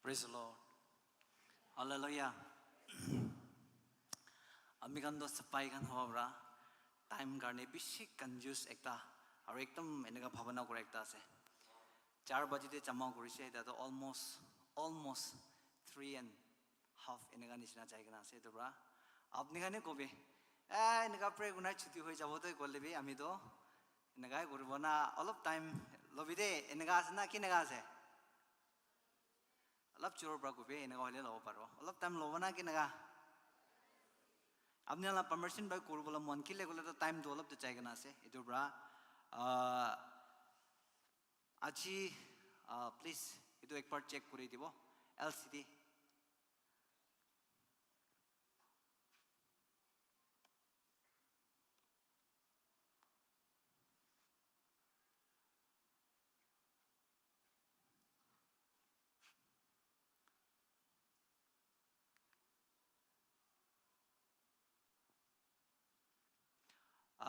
Praise the Lord. Hallelujah. Ami khan toh sapai khan howa para time karne bishi confuse ekta, aru ekdam eneka bhabana kura ekta ase. Char baji te jama kurise, etia toh almost, almost three and half eneka nishina jai kena ase etu para. Apni khan he kobi, "Eh, eneka pray kurna chuti hoi jabo," toh koile bi ami toh eneka he kuribo na, olop time lobi de, eneka ase na, keneka ase? Olop jor para kobi, eneka hoile lobo paribo. Olop time lobo na, keneka? Apni la permission pai kuribole mon kile koile toh time toh olop toh jai kena ase. Etu para, ah, aji, ah, please, etu ek baar check kuri dibo. L C D.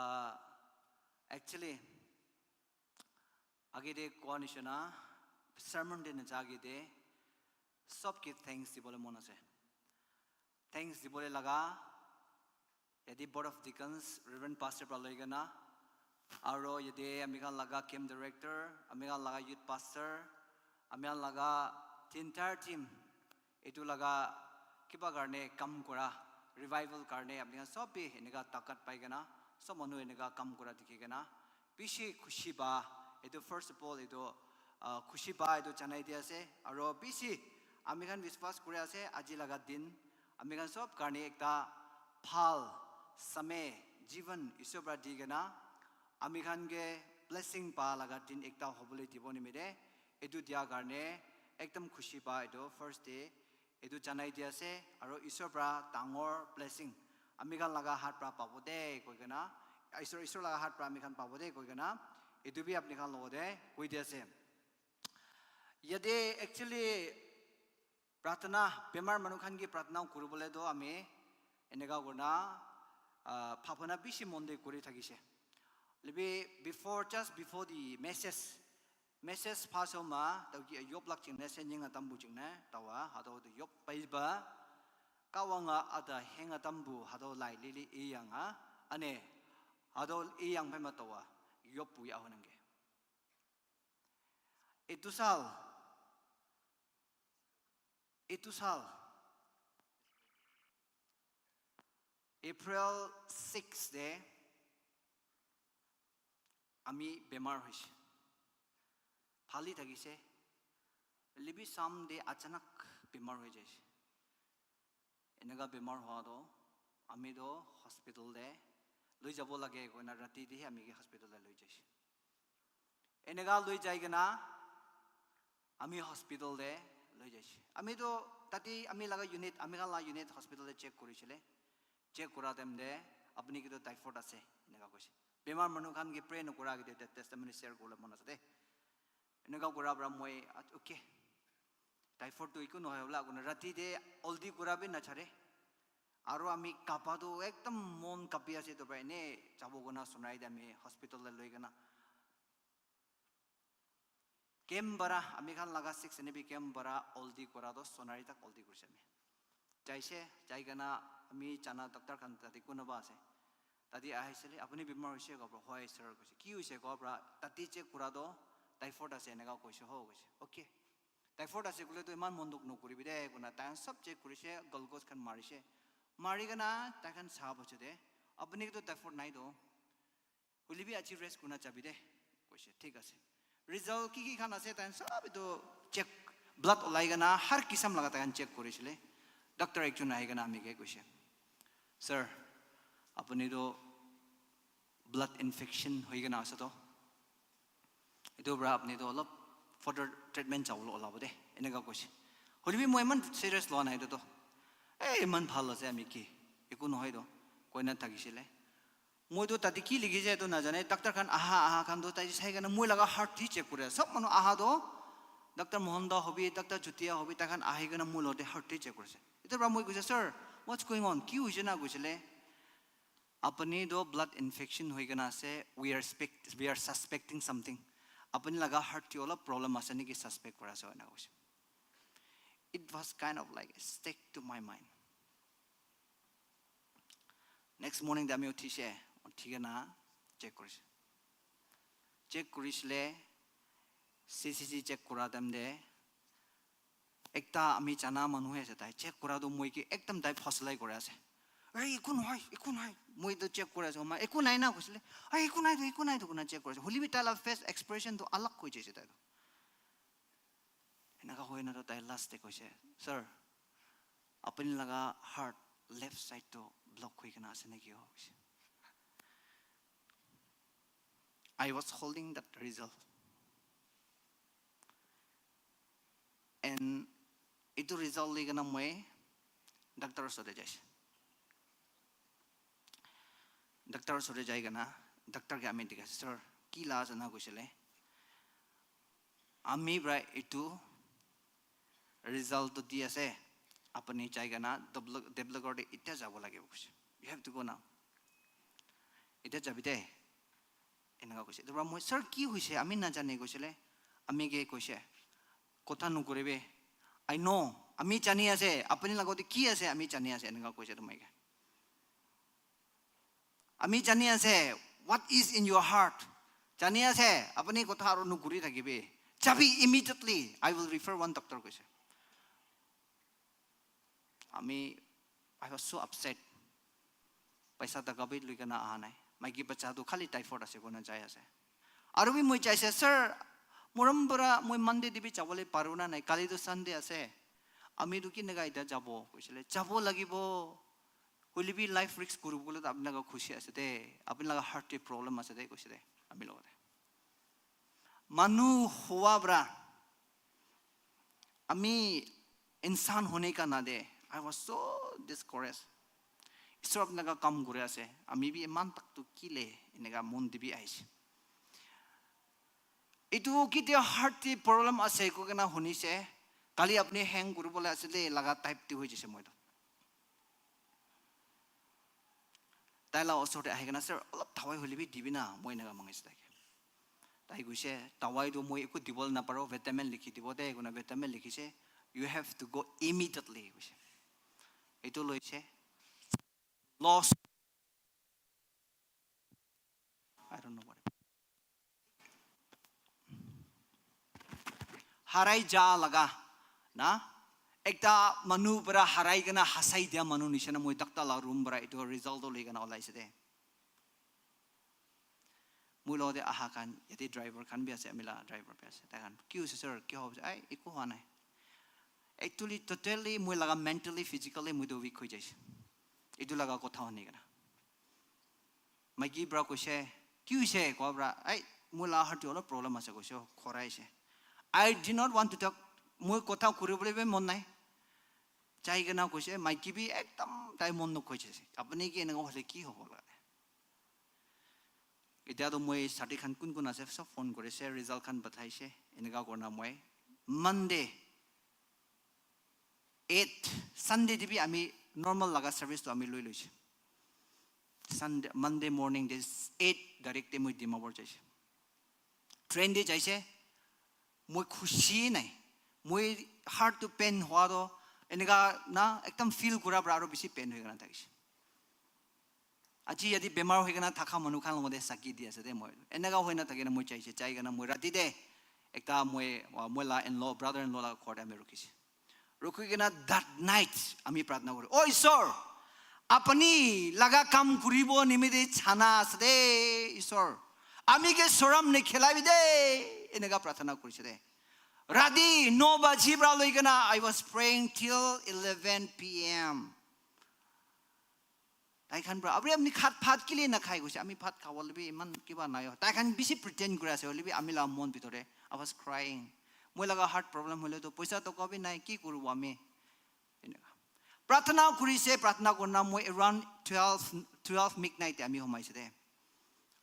Ah, actually, age te koa nishina, sermon te naja age te, sob ke thanks dibole mon ase. Thanks dibole laga, yate Board of Deacons, Reverend Pastor para loi kena, aro yate ami khan laga camp director, ami khan laga youth pastor, ami khan laga entire team, etu laga kiba karne kam kura, revival karne apni khan sob bi eneka takat pai kena, sob manu eneka kam kura dikhi kena, bishi khushi pa. Etu first of all, etu, ah, khushi pa etu janai di ase. Aro bishi ami khan biswas kuri ase, aji laga din ami khan sob karne ekta bhal samay, jivan Isor para di kena ami khan ke blessing pa laga din ekta hobole dibo nimite, etu dia karne ekdam khushi pa etu first day etu janai di ase, aro Isor para dangor blessing ami khan laga hath para pabo de koi kena, Isor, Isor laga hath para ami khan pabo de koi kena, etu bi apni khan logote koi di ase. Yate actually pratana, bemar manu khan ke pratana kuribole toh ami eneka kurina, ah, bhabana bishi mon de kuri thakise. Lebi before, just before the message, message pass ma, tau ki yop lak chingne, senying atam bu chingne, tawa, hatau tu yop paiba, kawanga ada heng atam bu, hatau lai lili iyang ha, ane, hatau iyang pai ma tawa, yop bu ya honang ke. Itu sal, itu sal, April six te ami bemar hoise. Phali thakise. Hoilebi someday achanak bemar hoi jaise. Eneka bemar hoa toh, ami toh hospital te loi jabo lage koina rati te hi ami ke hospital te loi jaise. Eneka loi jai kena, ami hospital te loi jaise. Ami toh tate ami laga unit, ami khan la unit hospital te check kurisile. Check kura time te, "Apuni ke toh typhoid ase," eneka koise. Bemar manu khan ke pray nokura ke te testimony share kuribole mon ase de. Eneka kura para moi, "Ah, okay. Typhoid tu eku nohoi hola," koina rati te ulti kura bi nachare. Aru ami kapa tu ekdam mon kapi ase, etu para ene jabo koina Sonari te ami hospital te loi kena. Camp para, ami khan laga six N A B camp para ulti kura toh Sonari tak ulti kurise ami. Jaise, jai kena ami jana doctor khan tate kunuba ase. Tate ahisile, "Apuni bemar hoise ko?" Hoi sir koise. "Ki hoise ko?" Tate check kura toh typhoid ase eneka koise ho koise. "Okay. Typhoid ase koile toh iman mon dukh nokuribi de," koina tai khan sob check kurise, glucose khan marise. Mari kena tai khan sa boche de, "Apuni ke toh typhoid nai toh. Hoilebi aji rest kurina jabi de," koise. "Thik ase." Result ki ki khan ase, tai khan sob etu check, blood ulai kena har kisam laga tai khan check kurisile. Doctor ekjon ahi kena ami ke koise, "Sir, apuni toh blood infection hoi kena ase toh. Etu para apuni toh olop further treatment jabo le olabo de," eneka koise. Hoilebi moi iman serious loa nai etu toh. "Eh, iman bhal ase, ami ki, eku nohoi toh," koina thakisile. Moi toh tate ki likhi ase etu najane. Doctor khan aha, aha khan toh tai sai kena moi laga heart hi check kure. Sob manu aha toh, Doctor Mohanta hobi, Doctor Chutia hobi, tai khan ahi kena moi logote heart hi check kurise. Etu para moi koise, "Sir, what's going on? Ki hoise na?" koisile. "Apuni toh blood infection hoi kena ase. We are, spect, we are suspecting something. Apuni laga heart te olop problem ase neki suspect kura ase," eneka koise. It was kind of like a stick to my mind. Next morning te ami uthise, uthi kena check kurise. Check kurisile, C C C check kura time te, ekta ami jana manu ase, tai check kura toh moi ke ekdam tai phasalai kuri ase. "Ei, eku nohoi, eku nohoi." Moi toh check kuri ase, "Oma, eku nai na?" koisile. "Ei, eku nai toh, eku nai toh," koina check kuri ase. Hoilebi tai la face expression toh alag hoi jaise tai toh. Eneka hoi na toh tai last te koise, "Sir, apuni laga heart left side toh block hoi kena ase neki ho?" koise. I was holding that result. And etu result loi kena moi doctor osor te jaise. Doctor osor te jai kena, doctor ke ami dikhaise, "Sir, ki la ase na?" koisile. "Ami para etu result toh di ase, apuni jai kena Dibrugarh te etiya jabo lagibo," koise. "You have to go now. Etiya jabi de," eneka koise. Etu para moi, "Sir, ki hoise? Ami najane," koisile. Ami ke koise, "Kotha nokuribi. I know. Ami jani ase. Apuni logote ki ase, ami jani ase," eneka koise toh moi ke. "Ami jani ase, what is in your heart. Jani ase, apuni kotha aru nokuri thakibi. Jabi immediately. I will refer one doctor," koise. Ami, I was so upset. Paisa taka bi loi kena aha nai. Maiki bacha tu khali typhoid ase koina jai ase. Aru bi moi jaise, "Sir, morom para moi Monday te bi jabo le paru na nai. Kali tu Sunday ase. Ami tu kineka etiya jabo?" koisile. "Jabo lagibo. Hoilebi life risk kuribole toh apuni laga khushi ase de. Apuni laga heart te problem ase de," koise de. Ami logote manu hua para, ami insan hone ka nate, I was so discouraged. Isor apuni laga kam kuri ase, ami bi iman tak tu kile eneka mon te bi ahise. Etu ketia heart te problem ase koi kena hunise, kali apuni hang kuribole ase de laga type te hoi jaise moi toh. Tai la osor te ahi kena, "Sir, olop dawai hoile bi dibi na," moi eneka mangise tai ke. Tai koise, "Dawai tu moi eku dibole naparo, vitamin likhi dibo de," koina vitamin likhise, "You have to go immediately," koise. Etu loise, loss. I don't know what. harai ja laga, na, ekta manu para harai kena hasai dia manu nishina moi doctor la room para etu result to loi kena olai ase de. Moi logote aha khan, yate driver khan bi ase, ami la driver bi ase. Tai khan, "Ki hoise sir? Ki hobo?" "Ai, eku hua nai." Actually, totally moi laga mentally, physically moi to weak hoi jaise. Etu laga kotha huni kena. Maiki para koise, "Ki hoise?" Koa para, "Ai, moi la heart to olop problem ase," koise, khorai ase. I did not want to talk. Moi kotha kuribole bi mon nai. Jai kena koise, maiki bi ekdam tai mon nokhoi jaise. "Apuni ki eneka hole ki hobo laga?" Etia to moi sati khan kun kun ase, sob phone kurise, result khan pathaise. Eneka kurina moi Monday eight, Sunday te bi ami normal laga service to ami loi loise. Sunday, Monday morning te eight direct te moi Dimapur jaise. Train te jaise, moi khushi nai. Moi heart to pain hua to, eneka na, ekdam feel kura para aro bishi pain hoi kena thakise. Aji yate bemar hoi kena thaka manu khan logote saki di ase de moi. Eneka hoi na thakina moi jaise, jai kena moi rati de ekta moi, moi la in-law, brother in-law la ghor te ami rukhise. Rukhi kena that night ami pratna kore, "O Isor, apuni laga kam kuribo nimite chana ase de, Isor. Ami ke soram ne khelabi de," eneka pratna korise de. Rati no baji para loi kena, I was praying till eleven p.m. Tai khan para, "Apuni, apuni khat bhat kile na khai?" koise. "Ami bhat khabole bi iman kiba nai o." Tai khan bishi pretend kuri ase, hoile bi ami la mon bhitor te, I was crying. Moi laga heart problem hole to, poisa toka bi nai, ki kuribo ami? Eneka. Pratna kurise, pratna kurina moi around twelve, twelve midnight te ami homaise de.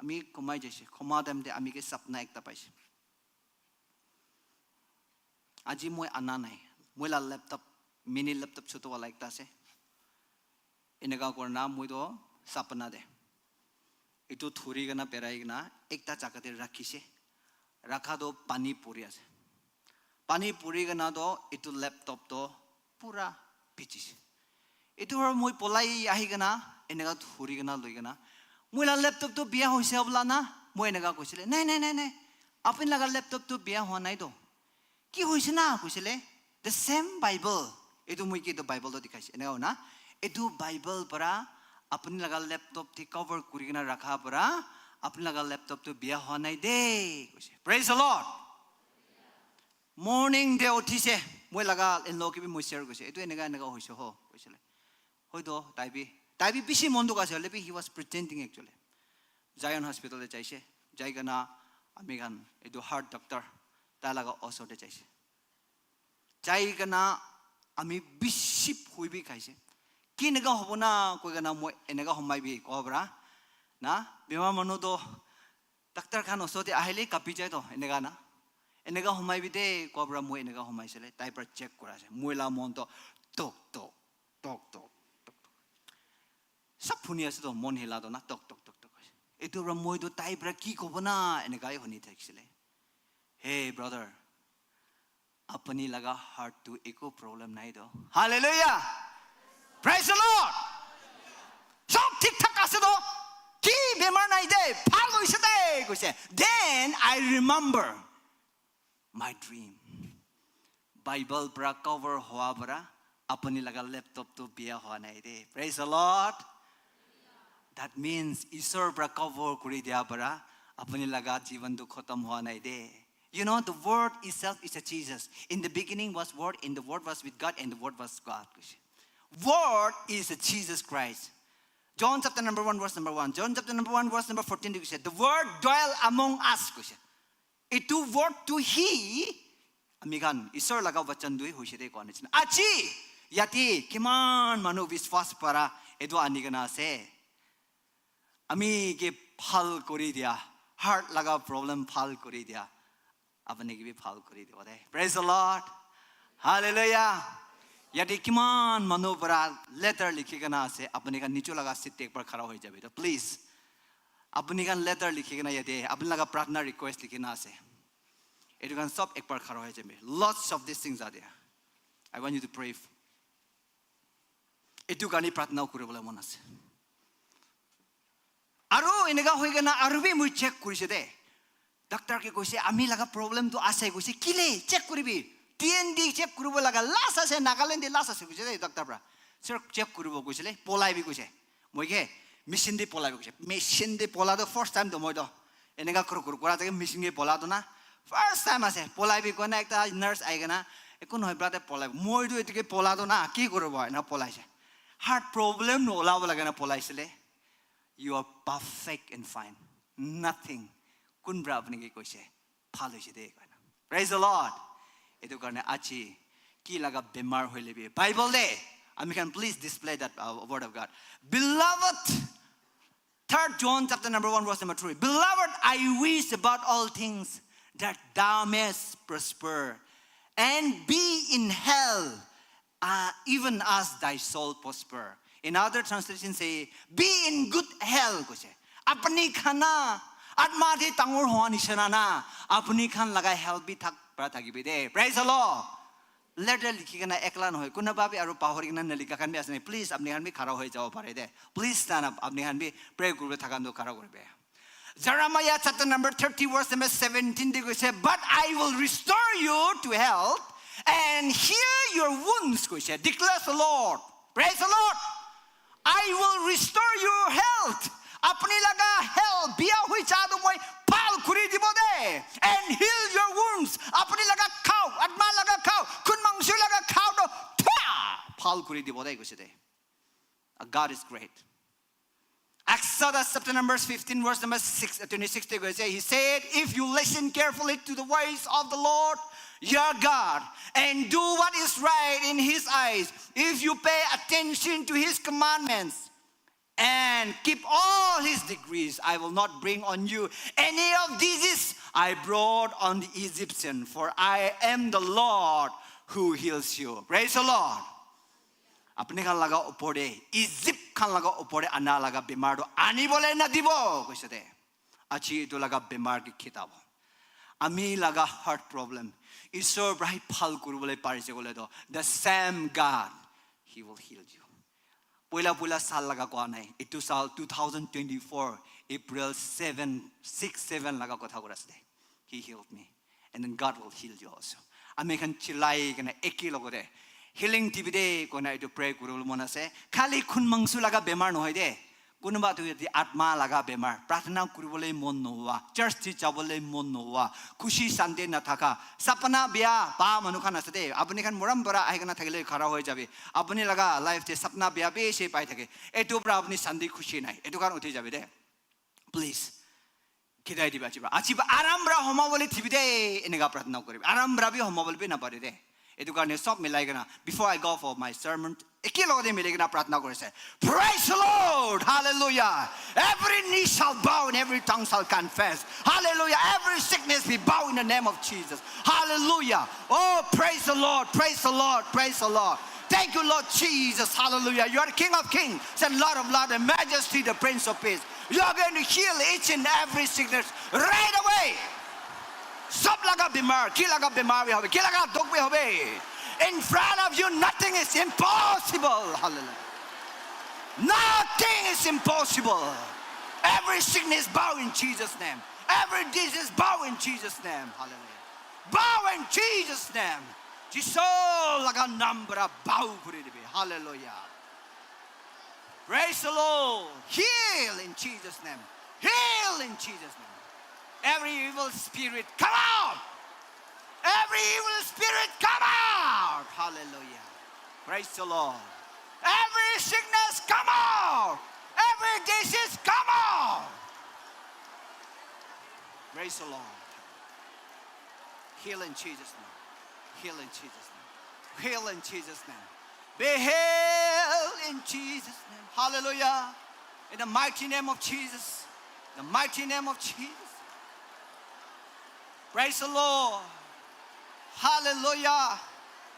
Ami khomai jaise, khoma time te ami ke sapna ekta paise. Aji moi ana nai. Moi la laptop, mini laptop choto wala ekta ase. Eneka kurina moi to sapna de. Etu thuri kena berai kena ekta jaga te rakhise. Rakha to pani puri ase. Pani puri kena to etu laptop to pura bhijise. Etu para moi polai ahi kena, eneka thuri kena loi kena, "Moi la laptop to biya hoise hobola na?" Moi eneka koisile. "Nai, nai, nai, nai. Apuni laga laptop to biya hua nai to." "Ki hoise na?" koisile. "The same Bible." Etu moi ke etu Bible to dikhaise. Eneka hona, "Etu Bible para apuni laga laptop te cover kuri kena rakha para apuni laga laptop to biya hua nai de," koise. Praise the Lord. Morning te uthise, moi laga in-law ke bi moi share koise, "Etu eneka eneka hoise ho," koisile. Hoito tai bi, tai bi bishi mon dukh ase, hoile bi he was pretending actually. Zion Hospital te jaise, jai kena ami khan etu heart doctor, tai laga osor te jaise. Jai kena ami bishi bhoi bi khaise. "Ki eneka hobo na?" koi kena moi eneka homai bi koa para, na, bemar manu to doctor khan osor te ahile kapi jai to, eneka na. "Eneka homai bi de," koa para moi eneka homai sile, tai para check kura ase. Moi la mon to tok, tok, tok, tok, tok, tok. Sob huni ase to, mon hila to na, tok, tok, tok, tok. Etu para moi to tai para ki kobo na, eneka hi huni thakisile. Hey, brother, apuni laga heart to eku problem nai to. Hallelujah. Praise the Lord. Sob thik thak ase to. Ki bemar nai de, bhal hoise de, koise. Then I remember my dream. Bible para cover hua para apuni laga laptop to biya hua nai de. Praise the Lord. That means Isor para cover kuri dia para apuni laga jivan to khotom hua nai de. You know, the word itself is a Jesus. In the beginning was word, and the word was with God, and the word was God. Word is a Jesus Christ. John chapter number one, verse number one. John chapter number one, verse number fourteen, he said, "The word dwell among us," koise. Etu word to hi, ami khan Isor laga vachan to hi hoise de koa nishina. Aji, yate kiman manu biswas para etu ani kena ase. Ami ke bhal kuri dia, heart laga problem bhal kuri dia. Apuni ke bi bhal kuri dibo de. Praise the Lord. Hallelujah. Yate kiman manu para letter likhi kena ase, apuni khan nijo laga seat te ekbar khara hoi jabi to, please. Apuni khan letter likhi kena yate, apuni laga pratna request likhi kena ase. Etu khan sob ekbar khara hoi jabi. Lots of these things are there. I want you to pray. Etu karne pratna kuribole mon ase. Aru eneka hoi kena aru bi moi check kurise de. Doctor ke koise, "Ami laga problem tu ase," koise. "Kile? Check kuribi. T N D check kuribo laga last ase, Nagaland te last ase," koise de doctor pra. "Sir, check kuribo," koisile, "Polai bi," koise. Moi ke, "Machine de polai bi," koise. Machine de pola to first time to moi to. Eneka kuru kuru kura thake machine ke pola to na. First time ase, "Polai bi," koina ekta nurse ahi kena, "Eku nohoi, brother, polai bi." Moi to etu ke pola to na, ki kuribo, ena polaise. Heart problem no olabo lage na polaisile. "You are perfect and fine. Nothing." Kun pra apni ke koise? Bhal hoise de, koina. Praise the Lord. Etu karne aji ki laga bemar hoile bi Bible de, ami khan please display that, uh, word of God. Beloved, third John chapter number one, verse number three. "Beloved, I wish above all things that thou mayest prosper and be in health, uh, even as thy soul prosper." In other translation say, "Be in good health," koise. Apni khan na, atma de dangor hoa nishina na, apni khan laga health bi thak pra thakibi de. Praise the Lord. Letter likhi kena ekla nohoi, kunba bi aru pahori kena nalikha khan bi ase ne, please apni khan bi khara hoi jabo pare de. Please stand up, apni khan bi pray kuribo thakan to khara kuribe. Jeremiah chapter number thirty, verse number seventeen de koise, "But I will restore you to health and heal your wounds," koise, declares the Lord. Praise the Lord. "I will restore your health." Apni laga health, bia hoi ja to moi bhal kuri dibo de. "And heal your wounds." Apni laga ghao, atma laga ghao, khun mangso laga ghao to thwa bhal kuri dibo de, koise de. Uh, God is great. Exodus chapter numbers fifteen, verse number six, uh, twenty-six, they go say, he said, "If you listen carefully to the voice of the Lord your God and do what is right in his eyes, if you pay attention to his commandments and keep all his decrees, I will not bring on you any of diseases I brought on the Egyptian, for I am the Lord who heals you." Praise the Lord. Apni khan laga upor de, Egypt khan laga upor de ana laga bemar to ani bole na dibo, koise de. Aji etu laga bemar ke khitabo. Ami laga heart problem, Isor pra hi bhal kuribole parise kole to, the same God, he will heal you. Poila poila sal laga koa nai. Etu sal two thousand twenty-four, April seven, six, seven laga kotha kura ase de. He healed me. And then God will heal you also. Ami khan chilai kena eki logote, "Healing dibi de," koina etu pray kuribole mon ase. Khali khun mangso laga bemar nohoi de. Kunuba tu yate atma laga bemar, pratna kuribole mon nohoa, church te jabole mon nohoa, khushi shanti nathaka, sapna bia pa manu khan ase de. Apni khan morom para ahi kena thakile khara hoi jabi. Apni laga life te sapna bia bishi pai thake. Etu pra apni shanti khushi nai. Etu khan uthi jabi de. Please. Khidai diba aji pra. Aji pra aram pra homa bole dibi de, eneka pratna kuribi. Aram pra bi homa bole bi napare de. Etu karne sob milai kena, before I go for my sermon, eki logote mili kena pratna kurise. Praise the Lord. Hallelujah. Every knee shall bow and every tongue shall confess. Hallelujah. Every sickness be bow in the name of Jesus. Hallelujah. Oh, praise the Lord. Praise the Lord. Praise the Lord. Thank you, Lord Jesus. Hallelujah. You are the King of kings and Lord of lords, the Majesty, the Prince of Peace. You are going to heal each and every sickness right away. Sob laga bimar, ki laga bimar bi hobe, ki laga dukh bi hobe. In front of you, nothing is impossible. Hallelujah. Nothing is impossible. Every sickness bow in Jesus' name. Every disease bow in Jesus' name. Hallelujah. Bow in Jesus' name. Jisu laga nam para bow kuri dibi. Hallelujah. Praise the Lord. Heal in Jesus' name. Heal in Jesus' name. Every evil spirit, come out. Every evil spirit, come out. Hallelujah. Praise the Lord. Every sickness, come out. Every disease, come out. Praise the Lord. Heal in Jesus' name. Heal in Jesus' name. Heal in Jesus' name. Be healed in Jesus' name. Hallelujah. In the mighty name of Jesus. The mighty name of Jesus. Praise the Lord. Hallelujah.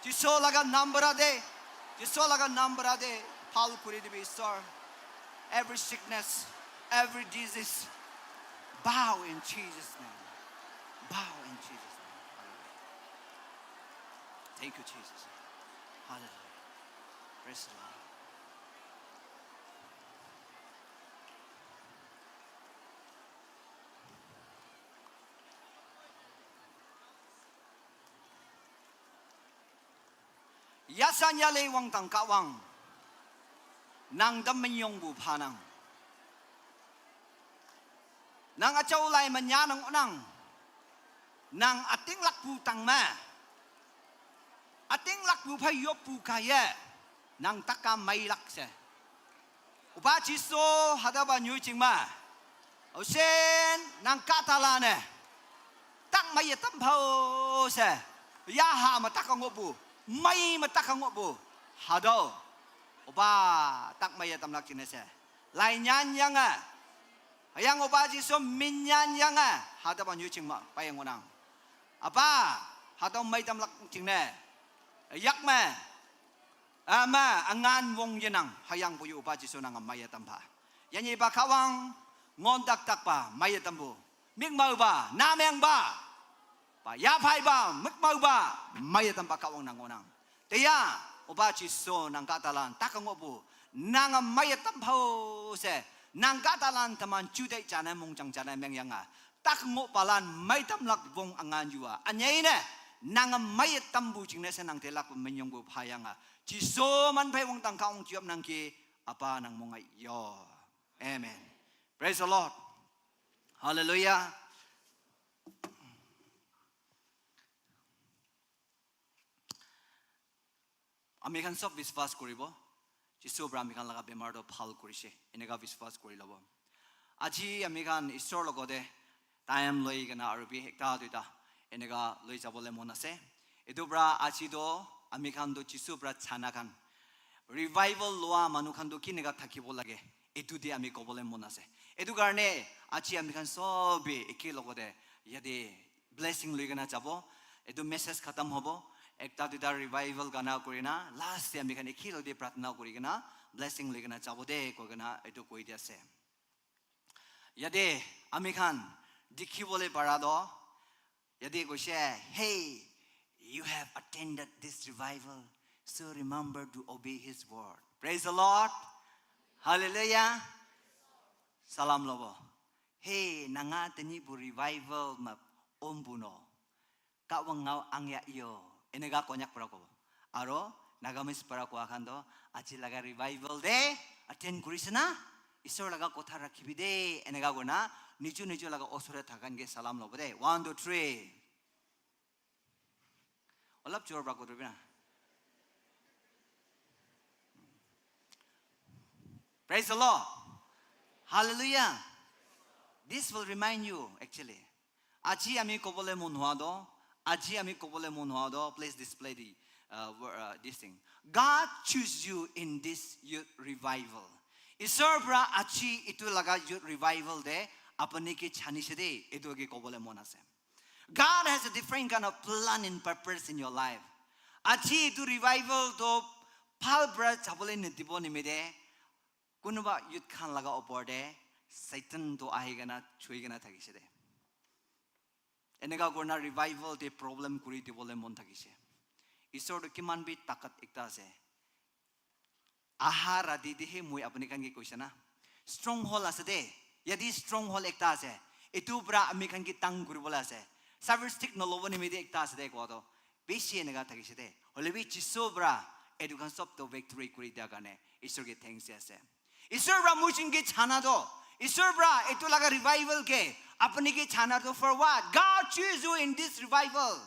Jisu laga nam para de. Jisu laga nam para de. Bhal kuri dibi, Isor. Every sickness, every disease, bow in Jesus' name. Bow in Jesus' name. Hallelujah. Thank you, Jesus. Hallelujah. Praise the Lord. Yasan yalei wangtang Kahwang. Nang dam menyong bu phanang. Nang achau lai manya nang onang. Nang ating lak bu tang ma. Ating lak bu pha yop bu kaya. Nang taka mai lak se. Opa Jisu hadaba nyu ching ma. Osen nang katala ne. Tak mai tam phao se. Ya ha ma tak ngop bu. Mai ma tak ngop bu. Hadau. Opa tak mai tam lak ching ne se. Lai nyan yang a. Yang Opa Jisu min nyan yang a. Hadaba nyu ching ma. Pa yang onang. Apa. Hadau mai tam lak ching ne. Yak ma. Ama angan wong yenang hayang puyu Opa Jisu nang amai atam pha. Yanyi ba Kahwang ngondak tak pa mai atam bu. Mik mau ba, nameng ba. Pa yaphai ba, mik mau ba, mai atam pa Kahwang nang onang. Teya, Opa Jisu nang katalan tak ngop bu. Nang amai atam phao se. Nang katalan teman chudai chana mung chang chana meng yang a. Tak ngop palan mai tam lak wong angan yua. Anyai ne. Nang amai tam bu ching ne se nang te lak menyong bu pha yang a. Jisu man phai wangtang Kahwang chiop nang ki apa nang mong ai yo. Amen. Praise the Lord. Hallelujah. Ami khan sob biswas kuribo. Jisu pra ami khan laga bemar to bhal kurishe. Eneka biswas kuri lobo. Aji ami khan Isor logote time loi kena aru bi ekta duita eneka loi jabole mon ase. Etu pra aji to ami khan to Jisu pra chana khan revival loa manu khan to kineka thakibo lage. Etu te ami kobole mon ase. Etu karne aji ami khan sob bi eke logote yate blessing loi kena jabo. Etu message khatam hobo. Ekta duita revival gana kurina last te ami khan eke logote pratna kuri kena blessing loi kena jabo de koi kena etu koi di ase. Yate ami khan dikhi bole para toh, yate koishe, "Hey, you have attended this revival, so remember to obey his word." Praise the Lord. Hallelujah. Salam lobo. "Hey, nanga teni bu revival ma om bu no. Kahwang ngau ang ya yo." Eneka Konyak para kobo. Aro Nagamese para koa khan to, "Aji laga revival de attend kurise na? Isor laga kotha rakhibi de." Eneka kona niju niju laga osore thakan ke salam lobo de. One, two, three. Olap jor pra koto bina. Praise the Lord. Hallelujah. This will remind you, actually. Aji ami kobole mon hoa do, aji ami kobole mon hoa do, please display the, uh, wor- uh, this thing. God choose you in this youth revival. Isor pra aji itu laga youth revival de apni ke chani se de, itu ke kobole mon ase. God has a different kind of plan and purpose in your life. Aji itu revival to phal pra jabole nidibo nimite kunuba youth khan laga opor de Satan to ahi kena chui kena thakise de. Eneka kurna revival te problem kuri dibole mon thakise. Isor to kiman bi takat ekta ase. Aha rati de he moi apni khan ke koise na. Stronghold ase de. Yate stronghold ekta ase. Etu pra ami khan ke tang kuribole ase. Service thik nolobo nimite ekta ase de koa to. Bishi eneka thakise de. Hoile bi Jisu pra etu khan sob to victory kuri dia karne Isor ke thanks di ase. Isor pra moi jin ke chana to. Isor pra etu laga revival ke apni ke chana to for what? God choose you in this revival.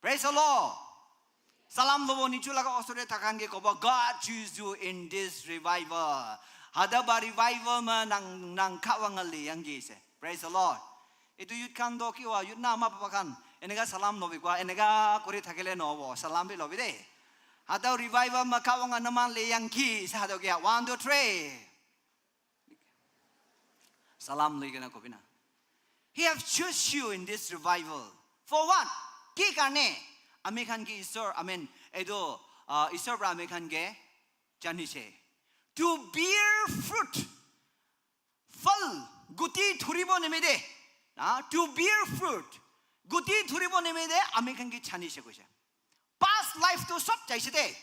Praise the Lord. Salam lobo niju laga osore thakan ke kobo, "God choose you in this revival." Hadaba revival ma nang nang Kahwang le yang ke se. Praise the Lord. Itu youth khan to ki wa youth na ma papa khan eneka salam lobi kwa, eneka kuri thakile no bo, salam bi lobi de. Hadau revival ma Kahwang naman le yang ki sa hadau kia. One, two, three. Salam loi kena kobi na. He have choose you in this revival. For what? Ki karne? Ami khan ki Isor, I mean, edo, uh, Isor pra ami khan ke janise. To bear fruit. Phal, guti thuribo nimite. Ah, to bear fruit. Guti thuribo nimite ami khan ke janise koise. Past life to sob jaise de.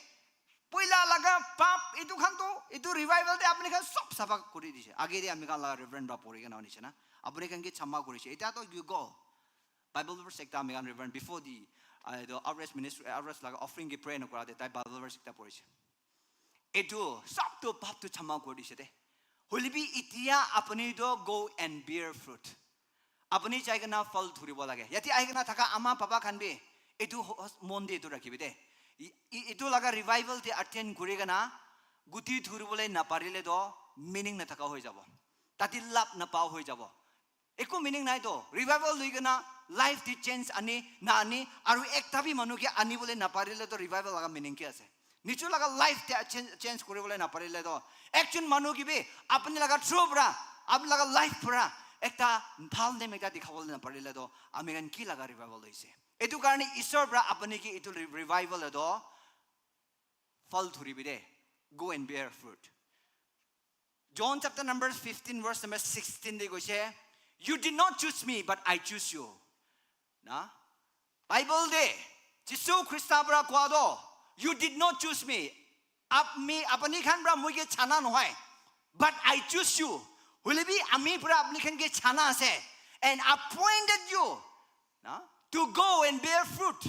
Poila laga pap itu khan to, itu revival de apni khan sob safa kuri dise. Age de ami khan laga Reverend ba pori kena nishe na. Apni khan ke chama kurise. Eta to you go. Bible verse ekta ami khan Reverend before the uh, the outreach ministry, outreach laga offering ke pray nokora de tai Bible verse ekta porise. Etu sab tu pap tu chama kori dise de. Hoilebi itia apni to go and bear fruit. Apni jai kena phal dhuribo lage. Yate ahi kena thaka ama papa khan bi etu hos- mon de etu rakhibi de. I- i- etu laga revival te attend kuri kena guti dhuribole naparile to meaning nathaka hoi jabo. Tati lab napao hoi jabo. Eku meaning nai to. Revival lui kena life te change ani na ani aru ekta bi manu ke ani bole naparile to revival laga meaning ke ase? Nichu laga life te change, change kuri bole naparile to ekjon manu ke bi apni laga through pra, apni laga life pra ekta bhal name ekta dikha bole naparile to ami khan ki laga revival hoise? Etu karne Isor pra apni ke etu re- revival to phal dhuribi de. Go and bear fruit. John chapter number fifteen, verse number sixteen de koise, "You did not choose me, but I choose you." Na? Bible de, Jisu Krista pra koa to, "You did not choose me." Apni, apni khan pra moi ke chana nohoi, but I choose you. Hoilebi ami pra apni khan ke chana ase and appointed you, na, to go and bear fruit.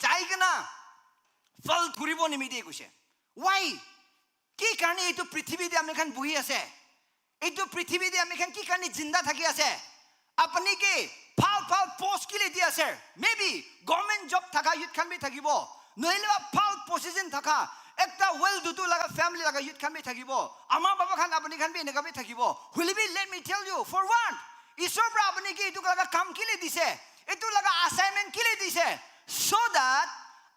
Jai kena phal dhuribo nimite koise. Why? Ki karne etu prithibi te ami khan buhi ase? Etu prithibi te ami khan ki karne jinda thaki ase? Apni ke bhal bhal post kile di ase? Maybe government job thaka youth khan bi thakibo. Nohile ba bhal position thaka ekta well to do laga family laga youth khan bi thakibo. Ama baba khan apni khan bi eneka bi thakibo. Hoilebi let me tell you, for one, Isor pra apni ke etu laga kam kile dise? Etu laga assignment kile dise? So that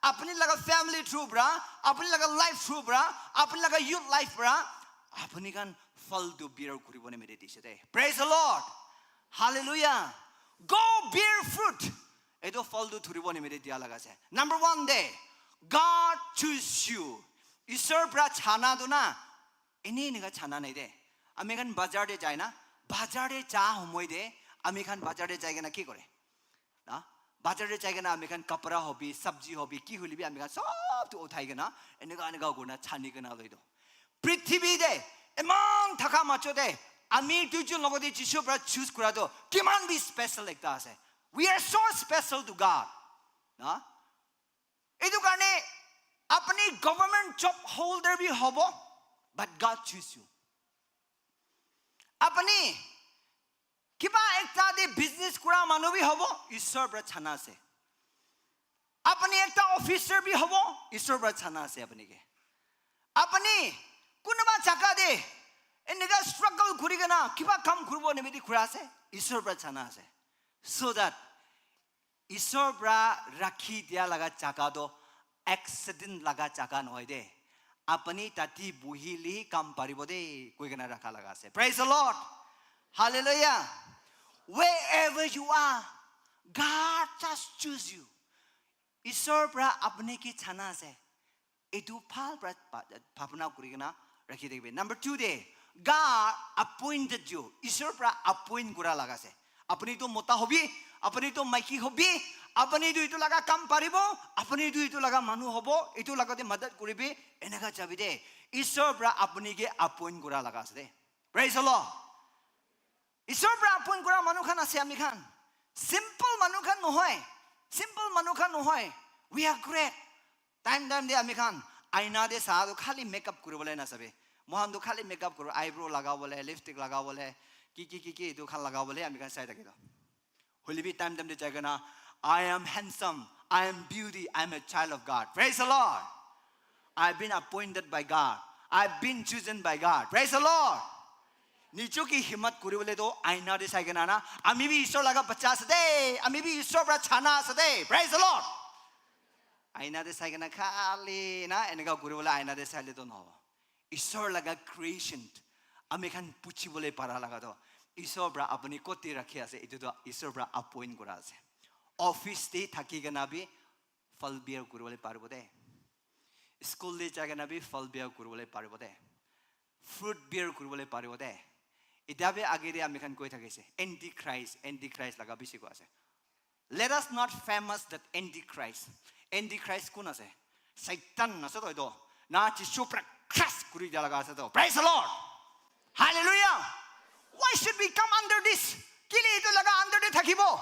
apni laga family through pra, apni laga life through pra, apni laga youth life pra apni khan phal tu bear kuribo nimite dise de. Praise the Lord. Hallelujah. Go bear fruit. Etu phal tu dhuribo nimite dia laga ase. Number one de, God choose you. Isor pra chana tu na, eni eneka chana nai de. Ami khan bazar te jai na, bazar te ja homoi de, ami khan bazar te jai kena ki kore? Na? Bazar te jai kena ami khan kapra hobi, sabji hobi, ki hoilebi ami khan sob tu uthai kena, eneka eneka kurina chani kena loi do. Prithibi te, eman thaka majo te, ami duijon logote Jisu pra choose kura to, kiman bi special ekta ase. We are so special to God. Na? Etu karne apni government job holder bi hobo, but God choose you. Apni kiba ekta te business kura manu bi hobo, Isor pra chana ase. Apni ekta officer bi hobo, Isor pra chana ase apni ke. Apni kunuba jaga te eneka struggle kuri kena kiba kam kuribo nimite kura ase, Isor pra chana ase. So that Isor pra rakhi dia laga jaga to accident laga jaga nohoi de. Apni tati buhile kam paribo de, koi kena rakha laga ase. Praise the Lord. Hallelujah. Wherever you are, God just choose you. Isor pra apni ke chana ase. Etu bhal pra pa- bhabna kuri kena rakhi thakibi. Number two de, God appointed you. Isor pra appoint kura laga ase. Apni tu mota hobi, apni tu maiki hobi, apni tu etu laga kam paribo, apni tu etu laga manu hobo, etu laga te madad kuribi, eneka jabi de. Isor pra apni ke appoint kura laga ase de. Praise the Lord. Isor pra appoint kura manu khan ase ami khan. Simple manu khan nohoi. Simple manu khan nohoi. We are great. Time time te ami khan aina te sa tu khali makeup kuribole nasabe. Mohan tu khali makeup kuru, eyebrow lagabole, lipstick lagabole, ki ki ki ki etu khan lagabole ami khan sai thake to. Hoilebi time time te jai kena, "I am handsome, I am beauty, I am a child of God." Praise the Lord. I've been appointed by God. I've been chosen by God. Praise the Lord. Nijo ke himmat kuribole to aina te sai kena na, ami bi Isor laga bacha ase de, ami bi Isor pra chana ase de. Praise the Lord. Aina te sai kena khali na eneka kuribole aina te saile to nohobo. Isor laga creation ami khan puchibole para laga to Isor pra apni kote rakhi ase, etu to Isor pra appoint kura ase. Office te thaki kena bi phal bear kuribole paribo de. School te jai kena bi phal bear kuribole paribo de. Fruit bear kuribole paribo de. Etia bi age te ami khan koi thakise, antichrist, antichrist laga bishi koi ase. Let us not famous that antichrist. Antichrist kun ase? Satan ase to etu. Na Jisu pra crush kuri dia laga ase to. Praise the Lord. Hallelujah. Why should we come under this? Kile etu laga under te thakibo?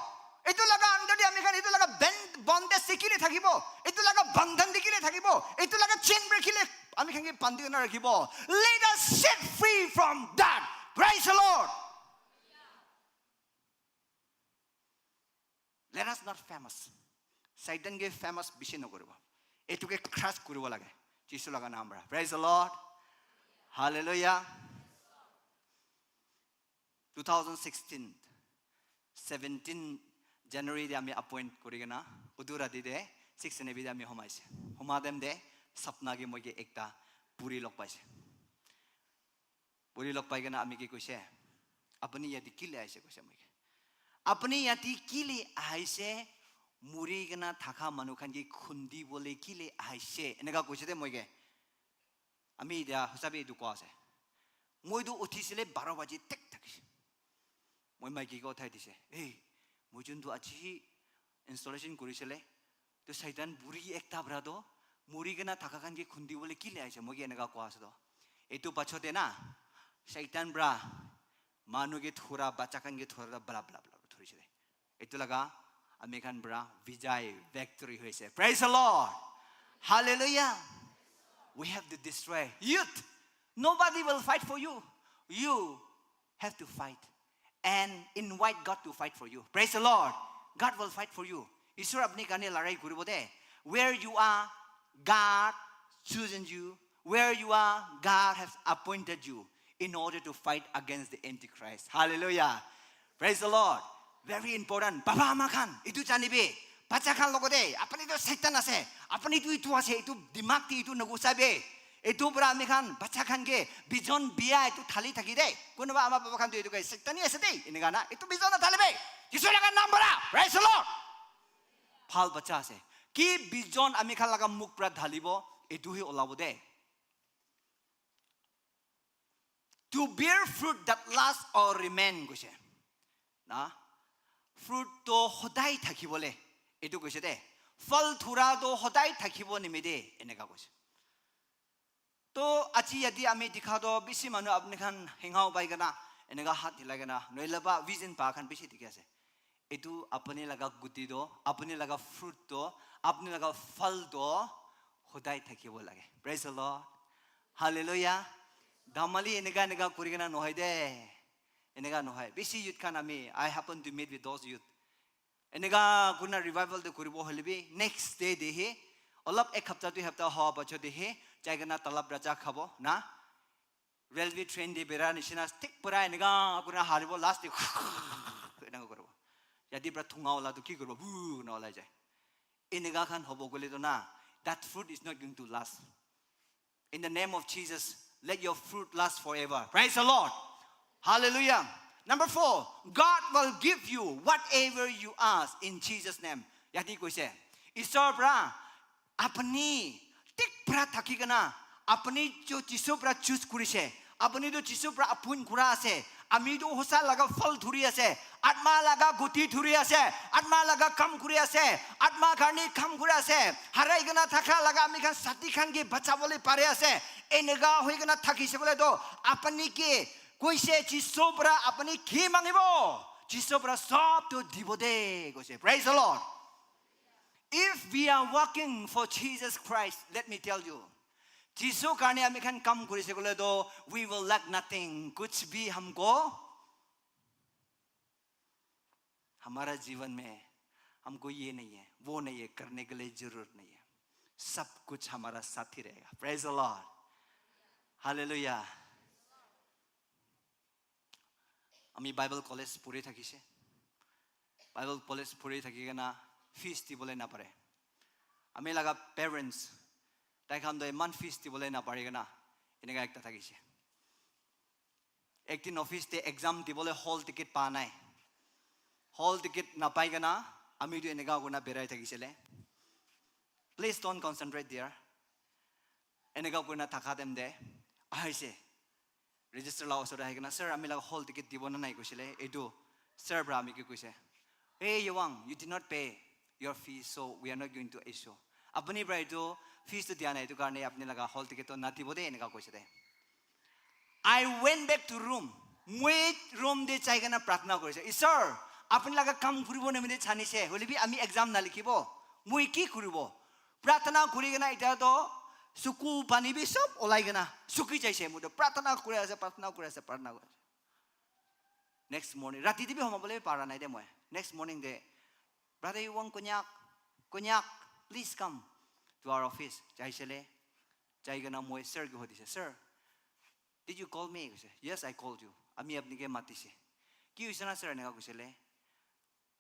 Etu laga Bondage de kile thakibo? Etu laga bandhan de kile thakibo? Etu laga chain para kile ami khan ke bandi kena rakhibo? Let us set free from that. Praise the Lord. Let us not famous. Satan ke famous bishi nokoribo. Etu ke crush koribo lage. Jisu laga naam para. Praise the Lord. Hallelujah. Two thousand sixteen, seventeen January de ami appoint kori kena, utu rati de six N A B de ami homaise. Homa time de sapna ke moi ke ekta buri log paise. Buri log pai kena ami ke koise, "Apuni yate kile aise?" koise moi ke. "Apuni yate kile aise? Muri kena thaka manu khan ke khundi bole kile aise?" Eneka koise de moi ke. Ami dia hisabe etu koa ase. Moi tu uthisile baro baji thik thakise. Moi maiki ke uthai dise. "Ei, moi jun tu aji hi installation korisile. Tu Satan buri ekta para to muri kena thaka khan ke khundi bole kile aise?" Moi ke eneka koa ase to. Etu pachot de na, Satan para manu ke thura, bacha khan ke thura, bla, bla, bla, thurisile. Etu laga ami khan para vijay, victory hoise. Praise the Lord. Hallelujah. We have to destroy youth. Nobody will fight for you. You have to fight and invite God to fight for you. Praise the Lord. God will fight for you. Isor apni karne larai koribo de. Where you are, God chosen you. Where you are, God has appointed you in order to fight against the Antichrist. Hallelujah. Praise the Lord. Very important. Baba ama khan, etu janibe. Bacha khan logote, apuni tu Satan ase. Apuni tu etu ase, etu dimag te etu nagusabe. Etu para ami khan, bacha khan ke, bijon biya etu thali thaki de. Kunuba ama baba khan tu etu kai, "Satan hi ase de." Eneka na, etu bijon na thalibe. Jisu laga naam para. Praise the Lord. Bhal bacha ase. Ki bijon ami khan laga mukh para thalibo, etu hi olabo de. To bear fruit that lasts or remain, koise. Na? Fruit to hodai thakibole. Etu koise de. Phal thura to hodai thakibo nimite. Eneka koise. To aji yate ami dikha to bishi manu apni khan hengao pai kena, eneka hat hilai kena, noile ba vision pa khan bishi dikhi ase. Etu apuni laga guti to, apuni laga fruit to, apuni laga phal to hodai thakibo lage. Praise the Lord. Hallelujah. Damali eneka eneka kuri kena nohoi de. Eneka nohoi. Bishi youth khan ami, I happen to meet with those youth. Eneka kurina revival te kuribo hoile bi, next day te hi, olop ek hapta, dui hapta hoa pachot te hi, jai kena talab raja khabo, na? Railway train te bera nishina, thik pura eneka kurina haribo, last te, eneka kuribo. Yate pura thunga wala tu ki kuribo, buu, na olai jai. Eneka khan hobo gole to na, that fruit is not going to last. In the name of Jesus, let your fruit last forever. Praise the Lord. Hallelujah. Number four, God will give you whatever you ask in Jesus' name. Yate koise, Isor pra apni thik pra thaki kena, apni jo Jisu pra choose kurise, apni to Jisu pra appoint kura ase, ami to hosa laga phal dhuri ase, atma laga guti dhuri ase, atma laga kam kuri ase, atma karne kam kuri ase, harai kena thaka laga ami khan sati khan ke bachabole pare ase, eneka hoi kena thakise bole to apni ke koise Jisu pra apni ki mangibo? Jisu pra sob to dibo de koise. Praise the Lord. If we are working for Jesus Christ, let me tell you, Jisu karne ami khan kam kurise kole to, we will lack nothing. Kuch bhi humko, hamara jivan mein, humko ye nahi hai, wo nahi hai, karne ke liye zaroor nahi hai. Sab kuch hamara saath hi rahega. Praise the Lord. Hallelujah. Ami Bible college puri thakise. Bible college puri thaki kena fees dibole napare. Ami laga parents, tai khan to iman fees dibole napari kena, eneka ekta thakise. Ek din office te exam dibole hall ticket pa nai. Hall ticket napai kena, ami to eneka kurina berai thakisile. Please don't concentrate there. Eneka kurina thaka time te, ahise. Register la osor ahi kena, "Sir, ami laga hall ticket dibo na nai?" koisile. Etu sir pra ami ke koise, "Hey, Yewang, you did not pay your fees, so we are not going to issue." Apni pra etu fees to dia nai, etu karne apni laga hall ticket to nadibo de, eneka koise de. I went back to room. Moi room te jai kena pratna korise, "Isor, apni laga kam kuribo nimite chanise, hoile bi ami exam nalikhibo." Moi ki kuribo? Pratana kuri kena itya to suku pani bi sob olai kena suki jaise. Moi to pratana kuri ase, pratana kuri ase, pratana kuri ase. Next morning, rati te bi homa bole para nai de moi. Next morning de, "Brother Iwang Konyak, Konyak, please come to our office." Jaisele, jai kena moi sir ke hodise, "Sir, did you call me?" Koise, "Yes, I called you. Ami apni ke matise." "Ki hoise na sir?" Eneka koisele,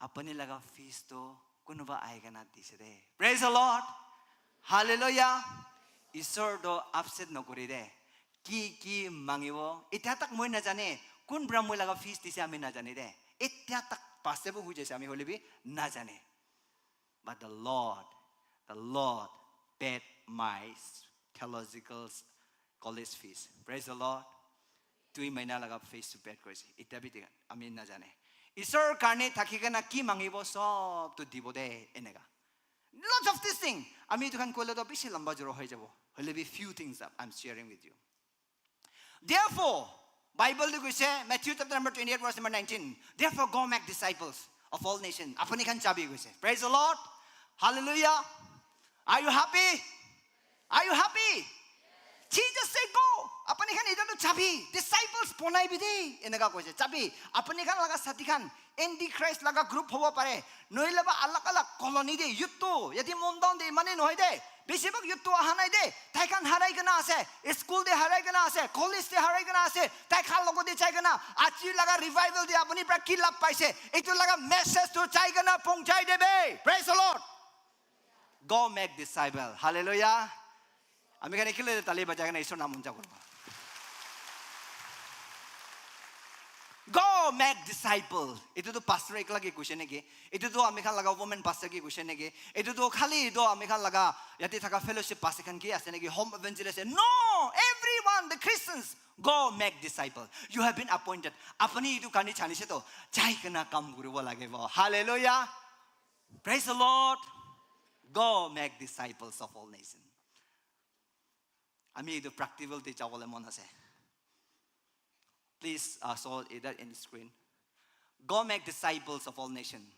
"Apuni laga fees to kunuba ahi kena dise de." Praise the Lord. Hallelujah. Isor to upset nokuri de. Ki ki mangibo? Itya tak moi najane. Kun pra moi laga fees dise ami najane de. Itya tak pastor bo hui jaise ami hole bi najane. But the Lord, the Lord paid my theological college fees. Praise the Lord. Dui mahina laga fees to paid korise. Itya bi ami najane. Isor karne thaki kena ki mangibo sob to dibo de eneka. Lots of this thing. Ami etu khan koile to bishi lamba joro hoi jabo. Hole bi few things that I'm sharing with you. Therefore, Bible te koise, Matthew chapter number twenty-eight, verse number nineteen. "Therefore, go make disciples of all nations." Apuni khan chabi koise. Praise the Lord. Hallelujah. Are you happy? Are you happy? Jesus say, "Go." Apuni khan ita to chabi. Disciples bonai bi de. Eneka koise. Chabi. Apuni khan laga sathi khan Antichrist laga group hobo pare. Nohole ba alag alag colony te youth to, yate Mon Town te imane nohoi de. Besibhag youth to aha nai de. Tai khan harai kena ase. School te harai kena ase. College te harai kena ase. Tai khan logot te jai kena, aji laga revival te apuni pra ki lab paise, etu laga message to jai kena pohonchai dibi. Praise the Lord. Go make disciple. Hallelujah. Ami khan ekile tali bajai kena Isor naam uncha koribo. Go make disciple. Etu to pastor ekla ke koise naki? Etu to ami khan laga women pastor ke koise naki? Etu to khali to ami khan laga yate thaka fellowship pastor khan ke ase naki? Home evangelist? No, everyone, the Christians, go make disciple. You have been appointed. Apuni etu karne chanise to, jai kena kam kuribo lagibo. Hallelujah. Praise the Lord. Go make disciples of all nations. Ami etu practical te jabole mon ase. Please, uh, show it in the screen. Go make disciples of all nations.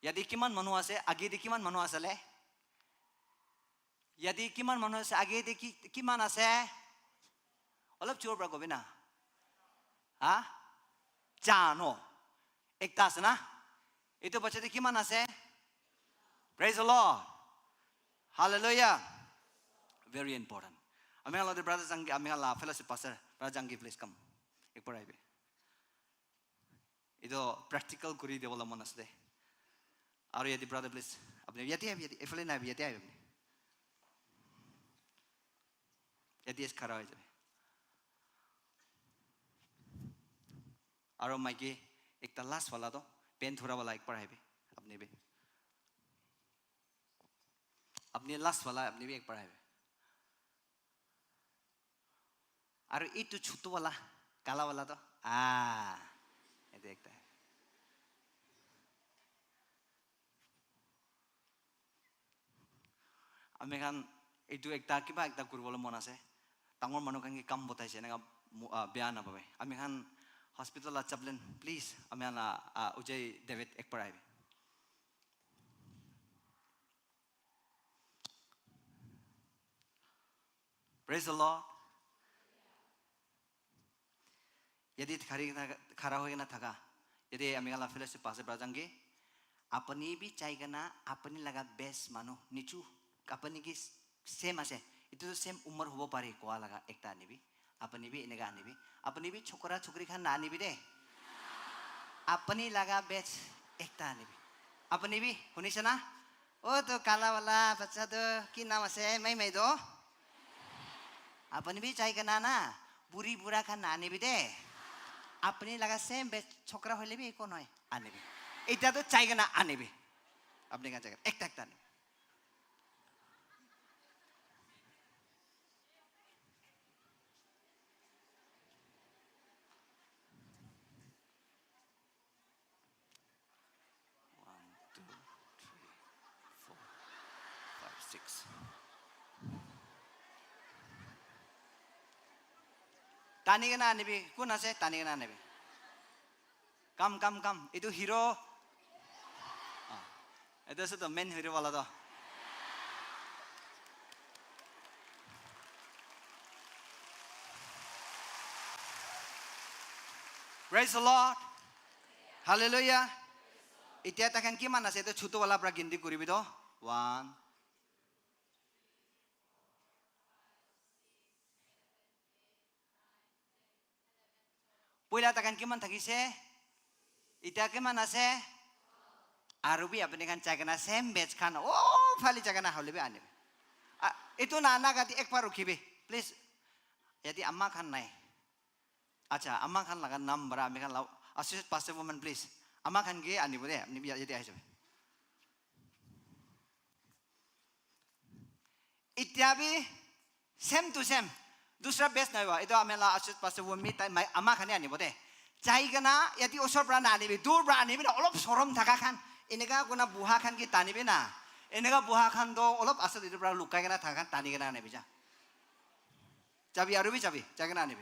Yate kiman manu ase? Age te kiman manu ase le? Yate kiman manu ase? Age te ki, kiman ase? Olop jor pra kobi na. Ha? Jano. Ekta ase na? Etu bacha te kiman ase? Praise the Lord. Hallelujah. Very important. Ami khan la brother Janggi, ami khan la fellowship pastor, brother Janggi, please come. Ek bar ahibi. Etu practical kuri dibole mon ase de. Aru yate brother, please. Apni yate ahibi, yate, efale nahibi, yate ahibi apni. Yate khara hoi jabi. Aru maiki ekta last wala to, pen thura wala ek bar ahibi. Apni bi. Apni last wala, apni bi ek bar ahibi. Aru etu chutu wala, kala wala to. Ah, etu ekta. Ami khan etu ekta kiba ekta kuribole mon ase. Dangor manu khan ke kam botaise, eneka mo-, ah, beya napabe. Ami khan hospital la chaplain, please, ami khan la, ah, Ujai David ek bar ahibi. Praise the Lord. Yate khari na, khara hoi kena thaka. Yate ami khan la fellowship pastor brother Janggi. Apuni bi jai kena, apuni laga best manu, nichu, apuni ki same ase. Etu to same umar hobo pare koa laga ekta anibi. Apuni bi eneka anibi. Apuni bi chokra chokri khan na anibi de. Apuni laga best ekta anibi. Apuni bi, hunise na? O to kala wala bacha to ki naam ase, mai mai to. Apuni bi jai kena na, buri bura khan na anibi de. Apuni laga same batch chokra hoile bi eko nohoi, anibi. Eta to jai kena anibi. Apuni khan jai kena, ekta ekta anibi. One, two, three, four, five, six. Tani kena anibi, kun ase? Tani kena anibi. Come, come, come. Etu hero. Ah. Etu ase to main hero wala to. Praise the Lord. Hallelujah. Itya takhan kiman ase to chutu wala pra ginti kuribi to. One. Poila takhan kiman thakise? Itya kiman ase? Aru bi apni khan chai kena same batch khan, oh, phali chai kena hoile bi anibi. Ah, itu na ana kati ek baar rukhibi, please. Yate ama khan nai. Acha, ama khan laga naam para ami khan la, associate pastor woman, please. Ama khan ke anibo de, apni bi yate ahi jabi. Itya bi same to same. Dusra batch nai ba. Etu ami la associate pastor woman tai mai ama khan he anibo de. Chai kena yate osor pra na anibi, dur pra anibi na, olop sorom thaka khan. Eneka kuna buha khan ke tanibi na. Eneka buha khan to olop ase etu pra lukai kena thaka khan tani kena anibi ja. Chabi aru bi chabi, chai kena anibi.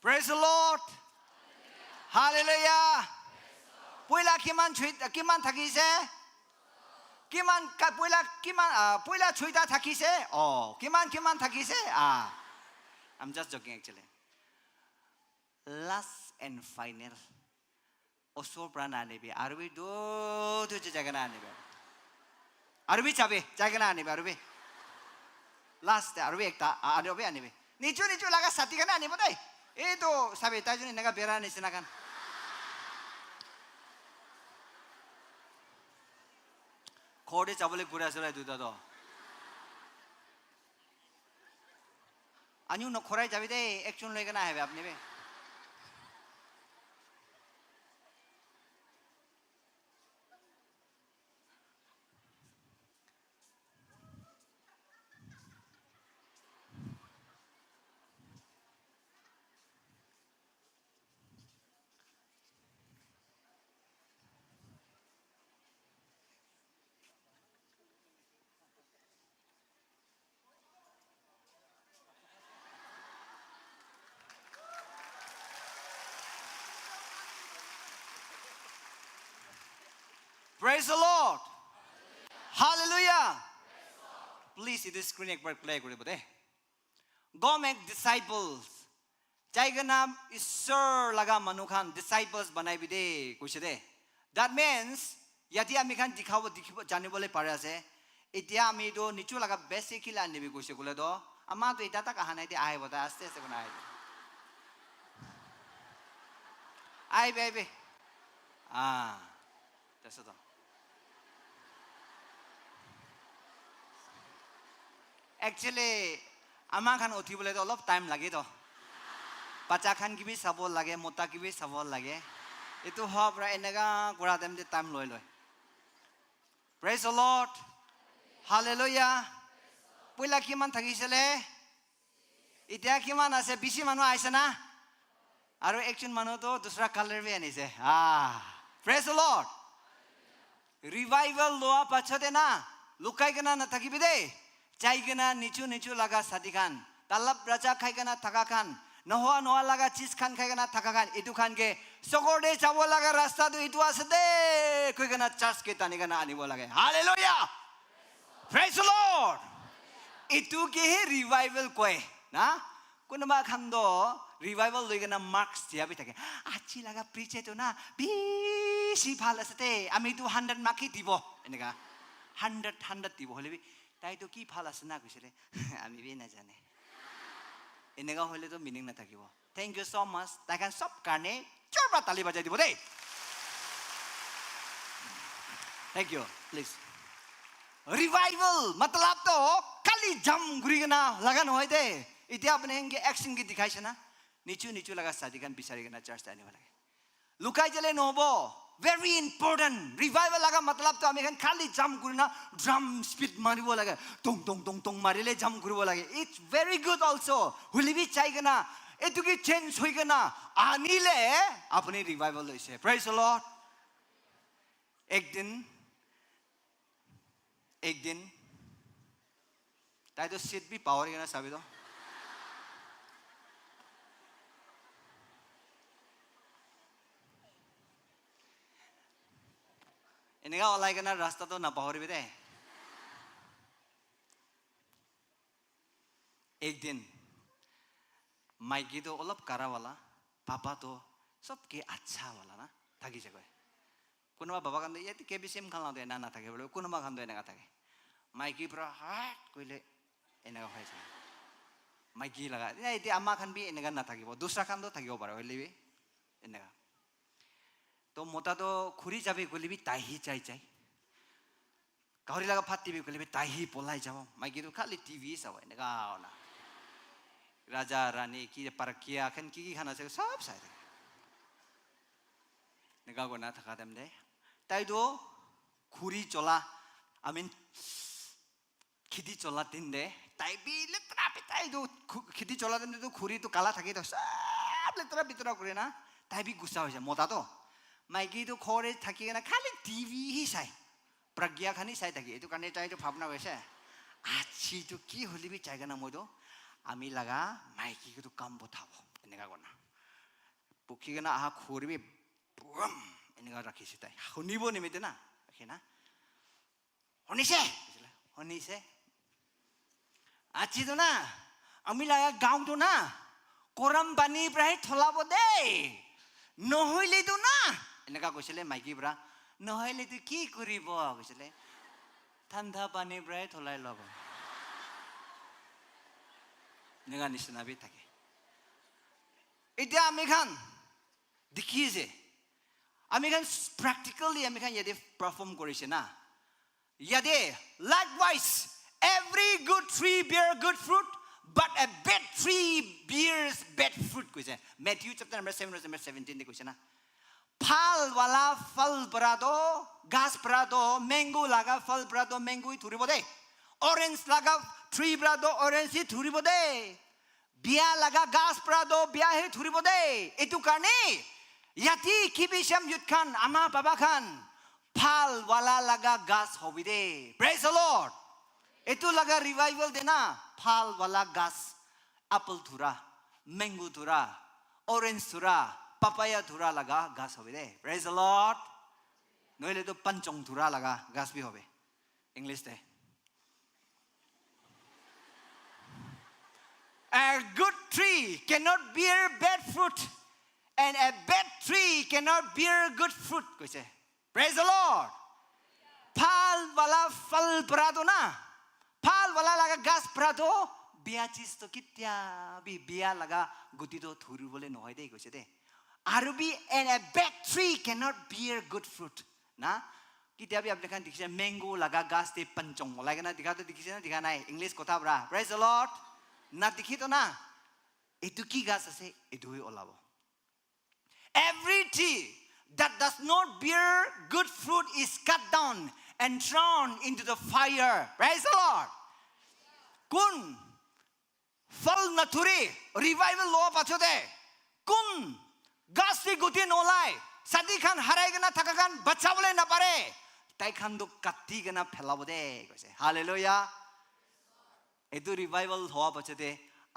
Praise the Lord. Hallelujah. Poila kiman chui, kiman thakise? Kiman ka, poila kiman, ah, poila chuita thakise? Oh, kiman, kiman thakise? Ah, I'm just joking actually. Last and final. Osor pra na anibi. Aru bi du, du je jaga na anibi. Aru bi chabi, jaga na anibi, aru bi. Last, aru bi ekta, a-, aru bi anibi. Nichu, nichu laga sati khan anibo de. Ei to sabi, tai jun eneka bera nisina khan. Khode chabole gura sura duita to. Anyu nokhorai jabi de, action loi kena ahibi apni bi. Praise the Lord. Hallelujah. Please, etu screen ekbar clear kuri dibo de. Go make disciples. Jai kena Isor laga manu khan disciples banai bi de, koise de. That means, yate ami khan dikhabo, dikhibo, janibole pare ase. Itya ami to nichu laga basic kila anibi koise kole to, ama to ita tak aha nai de, ahibo ta aste aste kona ahibo. Ahibi, ahibi. Ah, that's all. Actually, ama khan uthi bole to olop time lage to. Bacha khan ki bi sabo lage, mota ki bi sabo lage. Etu hoa pra eneka kura time te time loi loi. Praise the Lord. Hallelujah. Poila kiman thakisile? Itya kiman ase? Bishi manu aise na? Aru ekjon manu to dusra color bi anise. Ah, praise the Lord. Revival loa pachote na, lukai kena na thakibi de. Jai kena nichu nichu laga sati khan, talab raja khai kena thaka khan, nohoa nohoa laga chis khan khai kena thaka khan, etu khan ke sokor te jabo laga rasta tu etu ase de, koi kena church ke tani kena anibo lage. Hallelujah. Praise the Lord. Etu ke he revival koi na. Kunuba khan to revival loi kena marks dia bi thake. Aji laga preach to na bishi bhal ase de. Ami tu hundred mark hi dibo. Eneka hundred, hundred dibo. Hoile bi তাইতো কি ভাল আছে না কৈছিলে, আমি বি নাজানে। এনেকা হ'লেতো মিনিং নাথাকিব। Thank you so much. তাই খান চব কাৰণে জোৰ পৰা তালি বাজাই দিব দেই। Thank you, please. Revival মতলব তো খালি জাম ঘূৰি কিনা লগা নহয় দেই। এতিয়া আপুনি এনেকে একশ্যন কি দেখাইছে না? নিচু নিচু লগা চাদি খান বিচাৰি কিনা চাৰ্চ আনিব লাগে। লুকাই দিলে নহ'ব। Very important. ৰিভাইভেল লগা মতলবটো আমি খান খালি জাম কৰি না, ড্ৰাম স্পিড মাৰিব লাগে। টং টং টং টং মাৰিলে জাম কৰিব লাগে। It's very good also. হ'লে বি চাই কিনা, এইটো কি চেঞ্জ হৈ কিনা আনিলে আপুনি ৰিভাইভেল হৈছে। Praise the Lord. একদিন, একদিন, তাইতো চিট বি পাহৰি কিনা চাবি তো। এনেকা ওলাই কিনে ৰাস্তাটো নাপাহৰিবি দেই। একদিন মাইকীটো অলপ কাৰাৱালা, পাপাটো চবকে আচ্ছাৱালা না থাকি যাগৈ। কোনোবা বাবা কান্দে ইয়াতে কে বি চি এম খান লাওঁতে এনা নাথাকে বোলে, কোনোবা কান্দে এনেকা থাকে। মাইকী পৰা হাত কৰিলে এনেকা হৈ যায়। মাইকী লগা, এ, এতিয়া আমাৰ খান বি এনেকা নাথাকিব, দুচৰা খানতো থাকিব পাৰে, হ'লে বি এনেকা। তো মতাটো খুৰি যাবি গ'লে বি তাইহি চাই চাই। গাহৰি লগা ভাত দিবি গ'লে বি তাইহি পলাই যাব। মাইকীটো খালি টিভি চাব, এনেকা না। ৰাজা, ৰাণী, কি পৰকীয়া, খান কি কি খান আছে, চব চাই থাকে। এনেকা কইনা থকা টাইম দে। তাইতো খুৰি চলা, I mean, খেতি চলা দিন দে। তাই বি লেতেৰা পেতেৰা এইটো খু-, খেতি চলা দিনতো খুৰিটো কালা থাকে তো, চব লেতেৰা পেতেৰা কৰে না। তাই বি গুচা হৈছে, মতাটো। মাইকীটো ঘৰে থাকি কেনে খালি টিভি হি চাই। প্ৰজ্ঞা খানি চাই থাকে। এইটো কাৰণে তাইতো ভাৱনা হৈছে, "আজিতো কি হ'লে বি চাই কেনে মইতো আমি লগা মাইকীটো কাম পঠাব।" এনেকা কয় না। পকি কেনে আহা খুৰি বি বুম, এনেকা ৰাখিছে তাই। শুনিব নিমিতে না, ৰাখে না। শুনিছে? কৈছিলে, শুনিছে। আজিতো না, আমি লগা গাঁওতো না, গৰম পানীৰ পৰাহে থলাব দেই। নহ'লেতো না, এনেকা কৈছিলে মাইকী পৰা। নহ'লেতো কি কৰিব? কৈছিলে, ঠাণ্ডা পানীৰ পৰাহে থলাই ল'ব। এনেকা নিচিনা বি থাকে। এতিয়া আমি খান দেখিছে, আমি খান প্ৰেক্টিকেলি আমি খান ইয়াতে পাৰফৰ্ম কৰিছে না। ইয়াতে, likewise, every good tree bear good fruit, but a bad tree bears bad fruit কৈছে। Matthew chapter number seven, verse number seventeen দে কৈছে না। ভাল ৱালা ফল পৰা তো, গাছ পৰা তো, মেংগো লগা ফল পৰা তো মেংগো ধৰিব দেই। অৰেঞ্জ লগা ট্ৰী পৰা তো অৰেঞ্জ হি ধৰিব দেই। বিয়া লগা গাছ পৰা তো বিয়া হি ধৰিব দেই। এইটো কাৰণে ইয়াতে কি বিচম ইউথ খান, আমাৰ বাবা খান, ভাল ৱালা লগা গাছ হবি দেই। Praise the Lord. এইটো লগা ৰিভাইভেল দে না, ভাল ৱালা গাছ, এপল ধৰা, মেংগো ধৰা, অৰেঞ্জ ধৰা, পাপায়া ধৰা লগা গাছ হবি দেই। Praise the Lord. নহ'লেতো পঞ্চং ধৰা লগা গাছ বি হবি। ইংলিছ দে। A good tree cannot bear bad fruit, and a bad tree cannot bear good fruit কৈছে। Praise the Lord. ভাল ৱালা ফল পৰা তো না, ভাল ৱালা লগা গাছ পৰা তো বিয়া চিজ তো কেতিয়া বি বিয়া লগা গুটি তো ধৰিবলৈ নহয় দেই কৈছে দেই। আৰু B, and a bad tree cannot bear good fruit না। কেতিয়া বি আপুনি খান দেখিছে মেংগো লগা গাছ দে পঞ্চং ওলাই কেনে দেখাটো দেখিছে না? দেখা নাই। ইংলিছ কথা পৰা। Praise the Lord. না দেখি তো না। এইটো কি গাছ আছে? এইটো হি ওলাব। Every tree that does not bear good fruit is cut down and thrown into the fire. Praise the Lord. কোন ফল নধৰি ৰিভাইভেল লোৱাৰ পাছতে কোন গাছ দি গুটি নোলাই, চাদি খান হাৰাই কেনে থকা খান বচাবলৈ নাপাৰে, তাই খানটো কাটি কেনে পেলাব দে কৈছে। হালেলুয়া। এইটো ৰিভাইভেল হোৱা পাছতে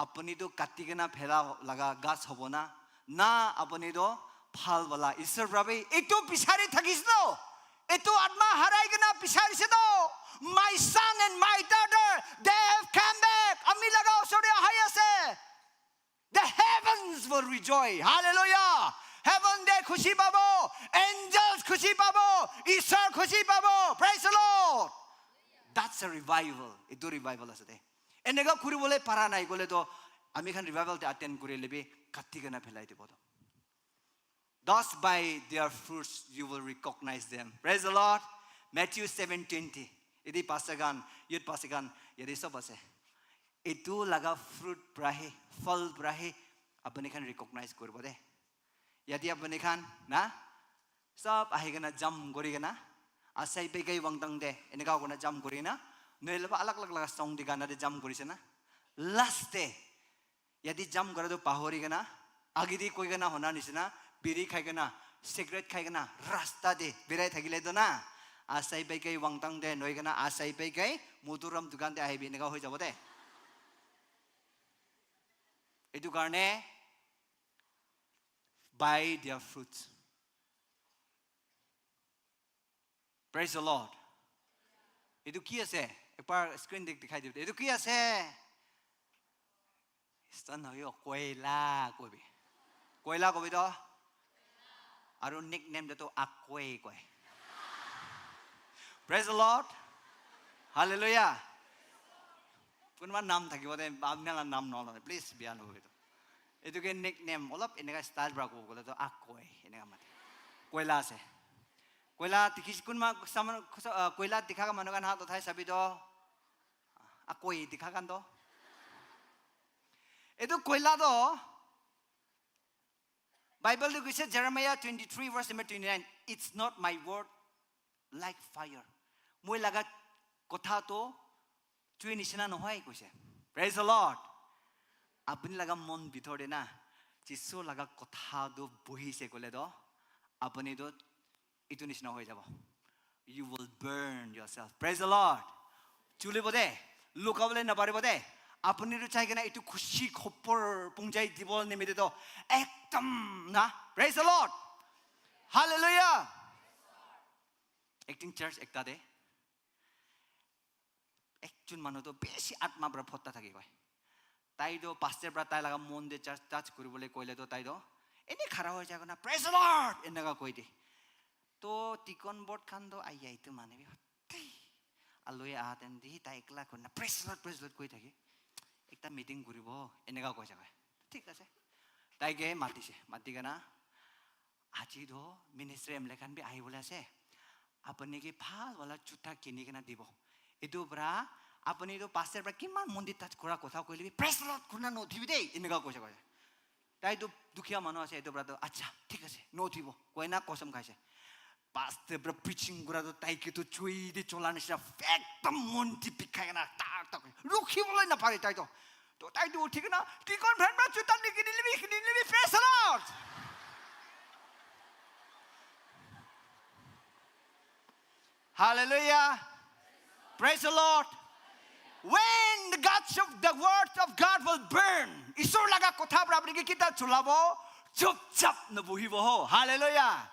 আপুনিতো কাটি কেনে পেলা লগা গাছ হ'ব না, না, আপুনিতো ভাল ৱালা। ঈশ্বৰ বাবে এইটো বিচাৰি থাকিছে তো, এইটো আত্মা হাৰাই কেনে বিচাৰিছে তো। My son and my daughter, they have come back. আমি লগা ওচৰতে আহি আছে। The heavens will rejoice. Hallelujah. Heaven দে খুচি পাব, এঞ্জেলছ খুচি পাব, ঈশ্বৰ খুচি পাব। Praise the Lord. That That's a revival. Etu revival ase de. Eneka kuribole para nai koile to ami khan revival te attend kurile bi kati kena phelai dibo to. Thus by their fruits you will recognize them. Praise the Lord. Matthew seven twenty. Yate pastor khan, youth pastor khan, yate sob ase. Etu laga fruit pra he, phal pra he, apni khan recognize kuribo de. Yate apni khan na, sob ahi kena jam kuri kena, asai pekai wangtang de, eneka kurina jam kuri na, noile ba alag alag laga song di gana de jam kuri se na. Last de, yate jam kura tu pahori kena, agedi koi kena hona nisina, biri khai kena, cigarette khai kena, rasta de birai thakile to na, asai pekai wangtang de, noi kena, asai pekai, Moturam dukan de ahibi, eneka hoi jabo de. Etu karne, by their fruits. Praise the Lord. Etu ki ase? Ekbar screen te dikhai dibo. Etu ki ase? Stone hoyo, koila kobi. Koila kobi to. Aru nickname te to akoi koi. Praise the Lord. Hallelujah. Kunba nam thakibo de, apni la nam nolo, please biya nohobi to. Etu ke nickname, olop eneka style pra kobo koile to akoi, eneka mati. Koila ase. Koila dikhi, kunba saman, koila dikha manu khan hath uthai sabi to. Akoi dikha khan to. Etu koila to, Bible te koise, Jeremiah twenty-three verse number twenty-nine. "It's not my word like fire." Moi laga kotha to jui nisina nohoi koise. Praise the Lord. Apni laga mon bhitor te na, Jisu laga kotha to bohi se koile to, apni to etu nisina hoi jabo. You will burn yourself. Praise the Lord. Chulibo de, lukabole naparibo de. Apni tu chai kena etu khushi khopor pungjai dibo nimite to ekdam na. Praise the Lord. Hallelujah. Acting church ekta de, ekjon manu to besi atma pra photta thaki koi. Tai to pastor pra tai laga mon de church touch kuribole koile to tai to ene khara hoi jai kena, "Praise the Lord," eneka koi de. To deacon board khan to, "Aiya, etu manu bi hote aloi ahaten di, tai ekla kurina 'Praise the Lord, praise the Lord' koi thake. Ekta meeting kuribo," eneka koi jai. Thik ase. Tai ke matise, mati kena, "Aji to ministry M L A khan bi ahibole ase. Apni ke bhal wala juta kini kena dibo. Etu pra apni to pastor pra kiman mondir touch kura kotha koile bi, 'Praise the Lord' kurina nothibi de," eneka koise koise. Tai to dukhiya manu ase, etu pra to, "Acha, thik ase, nothibo," koina kosam khaise. Pastor pra preaching kura to tai ke to chui de chola nisina, ekdam mon di bikhai kena tak tak rukhi bole napare tai to. To tai to uthi kena, "Deacon friend pra juta nikini libi, nikini libi, praise the Lord." Hallelujah. Praise the Lord. When the God of the word of God will burn, Isor laga kotha pra apni ke kita chulabo, chupchap nabuhibo ho. Hallelujah.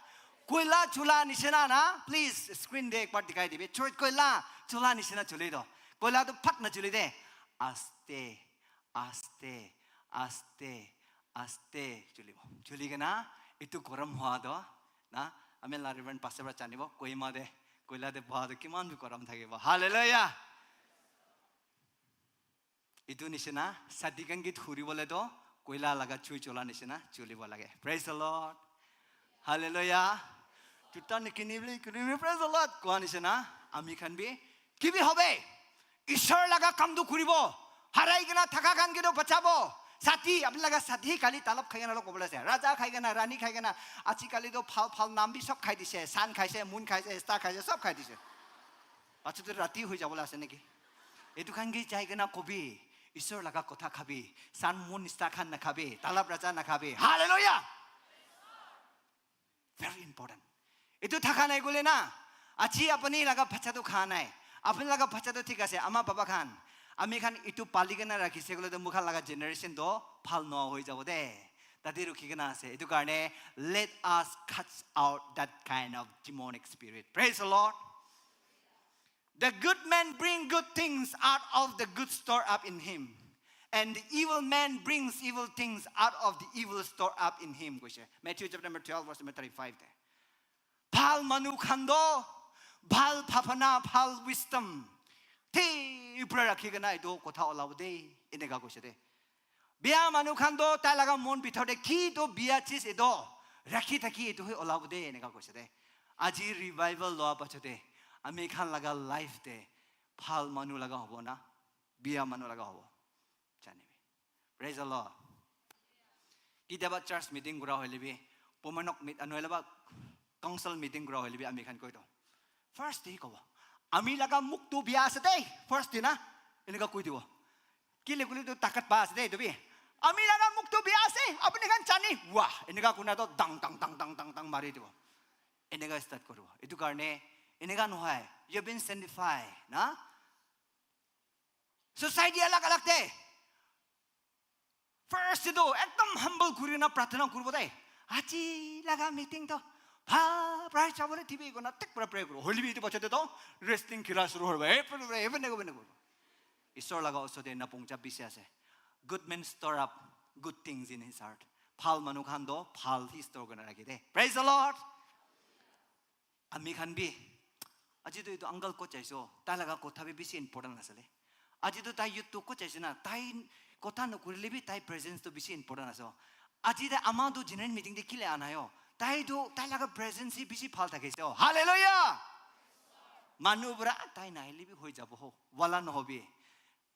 Koila chula nisina na, please screen de ekbar dikhai dibi. Choi koila chula nisina chuli do. Koila to phat na chuli de. Aste, aste, aste, aste chulibo. Chuli kena, etu gorom hua to, na, ami la Reverend Pastor pra janibo, Kohima de, koila de boha to kiman bi gorom thakibo. Hallelujah. Etu nisina, sadi khan ke dhuribole to, koila laga chui chola nisina, chulibo lage. Praise the Lord. Hallelujah. Juta nikini bole, kini bole, praise the Lord. Koa nisina, ami khan bi, ki bi hobe. Isor laga kam to kuribo. Harai kena thaka khan ke to bachabo. Sati, apni laga sati kali talab khai kena log kobole ase. Raja khai kena, rani khai kena. Aji kali to phal phal nam bi sob khai dise. Sun khaise, moon khaise, star khaise, sob khai dise. Acha to rati hoi jabole ase neki? Etu khan ke jai kena kobi, "Isor laga kotha khabi, sun moon star khan nakhabi, talab raja nakhabi." Hallelujah. Very important. Etu thaka nai koile na, aji apni laga bacha to kha nai. Apni laga bacha to thik ase, ama baba khan, ami khan etu pali kena rakhise koile to mukhan laga generation to bhal noa hoi jabo de. Tate rukhi kena ase. Etu karne, let us cut out that kind of demonic spirit. Praise the Lord. "The good man bring good things out of the good store up in him, and the evil man brings evil things out of the evil store up in him," koise. Matthew chapter number twelve, verse number thirty-five te. Bhal manu khan to, bhal bhabana, bhal wisdom, Thik pra rakhi kena etu kotha olabo de, eneka koise de. Bia manu khan toh tai laga mon bhitor te ki toh bia chis etu rakhi thaki etu he olabo de, eneka koise de. Aji revival loa pachot te ami khan laga life te bhal manu laga hobo na, bia manu laga hobo. Janibi. Praise the Lord. Kitiaba church meeting kura hoile bi, pomanok meet, nohole ba council meeting kura hoile bi ami khan koi toh, first te kobo, "Ami laga muk tu bia ase dei." First te na, eneka koi dibo. Kile kule tu takat pa ase dei, etu bi. "Ami laga muk tu bia ase, apni khan jane." Wah, eneka kuna toh dang, dang, dang, dang, dang, dang mari dibo. Eneka start koribo. Etu karne, eneka nohoi. You have been sanctified, na? Society alag alag te. First tu ekdom humble kuri na prarthana kuribo de. "Aji laga meeting toh bhal pra jabole dibi," kona thik pra pray kuribo. Hoile bi etu pachot te toh wrestling khela shuru hoibo. Hey, pray, pray, even nego, nego. Isor laga osor te napuhuncha bishi ase. Good men store up good things in his heart. Bhal manu khan toh bhal hi store kurina rakhi de. Praise the Lord. Ami khan bi, aji tu etu uncle kot jaise ho, tai laga kotha bi bishi important ase le. Aji tu tai youth tu kot jaise na, tai kotha nokurile bi tai presence tu bishi important ase ho. Aji tai ama tu general meeting te kile anai ho? Tai tu, tai laga presence hi bishi bhal thakise ho. Hallelujah! Manu para tai nahile bi hoi jabo ho, wala nohobi.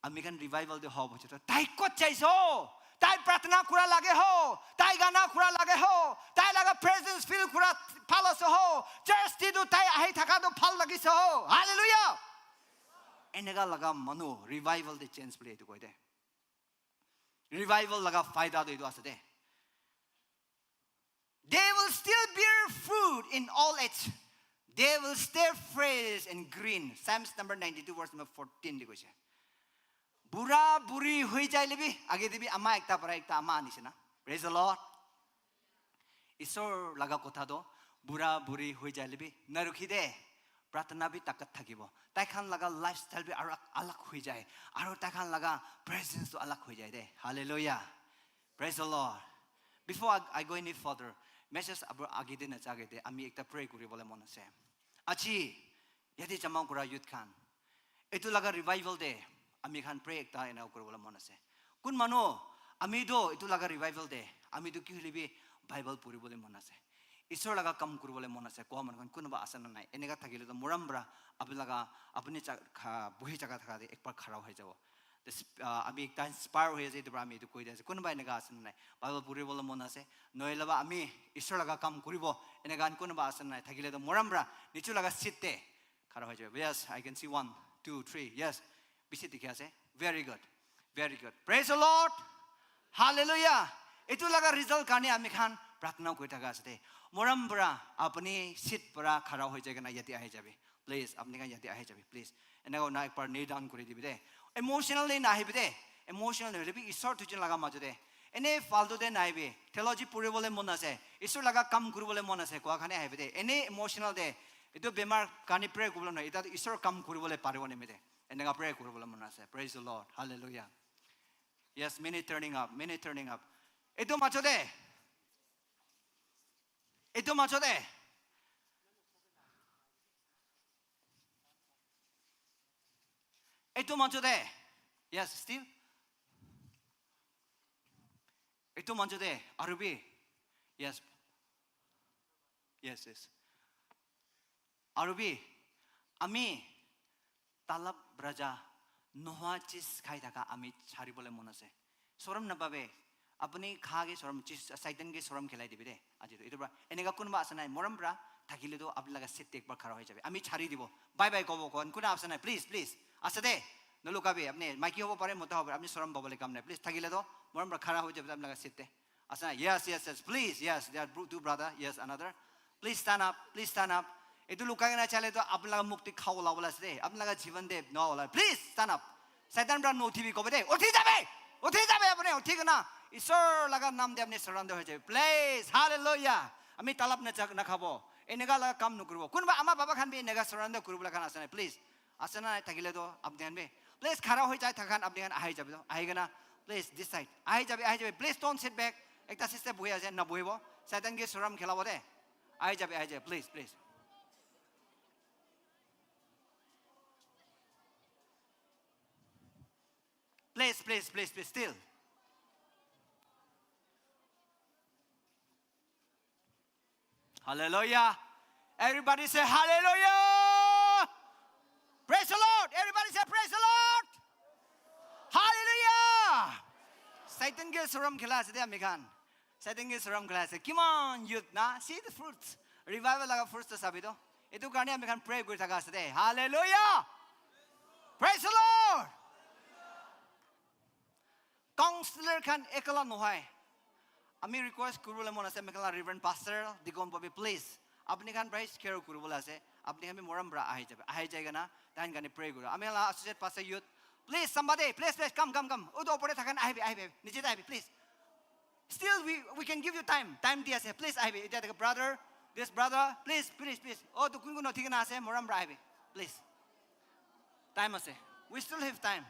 Ami khan revival te hobo pachot te, tai kot jaise ho? Tai prarthana kura lage ho? Tai gana kura lage ho? Tai laga presence feel kura bhal ase ho? Church te tu tai ahi thaka tu bhal lagise ho? Hallelujah! Eneka laga manu revival te chance bole etu koi de. Revival laga faida tu etu ase de. They will still bear fruit in all age. They will stay fresh and green. Psalms number ninety-two, verse number fourteen te koise. Bura buri hoi jaile bi, age te bi ama ekta para ekta ama anishe na. Praise the Lord. Isor laga kotha toh, bura buri hoi jaile bi narukhi de. Prarthana bi takat thakibo. Tai khan laga lifestyle bi alag alag hoi jai. Aru tai khan laga presence toh alag hoi jai de. Hallelujah. Praise the Lord. Before I, I go any further, message abu age te naja age te ami ekta pray kuribole mon ase. Aji yate jama kura youth khan, etu laga revival te ami khan pray ekta ena kuribole mon ase. Kun manu, ami tu etu laga revival te, ami tu ki hoile bi Bible puribole mon ase. Isor laga kam kuribole mon ase koa manu khan kunuba ase na nai? Eneka thakile toh morom para apni laga, apni ja-, kha-, bohi jaga thaka te ekbar khara hoi jabo. The sp-, ah, ami ekta inspire hoi ase, etu para ami etu koi di ase. Kunuba eneka ase na nai? Bible puribole mon ase. Nohole ba ami Isor laga kam kuribo, eneka khan kunuba ase na nai? Thakile toh morom para nichu laga seat te khara hoi jabo. Yes, I can see one, two, three. Yes, bishi dikhi ase. Very good. Very good. Praise the Lord. Hallelujah. Etu laga result karne ami khan prarthana kuri thaka ase de. Morom para apni seat para khara hoi jai kena yate ahi jabi. Please, apni khan yate ahi jabi, please. Eneka hoi na ekbar kneel down kuri dibi de. Emotional te nahibi de. Emotional nahoile bi Isor duijon laga majo te. Ene faltu te nahibi. Theology puribole mon ase, Isor laga kam kuribole mon ase koa khan he ahibi de. Ene emotional te, etu bemar karne pray kuribole nohoi. Eta tu Isor kam kuribole paribo nimite. Eneka pray kuribole mon ase. Praise the Lord. Hallelujah. Yes, many turning up, many turning up. Etu majo te, etu majo te, etu majo te. Yes, still. Etu majo te aru bi. Yes. Yes, yes. Aru bi, ami talab raja nohoa chis khai thaka ami chari bole mon ase. Sorom napabe, apni kha ke sorom, chis, Satan ke sorom khilai dibi de. Aji tu, etu para, eneka kunuba ase nai, morom para, thakile tu apni laga seat te ekbar khara hoi jabi. Ami chari dibo. Bye bye kobo kon, kuna ase nai, please, please. Ase de, nolukabi, apni maiki hobo pare, mota hobo pare, apni sorom pabole kam nai. Please, thakile tu, morom para khara hoi jabi, apni laga seat te. Ase na? Yes, yes, yes. Please, yes. There are bro-, two brother. Yes, another. Please stand up. Please stand up. Etu lukai kena chale to apni laga mukh te kha ulabole ase de. Apni laga jiban te nohola. Please stand up. Satan para no uthibi kobo de. Uthi jabe. Uthi jabe apni. Uthi kena Isor laga nam te apni surrender hoi jabe. Please. Hallelujah. Ami talab na jak na khabo. Eneka laga kam nokuribo. Kunba ama baba khan bi eneka surrender kuribole khan ase na? Please. Ase na nai? Thakile to apni khan bi. Please, khara hoi jai thaka khan apni khan ahi jabi to. Ahi kena, please, this side. Ahi jabi, ahi jabi. Please don't sit back. Ekta sister bohi ase, nabohibo. Satan ke sorom khilabo de. Ahi jabi, ahi jabi. Please, please. Please, please, please, please, still. Hallelujah. Everybody say hallelujah. Praise the Lord. Everybody say praise the Lord. Hallelujah. Satan ke suram khela ase de ami khan. Satan ke suram khela ase. Come on, youth na. See the fruits. Revival laga fruits to sabi to. Etu karne ami khan pray kuri thaka ase de. Hallelujah. Praise the Lord. Counselor khan ekala nohoi. Ami request kuribole mon ase, ami khan la Reverend Pastor, Deacon Bobby, please. Apni khan para share kuribole ase. Apni khan bi morom para ahi jabe. Ahi jai kena, tahan khan pray kuro. Ami khan la Associate Pastor Youth, please somebody, please, please, come, come, come. Utu opor te thakan ahibi, ahibi, ahibi. Niche te ahibi, please. Still, we, we can give you time. Time di ase. Please ahibi. Etia thaka brother, this brother, please, please, please. Oh, tu kun kun uthi kena ase, morom para ahibi. Please. Time ase. We still have time.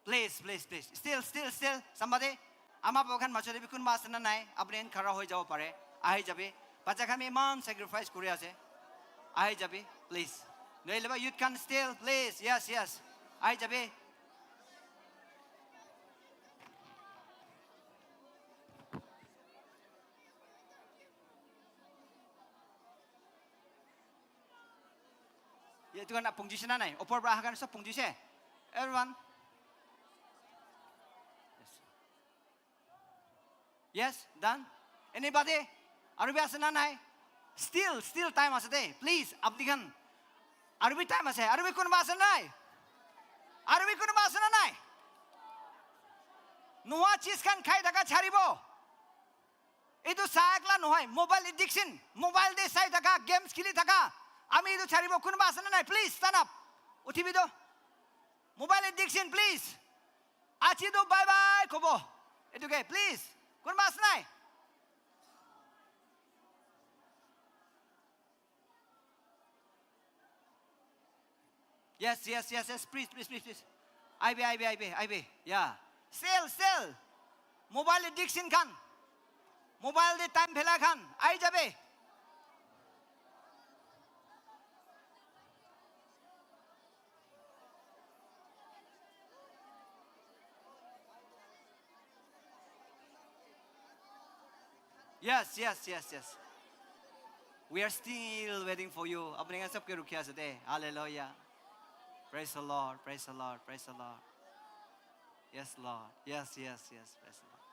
Please, please, please. Still, still, still. Somebody. Ama baba khan majo te bi kunba ase na nai? Apni khan khara hoi jabo pare. Ahi jabi. Bacha khan iman sacrifice kuri ase. Ahi jabi, please. Nohole ba youth khan still, please. Yes, yes. Ahi jabi. Ye, etu khan pungji se na nai? Opor para aha khan sob pungji se? Everyone? Yes. Yes, done. Anybody? Aru bi ase na nai? Still, still time ase de. Please, apni khan. Aru bi time ase. Aru bi kunba ase nai? Aru bi kunba ase na nai? Nohoa cheez khan khai thaka charibo. Etu sai ekla nohoi, mobile addiction, mobile te sai thaka, games kheli thaka. Ami etu charibo, kunba ase na nai? Please stand up. Uthibi to. Mobile addiction, please. Aji to bye bye kobo. Etu ke, please. Kunba ase nai? Yes, yes, yes, yes. Please, please, please, please. Ahibi, ahibi, ahibi, ahibi. Yeah. Still, still. Mobile addiction khan. Mobile te time phela khan. Ahi jabe. Yes, yes, yes, yes. We are still waiting for you. Apni khan sob ke rukhi ase de. Hallelujah. Praise the Lord. Praise the Lord. Praise the Lord. Yes, Lord. Yes, yes, yes. Praise the Lord.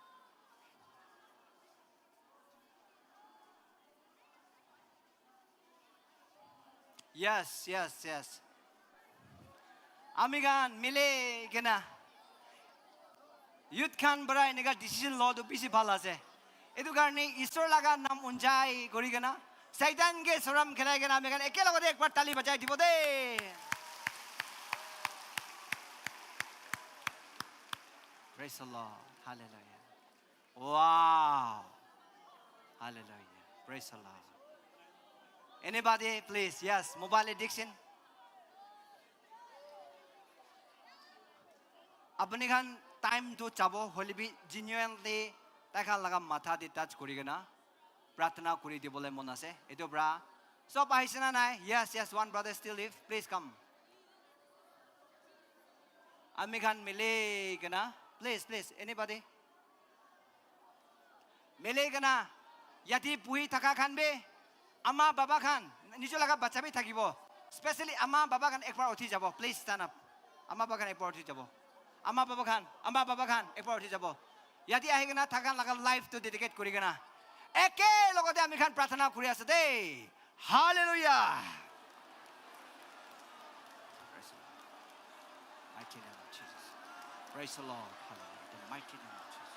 Yes, yes, yes. Ami khan mili kena youth khan para enika decision loa tu bishi bhal ase. Etu karne Isor laga naam unjai kuri kena, Satan ke suram khilai kena ami khan ekelogote ekbar tali bajai dibo de. Praise the Lord. Hallelujah. Wow. Hallelujah. Praise the Lord. Anybody, please? Yes, mobile addiction. Apni khan time tu jabo, hoile bi genuinely tai khan laga matha te touch kuri kena pratna kuri dibole mon ase. Etu para sob ahise na nai? Yes, yes, one brother still live. Please come. Ami khan mili kena, please, please, anybody? Mili kena, yate buhi thaka khan bi, ama baba khan, nijor laga bacha bi thakibo. Specially ama baba khan ekbar uthi jabo. Please stand up. Ama baba khan ekbar uthi jabo. Ama baba khan, ama baba khan ekbar uthi jabo. Yate ahi kena thakan laga life to dedicate kuri kena, ekelogote ami khan pratna kuri ase de. Hallelujah. Praise the Lord. Mighty name of Jesus. Praise the Lord. Hallelujah. The mighty name of Jesus.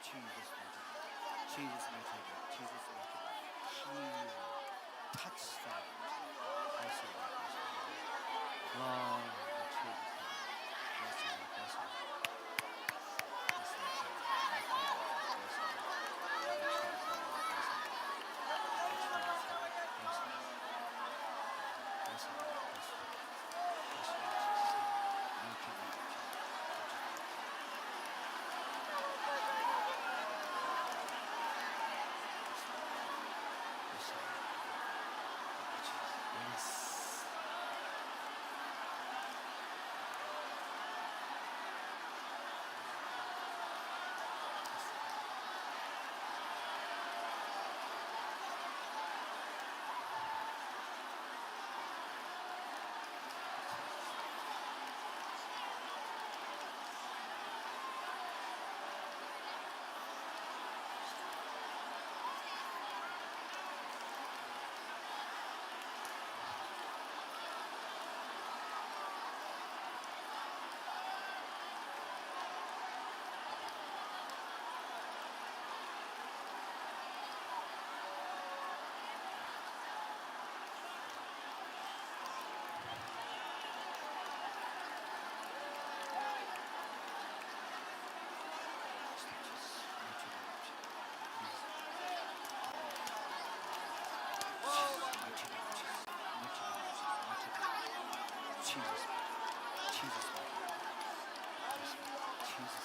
Jesus, mighty name. Jesus, mighty name. Jesus, mighty name. Heal. Touch them. Praise the Lord. Praise the Lord. Glory to Jesus. Jesus. Jesus. Jesus.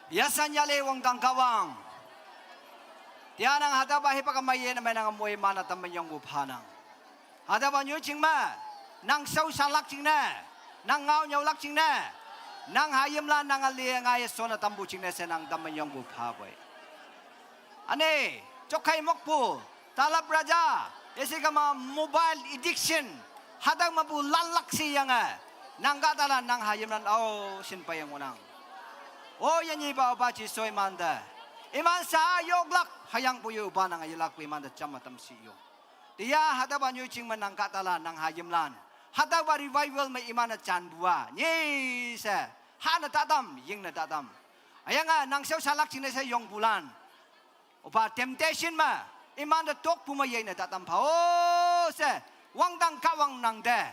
Yasan yale wangdang kawang. Tianang hadaba hipa kamai ye namai nang amoi mana tamanyong bu phanang. Hadaba nyu chingma. Nang sau salak chingne. Nang ngau nyau lak chingne. Nang hayim la nang ali ngai sona tambu chingne se nang tamanyong bu pha boi. Ane, chokai mokpu, talap raja, ese kama mobile addiction, hadang mabu lan laksi yang eh. Nang ka tala nang hayim lan au sin pa yang unang. O ya nyi ba ba chi soi manda. Iman sa yok lak hayang puyu ba nang ayilak pu iman da chama tam si yo. Tia hadaba nyu ching manang ka tala nang hayim lan. Hadaba revival ma iman na chan bua. Nyi se. Ha na tatam, ying na tatam. Ayang a nang sau salak ching na se yong bulan. Opa temptation ma, iman da tok puma yei na tatam pha. O se, wang dang ka wang nang de.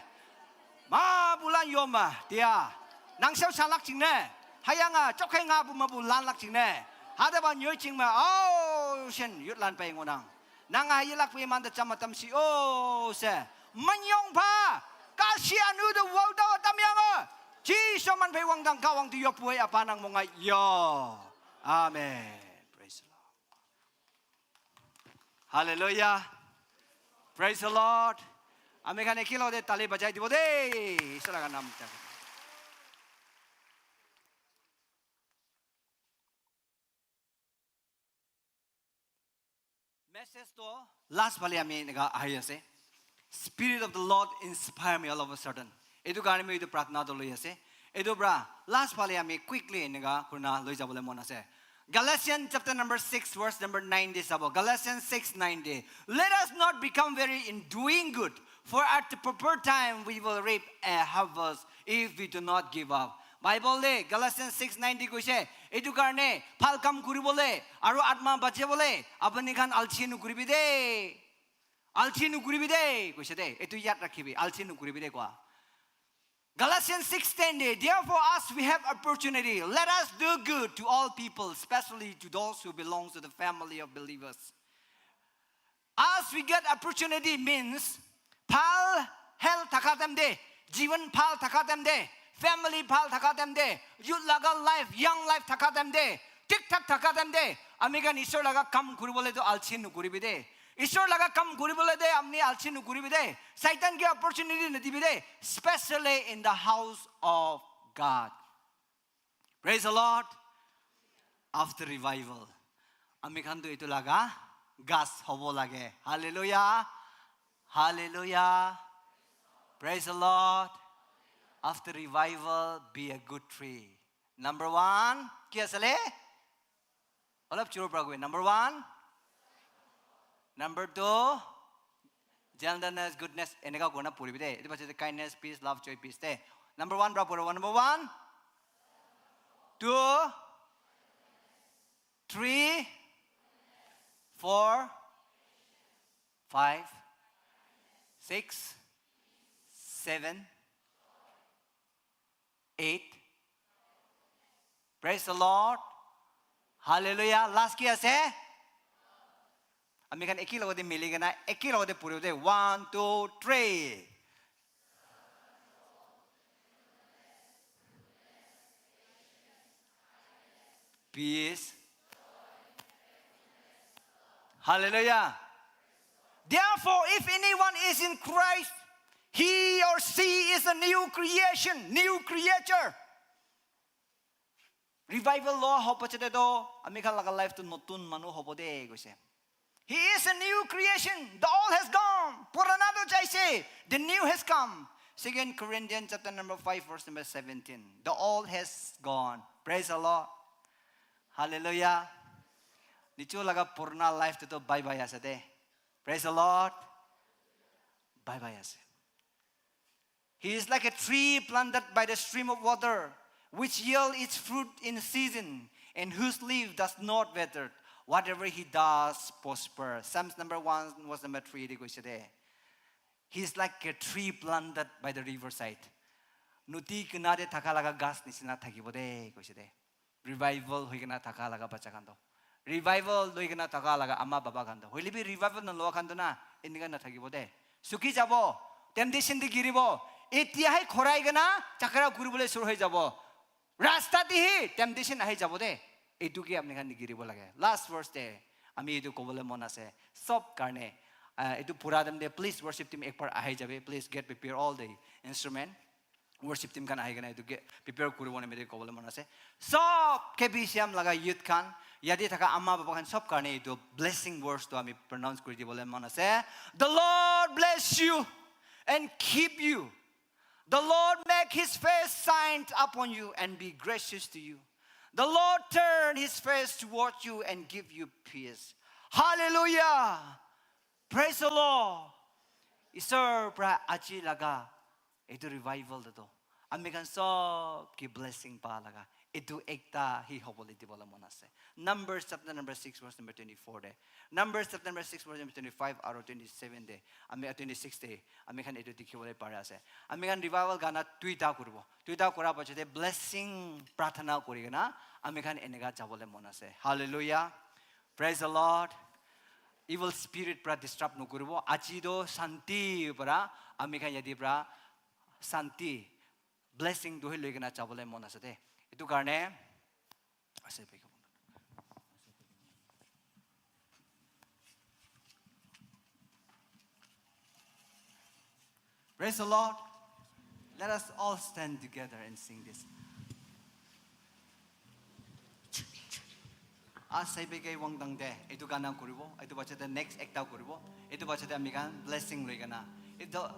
Ma bulan yo ma, tia. Nang sau salak ching ne. Hayang a, chokai nga puma bulan lak ching ne. Hadaba nyu ching ma, o sen, yut lan pa ngonang. Nang a yilak pu iman da chama tam si, o se. Manyong pa, kasi anu da wau da tam yang a. Chi so man pa wang dang ka wang tu yo pu apa nang mo ngai yo. Amen. Praise the Lord. Hallelujah. Praise the Lord. Ami khan ekilog te tali bajai dibo de. Isor laga nam ta. Message to last phale ami eneka ahi ase. Spirit of the Lord inspire me all of a sudden. Etu karne moi etu pratna to loi ase. Etu pra last phale ami quickly eneka kurna loi jabole mon ase. Galatians chapter number six, verse number nine de sabo. Galatians six nine de. Let us not become weary in doing good, for at the proper time we will reap a harvest if we do not give up. Bible de Galatians six nine de koise, etu karne bhal kam kuribole aru atma bachebole apni khan alchi nukuribi de. Alchi nukuribi de koise de. Etu yad rakhibi. Alchi nukuribi de koa. Galatians six ten de, therefore, as we have opportunity, let us do good to all people, especially to those who belong to the family of believers. As we get opportunity means, bhal health thaka time de, jivan bhal thaka time de, family bhal thaka time de, youth laga life, young life thaka time de, thik thak thaka time de, ami khan Isor laga kam kuribole to alchi nukuribi de. Isor laga kam kuribole de, amni alchi nukuribi de. Satan ke opportunity nadibi de, especially in the house of God. Praise the Lord. After revival, ami khan tu etu laga gas hobo lage. Hallelujah. Hallelujah. Praise the Lord. After revival, be a good tree. Number one, ki asale? Olop churu pra koi. Number one. Number two, gentleness, goodness, eneka kona puribi de. Etu pache kindness, peace, love, joy, peace de. Number one pra puribo. Number one, two, three, four, five, six, seven, eight. Praise the Lord. Hallelujah. Last ki ase? Ami khan eki logote mili kena, eki logote puribo de. One, two, three. Peace. Hallelujah. Therefore, if anyone is in Christ, he or she is a new creation, new creature. Revival loa hobo chete to, ami khan laga life to notun manu hobo de koise. He is a new creation. The old has gone. Purana to jaise. The new has come. Second Corinthians chapter number five, verse number seventeen. The old has gone. Praise the Lord. Hallelujah. Nichu laga purana life to bye bye ase de. Praise the Lord. Bye bye ase. He is like a tree planted by the stream of water, which yield its fruit in season, and whose leaf does not wither. Whatever he does prosper. Psalms number one, verse number three, de koise de. He is like a tree planted by the riverside. Nodi kinare thaka laga gas nisina thakibo de koise de. Revival hoikena thaka laga bacha khan to. Revival loikena thaka laga ama baba khan to. Hoile bi revival na loa khan to na, enika na thakibo de. Suki jabo, temptation de giribo. Etiya hai khorai kena chakra kuribole suru hoi jabo. Rasta di hi temptation ahi jabo de. Etu ke apni khan nigiribo lage. Last verse de. Ami etu kobole mon ase. Sob karne. Uh, etu pura dem de, please worship team ek bar ahi jabe. Please get prepare all the instrument. Worship team khan ahi kena etu ke prepare kuribo ne mere kobole mon ase. Sob K B C M laga youth khan, yate thaka ama baba khan sob karne etu blessing words to ami pronounce kuri dibole mon ase. The Lord bless you and keep you. The Lord make his face shine upon you and be gracious to you. The Lord turn his face toward you and give you peace. Hallelujah. Praise the Lord. Isor pra aji laga etu revival de to ami khan sob ki blessing pa laga etu ekta hi hobole dibole mon ase. Numbers chapter number six, verse number twenty-four de. Numbers chapter number six, verse number twenty-five aru twenty-seven de. Ami, uh, twenty-six de. Ami khan etu dikhibole pare ase. Ami khan revival gana duita kuribo. Duita kura pache de blessing prathana kuri kena ami khan eneka jabole mon ase. Hallelujah. Praise the Lord. Evil spirit pra disturb nokuribo. Aji to shanti pra ami khan yate pra shanti, blessing duhi loi kena jabole mon ase de. Etu karne ase. Praise the Lord. Let us all stand together and sing this. Asai beke wang dang de, etu gana kuribo, etu bacha de next ekta kuribo, etu bacha de ami khan blessing loi kena. Etu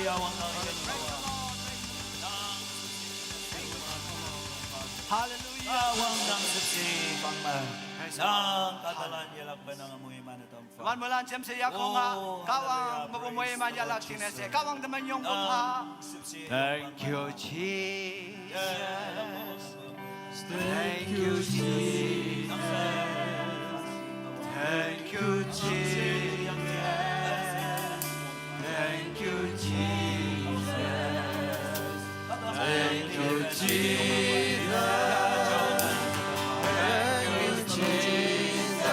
Yawang nang ikan bawa. Haleluya. Yawang nang sepsi pangman. Nang katalan yalak benang amui mana tamfa. Wan mulan cem se yakong ha. Oh, Kawang haleluya, mabu mui praise man the Lord yalak cing nese. Jesus. Kawang teman yong pung ha. Nang sepsi Thank you, pangman. Jesus. Thank you, Jesus. Thank you, Jesus. Thank you, Jesus. Thank you, Jesus. Thank you, Jesus.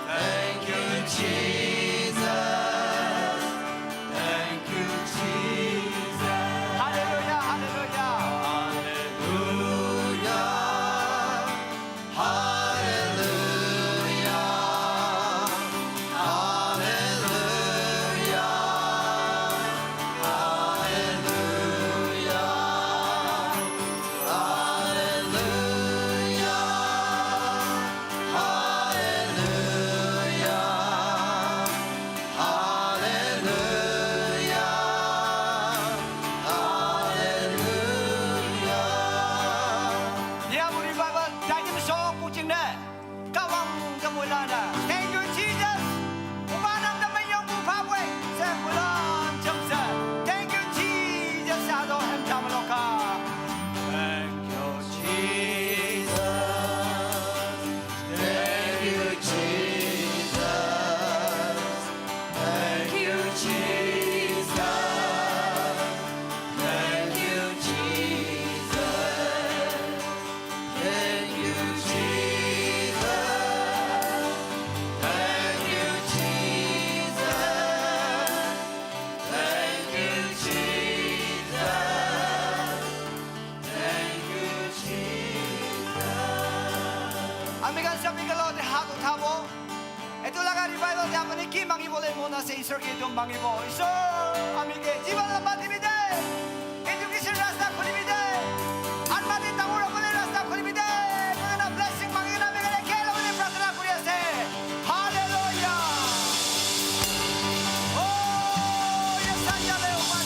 Thank you, Jesus. Thank you, Jesus. Haleluya, haleluya. Haleluya. Haleluya. Haleluya. Haleluya. Haleluya. Haleluya. Haleluya. Haleluya. Nia bu revival, dainim sok kucing ne. Kawang kemulana. Thank you, Jesus. Umanam na mayong bu pawai. Saya bulan jemsa. Thank you, Jesus. Ado hem jam loka. Thank you, Jesus. Thank you, Jesus. Thank you, Jesus. Thank you, Jesus. Thank you, Jesus. Thank you, Jesus. Thank you, Jesus. Thank you, Jesus. Amigan sabi ka lo de hatu tabo. Itu laga revival dia maniki mangi bole mona se Isor ke dum mangi bo. Isor, ami ke jiwan lamba dibi de. Education rasta khuli bi de. Anmati tangura bole rasta khuli bi de. Mona blessing mangi na mega ke lo ni prarthana kuri ase. Hallelujah. Oh, yes, I am a woman.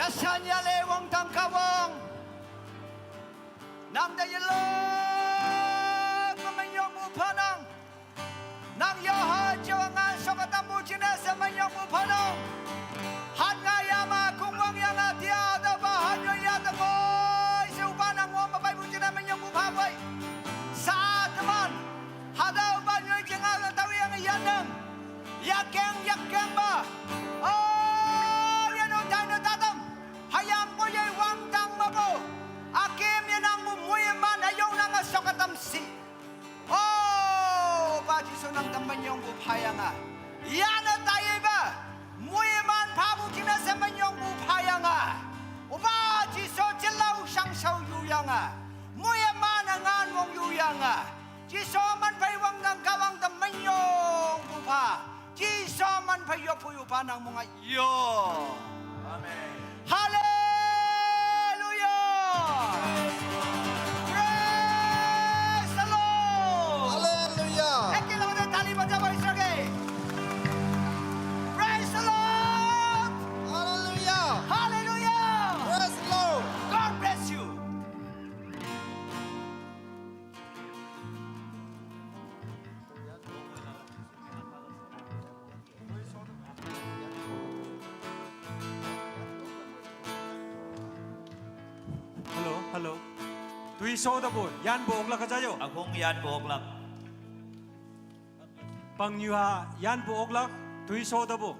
Yasanya le wangtang kawang. Nang da yelo pamanyong muphanang. Nang yaha jawa nga soka tambu jina sa manyong muphanang. Han nga yama kungwang yanga tia da ba hanyo ya da boy. Sa upa nang wang mapai bu jina manyong mupha boy. Sa teman. Hada upa nyo janga tawi yang yanang. Yakeng yakeng ba. Oh, yano dano tatam. Hayam po yai wangtang mabo. Akim yanang bu muyeman hayong nang asokatam si. Oh, ba Jisu nang tamanyong bu phayanga. Yana taye ba. Muyeman phabu jina semanyong bu phayanga. Uba Jisu jelau shangsau yuyanga. Muyeman angan wong yuyanga. Jisu man phai wangtang kawang tamanyong bu pha. Jisu man phai yo phuyu phanang munga yo. Amen. Hallelujah. Praise the Lord. Hallelujah. Ek ke log taali baja bhai sake. Praise the Lord. Hallelujah. Hallelujah. Praise the Lord. God bless you. Hello, hello. Tui so da bo, yan bo oklak aja yo. Akung yan bo oklak. Pang yu ha, yan bo oklak, tui so da bo.